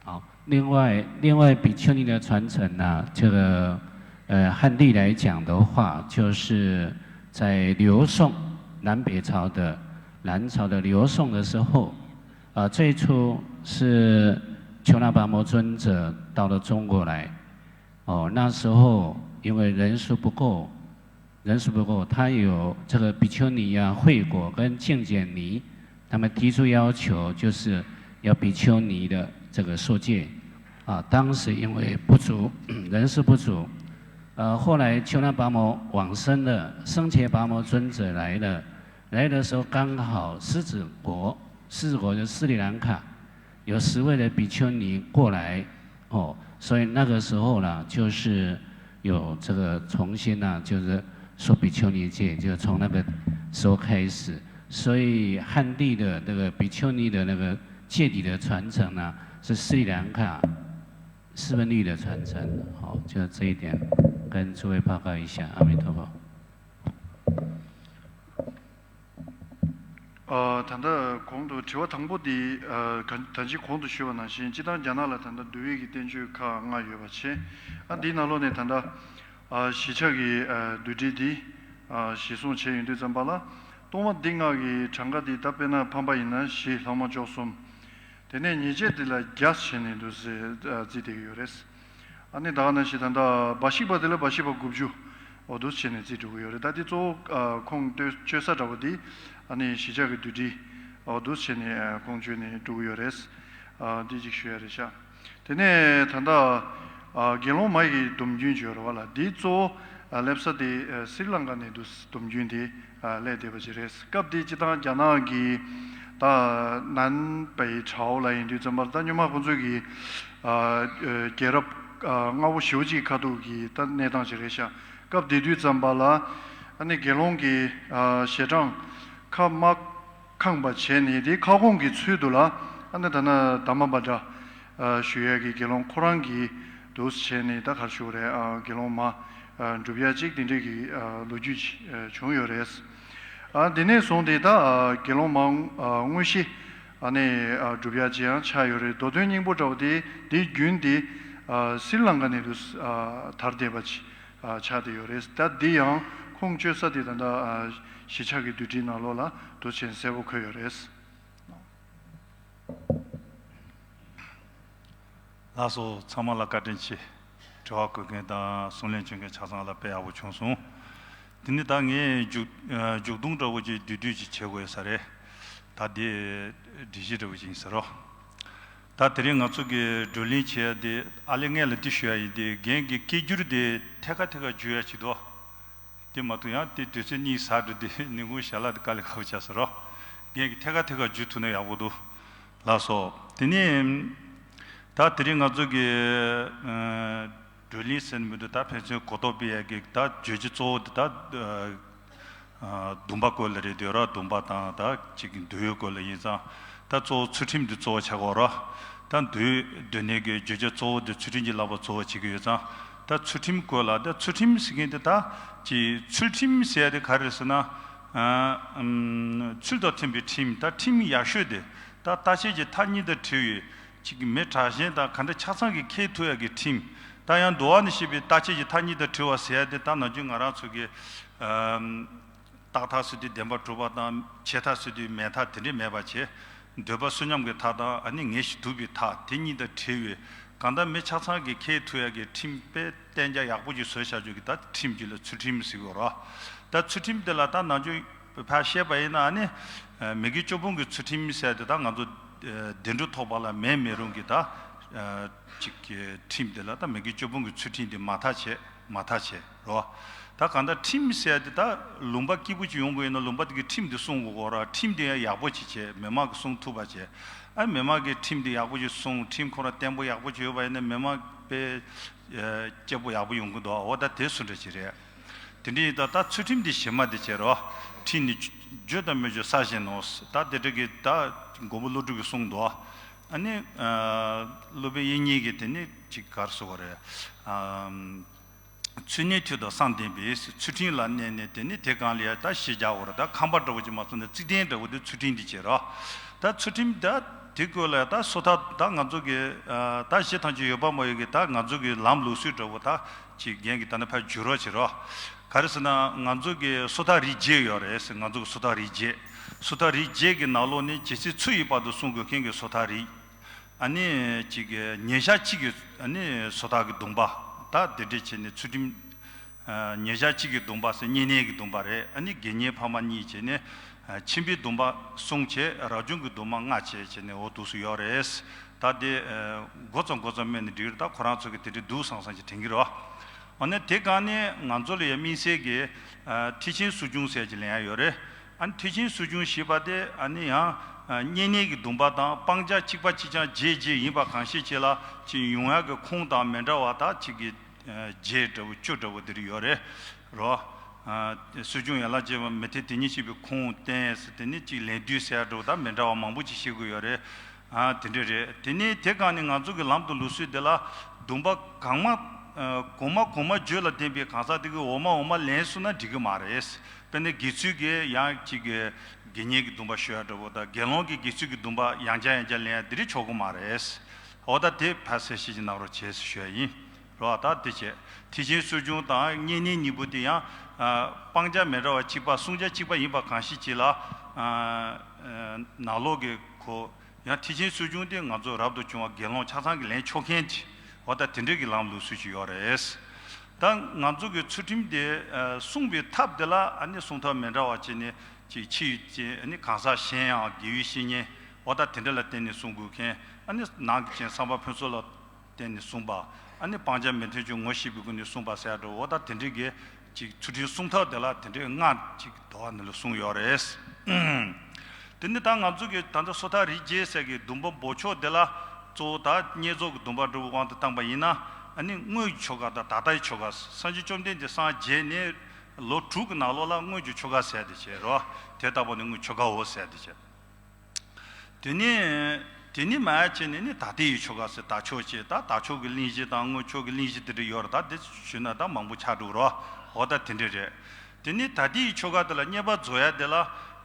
好，另外，另外比丘尼的传承呢，这个，呃，汉地来讲的话，就是在刘宋，南北朝的，南朝的刘宋的时候，呃，最初是丘那跋摩尊者到了中国来， 哦，那时候因为人数不够，人数不够，他有这个比丘尼啊、惠果跟净简尼他们提出要求，就是要比丘尼的这个受戒啊。当时因为不足，人数不足，呃，后来丘那跋摩往生了，僧伽跋摩尊者来了，来的时候刚好狮子国，狮子国就斯里兰卡，有十位的比丘尼过来，哦，所以那个时候呢，就是有这个重新呢，就是说比丘尼戒，就从那个时候开始。所以汉地的那个比丘尼的那个戒律的传承呢，是斯里兰卡四分律的传承。好，就这一点跟诸位报告一下。阿弥陀佛。 ཨ། ད་ལྟ་གོང་དུ་དྲི་བ་དང་པོ་འདི། ཨ། ག་ད་ཅི་གོང་དུ་ཞུས་པ་ནང་བཞིན། སྤྱིར་བཏང་རྒྱ་ནག་ལ་ད་ལྟ་འདུལ་བའི་གི་བསྟན་བཅོས་ཁག་ལྔ་ཡོད་པ་བྱས། ཨ། འདིའི་ནང་ལོགས་ནས་ད་ལྟ། ཨ། བཞི་ཆ་གི། ཨ། བསྡུས་གྲྭ་འདི། ཨ། གཞིར་བཟུང་བྱས་ཡོང་དུས་ཙམ་པ་ལ། གཏོར་མ་འདི་ལྔ་གི་གྲངས་ཀ་འདི་ད་དཔེར་ན་ཕམ་པ་ཡིན་ན་བཞི། ལྷག་མ་བཅུ་གསུམ། དེ་ནས་ཉེས་བྱས་འདི་ལ་བརྒྱ་བྱས་ནས་འདུག་སེ། ཨ། རྩིས་བསྡད་ཀྱི་ཡོད་རེད། ཨ་ནི་ད་ག་ནང་བཞིན་ད་ལྟ་འབའ་ཞིག་པ་དེ་ལ་འབའ་ཞིག་པ་དགུ་བཅུ། འོ་འདུག་བྱས་ནས་རྩིས་འགྲོ་གི་ཡོད་རེད། ད་དེ་གཙོ་བོ། ཨ། ཁོང་སྟོད་གཅོད་ས་འདྲ་བོ་འདི། ཨ་ནི་བཞི་ཆ་གི་བསྡུས་གྲྭ། འོ་འདུག་བྱས་ནས། ཨ། ཁོང་བཅོས་ནས་འགྲོ་གི་ཡོད་རེད། ཨ། འདི་གཅིག་ཞུ་ཡ་རེད་ཤག་དེ་ནས་ད་ལྟ། ཨ། དགེ་སློང་མ་ཡི་སྡོམ་རྒྱུན་ཅིག་ཡོད་རེད་བ་ལ། འདི་གཙོ་བོ། ཨ། སླེབས་ས་དེ། ཨ། སི་རི་ལང་ཀ་ནས་འདུག་སེ་སྡོམ་རྒྱུན་དེ། ཨ། སླེབས་བསྡད་པ་ཅིག་རེད། སྐབས་དེ་སྤྱིར་བཏང་རྒྱ་ནག་གི་ད་ནན་པའི་ཁྲའོ་ལ་ཡིན་དུས་ཙམ་པར། ད་སྔོན་མ་ཁོང་ཚོའི་གི། ཨ། ཨ། རྒྱལ་རབས། ཨ། སྔ་བོ་ཞེ་པོ་ཅིག་ཁ་ཐུག་གི་ད་གནས་སྟངས་ཅིག་རེད་ཤག་སྐབས་དེ་དུས་ཙམ་པ་ལ། ཨ་ནི་དགེ་སློང་གི། ཨ། ཞལ་གྲངས་ཁ་མ་ཁེངས་པ་བྱས་ནས། དེ་ཁ་སྐོང་གི་ཚུལ་དུ་ལ། ཨ་ནི་ད་ནི་དྷརྨ་བྷ་དྲ། ཨ། ཞུ་ཡས་ཀྱི་དགེ་སློང་ཁོ་རང་གིས་འདུག་སེ་བྱས་ནས། ད་ག་རེ་ཞུ་དགོས་རེད། ཨ། དགེ་སློང་མ། ཨ། སྒྲུབ་ཡ་ཅིག་དེ་འདྲས་ཀྱི། ཨ། ལོ་རྒྱུས་ཅིག་ཨ། བྱུང་ཡོད་རེད། ཨ། དེ་ནས་བཟུང་སྟེ་ད། ཨ། དགེ་སློང་མ། ཨ། དངོས་གཞི། ཨ་ནི། ཨ། སྒྲུབ་ཡ་ཅིག་ཡང་ཆགས་ཡོད་རེད། མདོ་དོན་སྙིང་པོ་འདྲ་བོ་དེ། དེའི་རྒྱུན་དེ། ཨ། སི་རི་ལང་ཀ་ནས་དུ། ཨ། དར་བསྡད་པ་ཅིག་ཨ། ཆགས་བསྡད་ཡོད་རེད། ད་འདི་ཡང་ཁོང་བཅོས་ས་དེ་ད་ལྟ། ཨ། གཞིས་ཆགས་ཀྱི་བསྡུས་གྲྭའི་ནང་ལོགས་ལ་འདུག་སེ་གསལ་པོ་འཁོད་ཡོད་རེད། ལགས་སོ། ཚང་མ་ལ་བཀའ་དྲིན་ཆེ། དྲི་བ་འགོད་མཁན་དང་གསུང་གླེང་བྱེད་མཁན་ཆ་ཚང་ལ་དཔེ་ཡག་པོ་བྱུང་སོང་། དེ་ནི་ད་ངས་མཇུག་མཇུག་སྡོམ་འདྲ་བོ་ཅིག་བསྡུས་བསྡུས་ཅིག་བྱེད་དགོས་ས་རེད། ད་འདི་སྒྲིག་གཞི་འདྲ་བོ་ཅིག་ཡིན་ས་རོ། ད་དེ་རིང་ང་ཚོ་གི་བགྲོ་གླེང་བྱེད་ཡ་དེ། ཨ་ལེ་སྔོན་ལ་འདི་ཞུ་ཡ་ཡིན། དེ་རྒན་གྱི་སྐད་སྒྱུར་དེ་ཐད་ཀ་ཐད་ཀ་བསྒྱུར་ཡ་ཅིག་འདུག་དེ་མ་གཏོགས་ཡང་དེ་དུས་ཚོད་གཉིས་ཟ་འགྲོ། དེ་ནི་ངོ་ཞལ་ལག་དེ་དཀའ་ལས་ཁག་པོ་ཆགས་ས་རོ། རྒན་གྱིས་ཐད་ཀ་ཐད་ཀ་བསྒྱུར་ཐུབ་ན་ཡག་པོ་འདུག་ལགས་སོ། དེ་ནས་ད་དེ་རིང་ང་ཚོ་གི། ཨ། བགྲོ་གླེང་ཟེར་ནི་མི་འདུག་ད་ཕན་ཚུན་གོ་རྟོགས་སྤེལ་ཡ་གི་ད་བརྗོད་བྱ་གཙོ་བོ་དེ་ད། ཨ། སྡོམ་པ་སྐོར་ལ་རེད་འདུག་ར། སྡོམ་པ་དང་ད་ཅིག་གི་འདུལ་བའི་སྐོར་ལ་ཡིན་ཙང་། ད་གཙོ་བོ་ཚུལ་ཁྲིམས་འདི་གཙོ་བོ་ཆགས་ཀྱི་ཡོད་ར། ད་འདུལ་འདུལ་ནས་གི་བརྗོད་བྱ་གཙོ་བོ་འདི་ཚུལ་ཁྲིམས་ཀྱི་བསླབ་པ་གཙོ་བོ་བྱེད་ཀྱི་ཡོད་ཙང་། ད་ཚུལ་ཁྲིམས་སྐོར་ལ། ད་ཚུལ་ཁྲིམས་ཟེར་མཁན་དེ་ད་ཅིག་ཚུལ་ཁྲིམས་ཟེར་ཡ་དེ་ག་རེ་ཟེར་ན། ཨ། ཨམ། ཚུལ་དང་མཐུན་པའི་ཁྲིམས། ད་ཁྲིམས་ཡག་ཤོས་དེ། ད་ལྟ་བྱེད་ཀྱི་མཐའ་གཉིས་དང་བྲལ་བའི། ཅིག་གི་མི་དྲག་ཞན་དང་ག་འདྲ་ཆ་ཚང་གི་འཁྱེར་ཐུབ་ཡ་གི་ཁྲིམས། ད་ཡང་འདུལ་བ་ནས་བཤད་པའི་ལྟ་བྱེད་ཀྱི་མཐའ་གཉིས་དང་བྲལ་བ་ཟེར་ཡ་དེ། ད་ནམ་རྒྱུན་ང་རང་ཚོ་གི། ཨམ། བརྟག་མཐའ་ཟེར་དུས་བདེན་པར་གྲུབ་པ་དང་། ཕྱེ་མཐའ་ཟེར་དུས་མེད་མཐའ་དེ་འདྲས་མེད་པ་བྱས། འདོད་པ་བསོད་ཉམས་ཀྱི་མཐའ་དང་། ཨ་ནི་ངེས་ཤེས་གདུལ་བའི་མཐའ། དེ་གཉིས་དང་བྲལ་བའི། གང་ལྟར་མི་ཆ་ཚང་གི་འཁྱེར་ཐུབ་ཡ་གི་ཁྲིམས་དཔེ་གཏན་འཇགས་ཡག་པོ་ཅིག་བཟོས་བཞག་རྒྱུ་གི་ད་ཁྲིམས་ཅིག་ལ་ཚུལ་ཁྲིམས་ཟེར་གྱི་ཡོད་རེད། ད་ཚུལ་ཁྲིམས་དེ་ལ་ད་ནམ་རྒྱུན་ཕར་བཤད་པ་ཡིན་ན། ཨ་ནི། ཨ། མི་དགེ་བཅུ་སྤོང་གི་ཚུལ་ཁྲིམས་ཟེར་དེ་ད་ང་ཚོ། ཨ། བདེ་འགྲོ་ཐོབ་པ་ལ་མེད་མི་རུང་གི་ད། ཨ། ཅིག་གི་ཁྲིམས་དེ་ལ་ད་མི་དགེ་བཅུ་སྤོང་གི་ཚུལ་ཁྲིམས་དེ་མ་མཐའ་བྱས། མ་མཐའ་བྱས་རོ། ད་གང་ལྟར་ཁྲིམས་ཟེར་དེ་ད་ལུང་པ་སྐྱིད་པོ་ཅིག་ཡོང་དགོས་ཡིན་ན། ལུང་པ་དེ་གི་ཁྲིམས་དེ་སྲུང་དགོས་གོ་ར། ཁྲིམས་དེ་ཡང་ཡག་པོ་ཅིག་བྱས། མི་མང་གིས་སྲུང་ཐུབ་པ་བྱས། ཨ། མི་མང་གིས་ཁྲིམས་དེ་ཡག་པོ་ཅིག་སྲུང་། ཁྲིམས་ཁོ་རང་བརྟན་པོ་ཡག་པོ་ཅིག་ཡོད་པ་ཡིན་ན། མི་མང་དཔེ། ཨ། སྐྱིད་པོ་ཡག་པོ་ཡོང་གི་འདུག་འོ། ད་དེ་སུ་འདྲ་ཅིག་རེད། དེ་འདྲ་ཡིན་ད། ད་ཚུལ་ཁྲིམས་འདི་གཞི་མ་འདི་བྱེད་རོགས། ཁྲིམས་ནི་བརྗོད་དང་མི་བརྗོད་གསལ་བྱེད་ནོ། ད་དེ་འདྲ་གི་ད་མགོན་པོ་ཀླུ་སྒྲུབ་ཀྱིས་གསུངས་འདུག་ཨ་ནི། ཨ། སློབ་དཔོན་དབྱིག་གཉེན་གྱིས་དེ་ནི་ཅིག་ག་རེ་ཟེར་དགོས་རེད། ཨ། ཚུལ་གནས་ཐོས་དང་བསམ་ལྡན་པས། ཚུལ་ཁྲིམས་ལ་གནས་ནས། དེ་ནི་དེ་གང་ལ་ཡང་ད་གཞི་བཞག་དགོས་རེད། ད་ཁང་པ་འདྲ་བོ་ཅིག་མ་སོང་ན། བརྩིགས་རྟེན་འདྲ་བོ་དེ་ཚུལ་ཁྲིམས་འདི་བྱེད་རོགས། ད་ཚུལ་ཁྲིམས་ད་དེ་སྐོར་ལ་ད་སོ་ཐར། ད་ང་ཚོ་གི། ཨ། ད་གཞི་ཐམས་ཅད་ཡོད་པ་མ་ཡོད་ཀྱི་ད་ང་ཚོ་གི་ལམ་ལུགས་སྲོལ་འདྲ་བོ་ད་ཅིག་རྒན་གྱིས་ད་ནི་ཕར་བསྒྱུར་རོགས་བྱེད་རོགས། ག་རེ་ཟེར་ན། ང་ཚོ་གི་སོ་ཐར་རིགས་བརྒྱད་ཡོད་རེད་ཟེར། ང་ཚོ་གི་སོ་ཐར་རིགས་བརྒྱད། སོ་ཐར་རིགས་བརྒྱད་ཀྱི་ནང་ལོགས་ནས་ཇི་སྲིད་ཚེ་ཡི་བར་དུ་སྲུང་དགོས་མཁན་གྱི་སོ་ཐར་རིགས། ཨ་ནི་ཅིག་གི་ཉིན་ཞག་གཅིག་གི། ཨ་ནི་སོ་ཐར་གྱི་སྡོམ་པ། ད་དེ་འདྲས་བྱས་ནས་ཚུལ་ཁྲིམས། ཨ། ཉིན་ཞག་གཅིག་གི་སྡོམ་པ་ཟེར། བསྙེན་གནས་ཀྱི་སྡོམ་པ་རེད། ཨ་ནི་དགེ་བསྙེན་ཕ་མ་གཉིས་བྱས་ནས། ཨ་མཆིན་པའི་སྡོམ་པ་གསུམ་བྱས། རབ་བྱུང་གི་སྡོམ་པ་ལྔ་བྱས་བྱས་ནས་འོ་འདུག་སེ་ཡོད་རེད། ད་དེ་ཨ་མགོ་ཙམ་མགོ་ཙམ་སྨྲས་ནས་འགྲིག་རེད། ད་ཁོ་རང་ཚོ་གི་དེ་འདྲའི་འདུག་སང་སང་ཅིག་དྲན་གྱི་རེད་བ། འོ་ན་དེ་སྒང་ནས་ང་ཚོ་ལ་ཡང་དམིགས་བསལ་གྱི་ཨ་མཐིལ་ཕྱིན་གསོ་སྦྱོང་ཟེར་གྱི་ལེན་ཡ་ཡོད་རེད། ཨ་ནི་མཐིལ་ཕྱིན་གསོ་སྦྱོང་ཞེས་པ་དེ་ཨ་ནི་ཡང་ཨ་བསྙེན་གནས་ཀྱི་སྡོམ་པ་དང་སྤང་བྱ་གཅིག་པ་གཅིག་རྐྱང་རྗེས་རྗེས་ཡིན་པ་གང་ཤེས་བྱས་ལ་ཅིག་ཡོང་ཡ་གི་ཁུངས་དང་མི་འདྲ་བ་ད་ཅིག་གི་ཨ་རྗེས་འདྲ་བོ་བཅུ་འདྲ་བོ་དེ་རིགས་ཡོད་རེད་རོ། ཨ་གསོ་སྦྱོང་ཡན་ལག་བརྒྱད་པ་མི་མཐུན་དེ་ཉིད་ཤེས་པའི་ཁུངས་བསྟན་ཟེར། དེ་ནི་ཅིག་ལན་བསྡུས་ཟེར་འདྲ་བོ་ད་མི་འདྲ་བ་མང་པོ་ཅིག་ཤེས་དགོས་ཡོད་རེད། ཨ་དེ་འདྲ་རེད། དེ་ནི་དེ་སྒང་ནས་ང་ཚོ་གི་ལམ་དུ་ལུགས་སྲོལ་དེ་ལ་སྡོམ་པ་གང་མ་ཨ་གོང་མ་གོང་མ་བརྗོད་ལ་བརྟེན་པའི་གང་ཟག་དེ་གི་འོག་མ་འོག་མ་ལེན་སོང་ན་འགྲིག་གི་མ་རེད། དཔེར་ན་དགེ་ཚུལ་གྱི་ཡང་ཅིག་གི་དགེ་བསྙེན་གྱི་སྡོམ་པ་ཞུ་ཡ་འདྲ་བོ་དང་དགེ་སློང་གི་དགེ་ཚུལ་གྱི་སྡོམ་པ་ཡང་བསྐྱར་ཡང་བསྐྱར་ལེན་ཡ་དེ་རིགས་ཆོག་གི་མ་རེད། འོ་ད་དེ་ཕར་གསལ་བཤད་ཅིག་གནང་རོགས་བྱས་ཞུ་ཡ་ཡིན། རོ། ད་དེ་བྱས། མཐིལ་ཕྱིན་གསོ་སྦྱོང་དང་བསྙེན་གནས་གཉིས་པོ་དེ་ཡང་ཨ་སྤང་བྱ་མི་འདྲ་བ་གཅིག་པ་བསྲུང་བྱ་གཅིག་པ་ཡིན་པ་གང་ཤེས་བྱས་ལ་ཨ་ཨ་ནང་ལོགས་ཀྱི་གོ། ཡང་མཐིལ་ཕྱིན་གསོ་སྦྱོང་དེ་ང་ཚོ་རབ་ཏུ་བྱུང་བ་དགེ་སློང་ཆ་ཚང་གིས་ལེན་ཆོག་མཁན་གྱི་འོ་ད་དེ་འདྲའི་གི་ལམ་ལུགས་སྲོལ་ཅིག་ཡོད་རེད། ད་ང་ཚོ་གི་ཚུལ་ཁྲིམས་དེ་ཨ་སྲུང་བའི་ཐབས་དེ་ལ་ཨ་ནི་སྲུང་ཐབས་མི་འདྲ་བ་བྱས་ནས་ཅིག་ཕྱི་ཡུལ་ཅན་ཨ་ནི་གང་ཟག་གཞན་ཡང་དགེ་བའི་བཤེས་གཉེན་འོ་ད་དེ་འདྲ་ལ་བརྟེན་ནས་སྲུང་དགོས་མཁན། ཨ་ནི་ནང་གི་ཅན་བསམ་པ་ཕུན་ཚོགས་ལ་བརྟེན་ནས་གསུངས་པ། ཨ་ནི་སྤང་བྱ་མི་མཐུན་ཕྱོགས་ངོ་ཤེས་པའི་སྒོ་ནས་གསུངས་པ་ཟེར་འགྲོ། འོ་ད་དེ་འདྲའི་གི་ཅིག་ཚུལ་ཁྲིམས་སྲུང་ཐབས་དེ་ལ་དེ་འདྲའི་ལྔ་ཅིག་དོ་བ་ནི་ལ་གསུངས་ཡོད་རེད། དེ་ནི་ད་ང་ཚོ་གི་ད་ལྟ་སོ་ཐར་རིགས་བརྒྱད་ཟེར་གི་སྡོམ་པ་འབོགས་ཆོག་དེ་ལ་གཙོ་བོ་ད་བསྙེན་རྫོགས་ཀྱི་སྡོམ་པ་འགྲུབ་པའི་དབང་དུ་བཏང་པ་ཡིན་ན། ཨ་ནི་དངོས་ཀྱི་ཆོ་ག་དང་ད་ལྟའི་ཆོ་ག། སངས་རྒྱས་བཅོམ་ལྡན་འདས་སངས་རྒྱས་ནས་ལོ་དྲུག་གི་ནང་ལོགས་ལ་དངོས་ཀྱི་ཆོ་ག་ཟེར་དེ་བྱས་རོ། དེ་ལྟ་བུ་ནི་དངོས་ཆོ་གའོ་ཟེར་དེ་བྱས། དེ་ནས་དེ་ནས་མར་བྱས་ནས་ནི་ད་ལྟའི་ཆོ་ག་ཟེར། དར་ལྕོག་བྱས། ད་དར་ལྕོག་གི་གླེང་གཞི་དང་དངོས་ཆོག་གི་གླེང་གཞི་དེ་འདྲ་ཡོད་རེད། ད་དེ་ཞུས་ན་ད་མང་པོ་ཆགས་འགྲོ་རོ། འོ་ད་དེ་འདྲ་རེད། དེ་ནས་ད་ལྟའི་ཆོ་ག་དེ་ལ་བསྙེན་པར་རྫོགས་ཡ་དེ་ལ་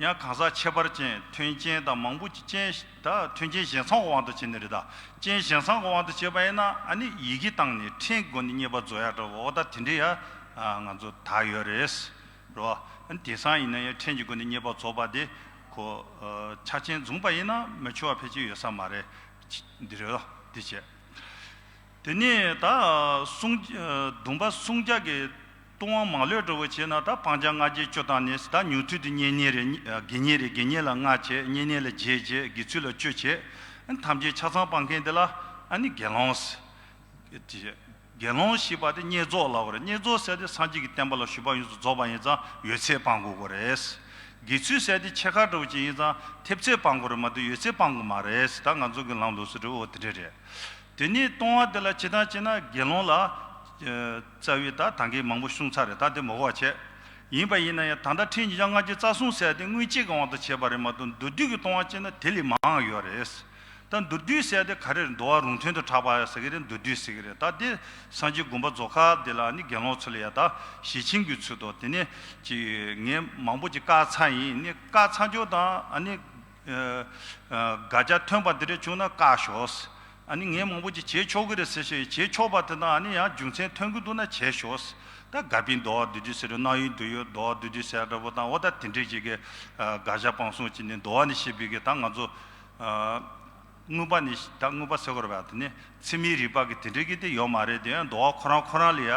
ཡང་གང་ཟག་ཁྱད་པར་ཅན་མཐུན་རྐྱེན་དང་མང་པོ་ཅིག་རྐྱེན་ད་མཐུན་རྐྱེན་གཞན་ཚང་གི་དབང་དུ་བྱས་ནས་རེད། ད་རྐྱེན་གཞན་ཚང་གི་དབང་དུ་བྱས་པ་ཡིན་ན་ཨ་ནི་ཡི་གེ་བཏང་ནས་ཕྲེང་གི་སྒོ་ནས་བསྙེན་པར་རྫོགས་ཡ་འདྲ་བོ་འོ་ད་དེ་འདྲ་ཡ་ང་ཚོ་དར་ཡོད་རེད། རོ། ཨ་ནི་དེང་སང་ཡིན་ན་ཡང་ཕྲན་གྱི་སྒོ་ནས་བསྙེན་པར་རྫོགས་པ་དེ་ཁོ་ཨ་ཆ་རྐྱེན་བཟུང་པ་ཡིན་ན་མི་ཆོག་པ་ཕལ་ཆེར་ཡོད་ས་མ་རེད། འདི་རེད་འདི་བྱས། དེ་ནས་ད་སྲུང་ཨ་སྡོམ་པ་སྲུང་བྱ་གི་ལྟུང་བ་མ་ལུས་འདྲ་བོ་བྱས་ན་ད་སྤང་བྱ་ལྔ་བརྒྱ་བཅུ་བཏང་ནས་ད་ཉུང་མཐུད་དུ་བསྙེན་གནས་རེད། དགེ་བསྙེན་རེད། དགེ་བསྙེན་ལ་ལྔ་བྱས། བསྙེན་གནས་ལ་བརྒྱད་བྱས། དགེ་ཚུལ་ལ་བཅུ་བྱས། ཨ་ནི་ཐམས་ཅད་ཆ་ཚང་སྤང་མཁན་དེ་ལ་ཨ་ནི་དགེ་སློང་ཟེར། དེ་དགེ་སློང་ཞེས་པ་དེ་བསྙེན་རྫོགས་ལབ་པ་རེད། བསྙེན་རྫོགས་ཟེར་དེ་སངས་རྒྱས་ཀྱི་བསྟན་པ་ལ་ཞུགས་པ་ཡོངས་སུ་རྫོགས་པ་ཡིན་ཙང་ཡོད་ཚད་སྤང་དགོས་ཀྱི་རེད། དགེ་ཚུལ་ཟེར་དེ་ཕྱེད་ཀ་འདྲ་བོ་ཅིག་ཡིན་ཙང་ཐེབས་ཚད་སྤང་དགོས་རེད་མ་གཏོགས་ཡོད་ཚད་སྤང་དགོས་མ་རེད། ད་ང་ཚོ་གི་ལམ་ལུགས་སུ་འགྲོ་འོ་དེ་འདྲ་རེད། དེ་ནས་ལྟུང་བ་དེ་ལ་སྤྱིར་བཏང་བྱས་ན་དགེ་སློང་ལ་ཨ་རྩ་བའི་ད་ད་གིན་མང་པོ་གསུངས་ཚར་རེད། ད་དེ་མ་གོ་བ་བྱས། ཡིན་པ་ཡིན་ན་ཡང་ད་ལྟ་ཕྲེང་ཉིས་བརྒྱ་ལྔ་བཅུ་རྩ་གསུམ་ཟེར་དེ་དངོས་གཅིག་གི་དབང་དུ་བྱས་པ་རེད་མ་གཏོགས་མདོར་བསྡུས་ཀྱི་ལྟུང་བ་བྱས་ན་དེ་ལས་མང་ཡོད་རེད། ད་མདོར་བསྡུས་ཟེར་དེ་ག་རེ་རེད། འདུལ་བ་རུང་མཐུན་དུ་གྲགས་པ་ཟེར་གི་རེད། མདོར་བསྡུས་ཟེར་གི་རེད། ད་དེ་སངས་རྒྱས་དགོངས་པ་རྫོགས་ཁ་དེ་ལ་ནི་དགེ་སློང་ཚོ་ལ་ཡ་ད་ཞི་ཆེན་གྱི་ཚུལ་དུ་དེ་ནས་ཅིག་ངས་མང་པོ་ཅིག་བཀག་ཚར་ཡིན། ནི་བཀག་ཚར་ཆོག་དང་ཨ་ནི་ཨ་ཨ་དགག་བྱ་ཐོན་པ་དེ་འདྲ་བྱུང་ན་བཀག་ཤོག་ཨ་ནི་ངས་མང་པོ་ཅིག་བྱེད་ཆོག་གི་རེད་ཟེར་ཞེས་བྱེད་ཆོག་པ་དེ་དང་ཨ་ནི་ཡང་རྒྱུ་མཚན་ཐོན་གི་འདུག་ན་བྱེད་ཤོག་ད་དགག་པའི་འདུལ་བ་མདོར་བསྡུས་ཟེར་རེད། རྣམ་དབྱེ་འདུལ་བའི་འདུལ་བ་མདོར་བསྡུས་ཟེར་འདྲ་པོ་དང་འོ་ད་དེ་འདྲས་ཅིག་གི་ཨ་དགག་བྱ་སྤང་གསུམ་ཅིག་ནི་འདུལ་བ་ནས་བཤད་པའི་གི་ད་ང་ཚོ་ཨ་དངོས་པ་ནི་ད་དངོས་པ་ཟེར་དགོས་རེད་པ། དེ་ནི་ཚད་མའི་རིགས་པ་གི་དེ་འདྲས་གི་དེ་ཡོད་མ་རེད། དེ་ཡང་འདུལ་བ་ཁོ་རང་ཁོ་རང་ལ་ཡ་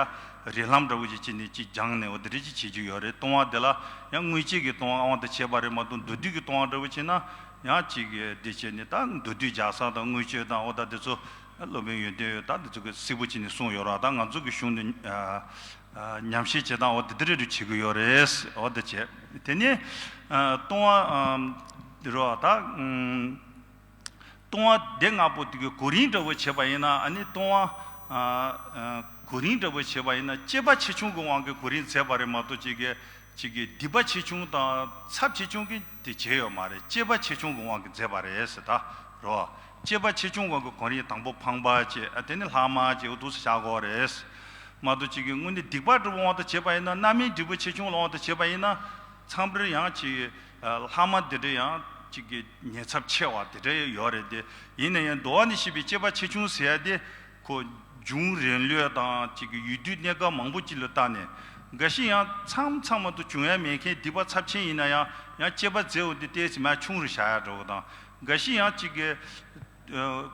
རིགས་ལམ་འདྲ་པོ་ཅིག་ཅིག་ནི་ཅིག་སྦྱངས་ནས་འོ་དེ་འདྲས་ཅིག་བྱེད་རྒྱུ་ཡོད་རེད། ལྟུང་བ་དེ་ལ་ཡང་དངོས་གཅིག་གི་ལྟུང་བ་དབང་དུ་བྱས་པ་རེད་མ་གཏོགས་མདོར་བསྡུས་ཀྱི་ལྟུང་བ་འདྲ་པོ་བྱས་ན། ཡང་གཅིག་གི་འདི་བྱས་ནས་ད་མདོར་བསྡུས་རྒྱག་ས་དང་དངོས་སྤྱོད་དང་འོ་ད་འདི་ཚོ་སློབ་དཔོན་ཡོན་ཏན་འོད་ད་འདི་ཚོ་གི་གསལ་པོ་བྱས་ནས་གསུངས་ཡོད་ར། ད་ང་ཚོ་གི་གཞུང་ནས་ཨ་ཨ་ཉམས་བཞེས་བྱེད་སྟངས་འོ་འདི་འདི་རེ་རེ་བྱེད་ཀྱི་ཡོད་རེད། འོ་འདི་བྱས། དེ་ནས་ཨ་ལྟུང་བ་ཨ་འདི་རོ་ད་ཨམ་ལྟུང་བ་སྡེ་ལྔ་པོ་དེ་གི་གོ་རིམ་འདྲ་པོ་བྱས་པ་ཡིན་ན། ཨ་ནི་ལྟུང་བ་ཨ་ཨ་གོ་རིམ་འདྲ་པོ་བྱས་པ་ཡིན་ན་སྤྱོད་པ་ཆེ་ཆུང་གི་དབང་གིས་གོ་རིམ་མཛད་པ་རེད་མ་གཏོགས་ཅིག་གི་གཅིག་གིས་སྡིག་པ་ཆེ་ཆུང་དང་ཚབས་ཆེ་ཆུང་གིས་དེ་བྱས་ཡོད་མ་རེད། སྤྱོད་པ་ཆེ་ཆུང་གི་དབང་གིས་མཛད་པ་རེད་ཟེར་ད་རོ། སྤྱོད་པ་ཆེ་ཆུང་དབང་གི་གོ་རིམ་དང་པོ་འཕགས་པ་བྱས། ཨ་དེ་ནི་ལྷག་མ་བྱས། འོ་འདུག་སེ་བཞག་དགོས་རེད། མ་གཏོགས་གཅིག་གིས་དངོས་གནས་སྡིག་པ་འདྲ་པོ་དབང་དུ་བྱས་པ་ཡིན་ན། རྣམ་སྨིན་འབྲས་བུ་ཆེ་ཆུང་ལ་དབང་དུ་བྱས་པ་ཡིན་ན། མཚམས་རེར་ཡང་གཅིག་ལྷག་མ་དེ་འདྲ་ཡང་གཅིག་གི་ཉེན་ཚབས་ཆེ་བ་དེ་འདྲ་ཡོད་རེད་དེ། ཡིན་ན་ཡང་འདུལ་བ་ནས་བཤད་པའི་སྤྱོད་པ་ཆེ་ཆུང་ཟེར་ཡ་དེ། ཁོ་འབྱུང་རིམ་ལུགས་དང་གཅིག་གི་ཡུལ་དུས་གནས་སྐབས་མང་པོ་ཅིག་ལ་བལྟས་ནས། འགའ་ཞིག་ཡང་མཚམས་མཚམས་མ་གཏོགས་བྱུང་ཡ་མེད་མཁན་སྡིག་པ་ཚབས་ཆེན་ཡིན་ན་ཡང་ཡང་སྤྱོད་པ་མཛད་འོ་དེ་ཏོག་ཙམ་མར་ཆུང་རུ་བཞག་ཡ་འདྲ་པོ་དང་། འགའ་ཞིག་ཡང་གཅིག་གི་ཨ་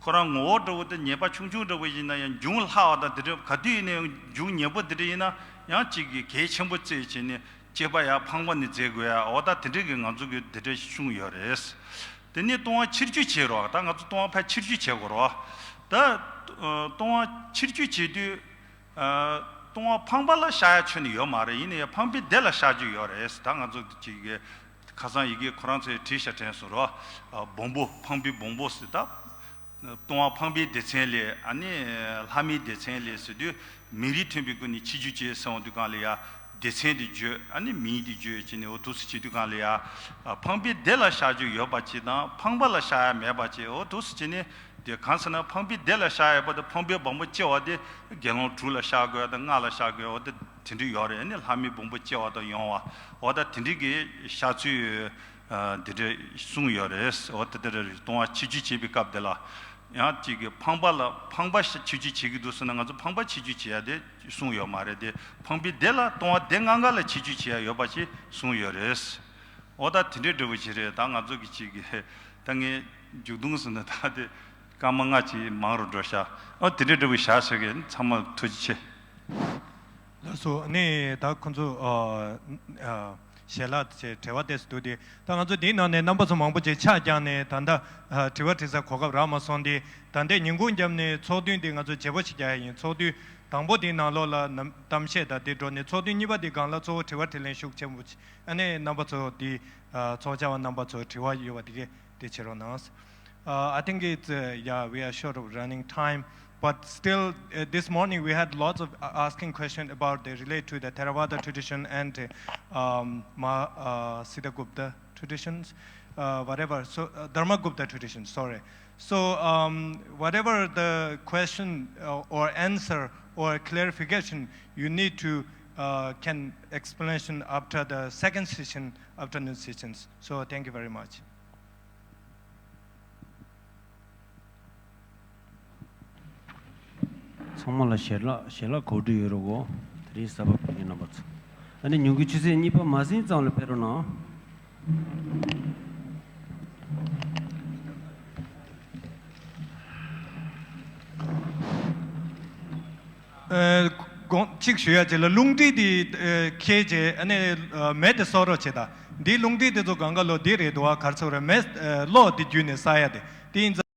ཁོ་རང་ངོ་བོ་འདྲ་པོ་དེ་ཉེས་པ་ཆུང་ཆུང་འདྲ་པོ་ཡིན་ན་ཡང་འབྱུང་ལྷག་པ་དང་དེ་འདྲ་ག་དུས་ཡིན་ན་ཡང་འབྱུང་ཉེ་པོ་དེ་འདྲ་ཡིན་ན་ཡང་གཅིག་གི་གལ་ཆེན་པོ་བརྩིས་བྱས་ནས། སྐྱེས་པ་ཡ་ཕངས་པ་ནི་བརྫེ་དགོས་ཡ། འོ་ད་དེ་འདྲ་གི་ང་ཚོ་གི་དེ་འདྲ་གསུངས་ཡོད་རེད། དེ་ནས་ལྟུང་བ་ཕྱིར་བཅོས་བྱེད་རོགས། ད་ང་ཚོ་ལྟུང་བ་ཕར་ཕྱིར་བཅོས་བྱེད་དགོས་རོགས། ད་ལྟུང་བ་ཕྱིར་བཅོས་བྱེད་དུས། ལྟུང་བ་ཕངས་པ་ལ་བཤགས་ཡ་ཁྱོན་ནས་ཡོད་མ་རེད། ཡིན་ན་ཡང་ཕངས་པའི་སྡེ་ལ་བཤགས་རྒྱུ་ཡོད་རེད། ད་ང་ཚོ་ཅིག་གི་ཁ་སང་ཡི་གེ་ཁོ་རང་ཚོས་བྲིས་བཞག་དྲན་སོང་རོགས། སྦོམ་པོ་ཕངས་པའི་སྦོམ་པོ་ཟེར་ད། ལྟུང་བ་ཕངས་པའི་སྡེ་ཚན་ལས་ཨ་ནི་ལྷ་མིའི་སྡེ་ཚན་ལས་ཟེར་དུས་མིང་རིགས་མཐུན་པའི་སྒོ་ནས་ཕྱིར་བཅོས་བྱེད་ཟེར་འོང་དུས་གང་ལ་ཡ་སྡེ་ཚན་དེ་བརྗོད། ཨ་ནི་མིང་དེ་བརྗོད་བྱས་ནས་འོ་འདུག་སེ་བྱེད་དུས་གང་ལ་ཡ་ཕངས་པའི་སྡེ་ལ་བཤགས་རྒྱུ་ཡོད་པ་ཅིག་དང་ཕངས་པ་ལ་བཤགས་ཡ་མེད་པ་ཅིག་འོ་འདུག་སེ་བྱས་ནས་དེ་གང་ཟེར་ན་ཕངས་པའི་སྡེ་ལ་བཤགས་ཡ་ཡོད་པ་དེ་ཕངས་པའི་སྦོམ་པོ་སྐྱེ་བ་དེ་དགེ་སློང་དྲུག་ལ་བཤགས་དགོས་དང་ལྔ་ལ་བཤགས་དགོས་འོ་དེ་དེ་འདྲ་ཡོད་རེད། ཨ་ནི་ལྷ་མིའི་སྦོམ་པོ་སྐྱེ་བ་དང་ཡོང་བ་འོ་ད་དེ་འདྲ་གི་བཤགས་ཚུལ། ཨ། དེ་འདྲ་གསུངས་ཡོད་རེད། འོ་དེ་ལྟར་ལྟུང་བ་ཕྱིར་བཅོས་བྱེད་པའི་སྐབས་དེ་ལ་ཡང་གཅིག་གིས་ཕངས་པ་ལ་ཕངས་པ་ཕྱིར་བཅོས་བྱེད་ཀྱི་འདུག་ཟེར་ན་ང་ཚོ་ཕངས་པ་ཕྱིར་བཅོས་བྱེད་ཡ་དེ་གསུངས་ཡོད་མ་རེད་དེ། ཕངས་པའི་སྡེ་ལ་ལྟུང་བ་སྡེ་ལྔ་ཀ་ལ་ཕྱིར་བཅོས་བྱེད་ཡ་ཡོད་པ་ཞིག་གསུངས་ཡོད་རེད། འོ་ད་དེ་འདྲའི་འདྲ་བོ་ཞིག་རེད། ད་ང་ཚོ་གི་གཅིག་གིས་ད་ངས་མཇུག་སྡོམ་ཟེར་ན་ད་དེ་སྐར་མ་ལྔ་ཅིག་མང་རུ་འགྲོ་ཤག་འོ་དེ་འདྲའི་འདྲ་བོ་བཞག་ཟེར་གི། ཚང་མ་ཐུགས་རྗེ་ཆེ། ལགས་སོ། ནི་ད་ཁོང་ཚོ་ཨ་ཨ་ཞལ་ལག་བྱས་དྲི་བ་དེ་ཚོ་འདུག་སྟེ། ད་ང་ཚོ་འདིའི་ནང་ནས་རྣམ་པ་ཚོ་མང་པོ་ཅིག་ཆ་བརྒྱབ་ནས་ད་ལྟ་ཨ་དྲི་བ་དྲི་སར་གོ་སྐབས་རག་མ་སོང་སྟེ། ད་ལྟའི་ཉིན་གུང་རྒྱབ་ནས་ཚོགས་ཐུན་འདི་ང་ཚོ་བརྗེ་པོ་ཞིག་རྒྱག་ཡ་ཡིན། ཚོགས་ཐུན་དང་པོ་འདིའི་ནང་ལོགས་ལ་ནམ་གཏམ་བཤད་དང་དེ་འགྲོ་ནས་ཚོགས་ཐུན་གཉིས་པ་འདིའི་སྒང་ལ་གཙོ་བོ་དྲི་བ་དྲིས་ལན་ཤུགས་ཆེན་པོ་ཅིག་ཨ་ནི་རྣམ་པ་ཚོ་འདི་ཨ་ཚོགས་བཅར་བ་རྣམ་པ་ཚོ་དྲི་བ་ཡོད་པ་དེ་གས་དེ་བྱེད་རོགས་གནང་། Uh, I think it's, uh, yeah, we are short of running time, but still, uh, this morning we had lots of uh, asking questions about they relate to the Theravada tradition and uh, um, Ma, uh, Siddhagupta traditions, uh, whatever, so uh, Dharmagupta tradition, sorry. So um, whatever the question uh, or answer or clarification, you need to uh, can explanation after the second session, afternoon sessions. So thank you very much. ཚང་མ་ལ་ཞལ་ལག་ཞལ་ལག་གོ་སྒྲིག་ཡོད་རེད་གོ། དེ་རིང་གཟའ་པ་བུ་ཡིན་རྣམ་པ་ཚོ། ཨ་ནི་ཉིན་གུང་ཆུ་ཚོད་གཉིས་པ་མ་ཟིན་ཙམ་ལ་ཕེབས་རོགས་གནང་། ཨ། དགོངས་གཅིག་ཞུ་ཡ་ཅིག་ལ། རླུང་མཁྲིས་དེ་ཨ་འཁྱེར་རྗེས་ཨ་ནི་ཨ་མེ་དེ་གསོད་རོགས་བྱེད་ད། འདིའི་རླུང་མཁྲིས་དེ་ཚོ་གང་ག་ལོ་འདི་རེད་འདུག་བ། ག་རེ་ཟེར་རེད། མེ་ཨ་གློག་དེ་བརྒྱུད་ནས་གསོད་ཡ་དེ་དེ་ཡིན་ཙང་།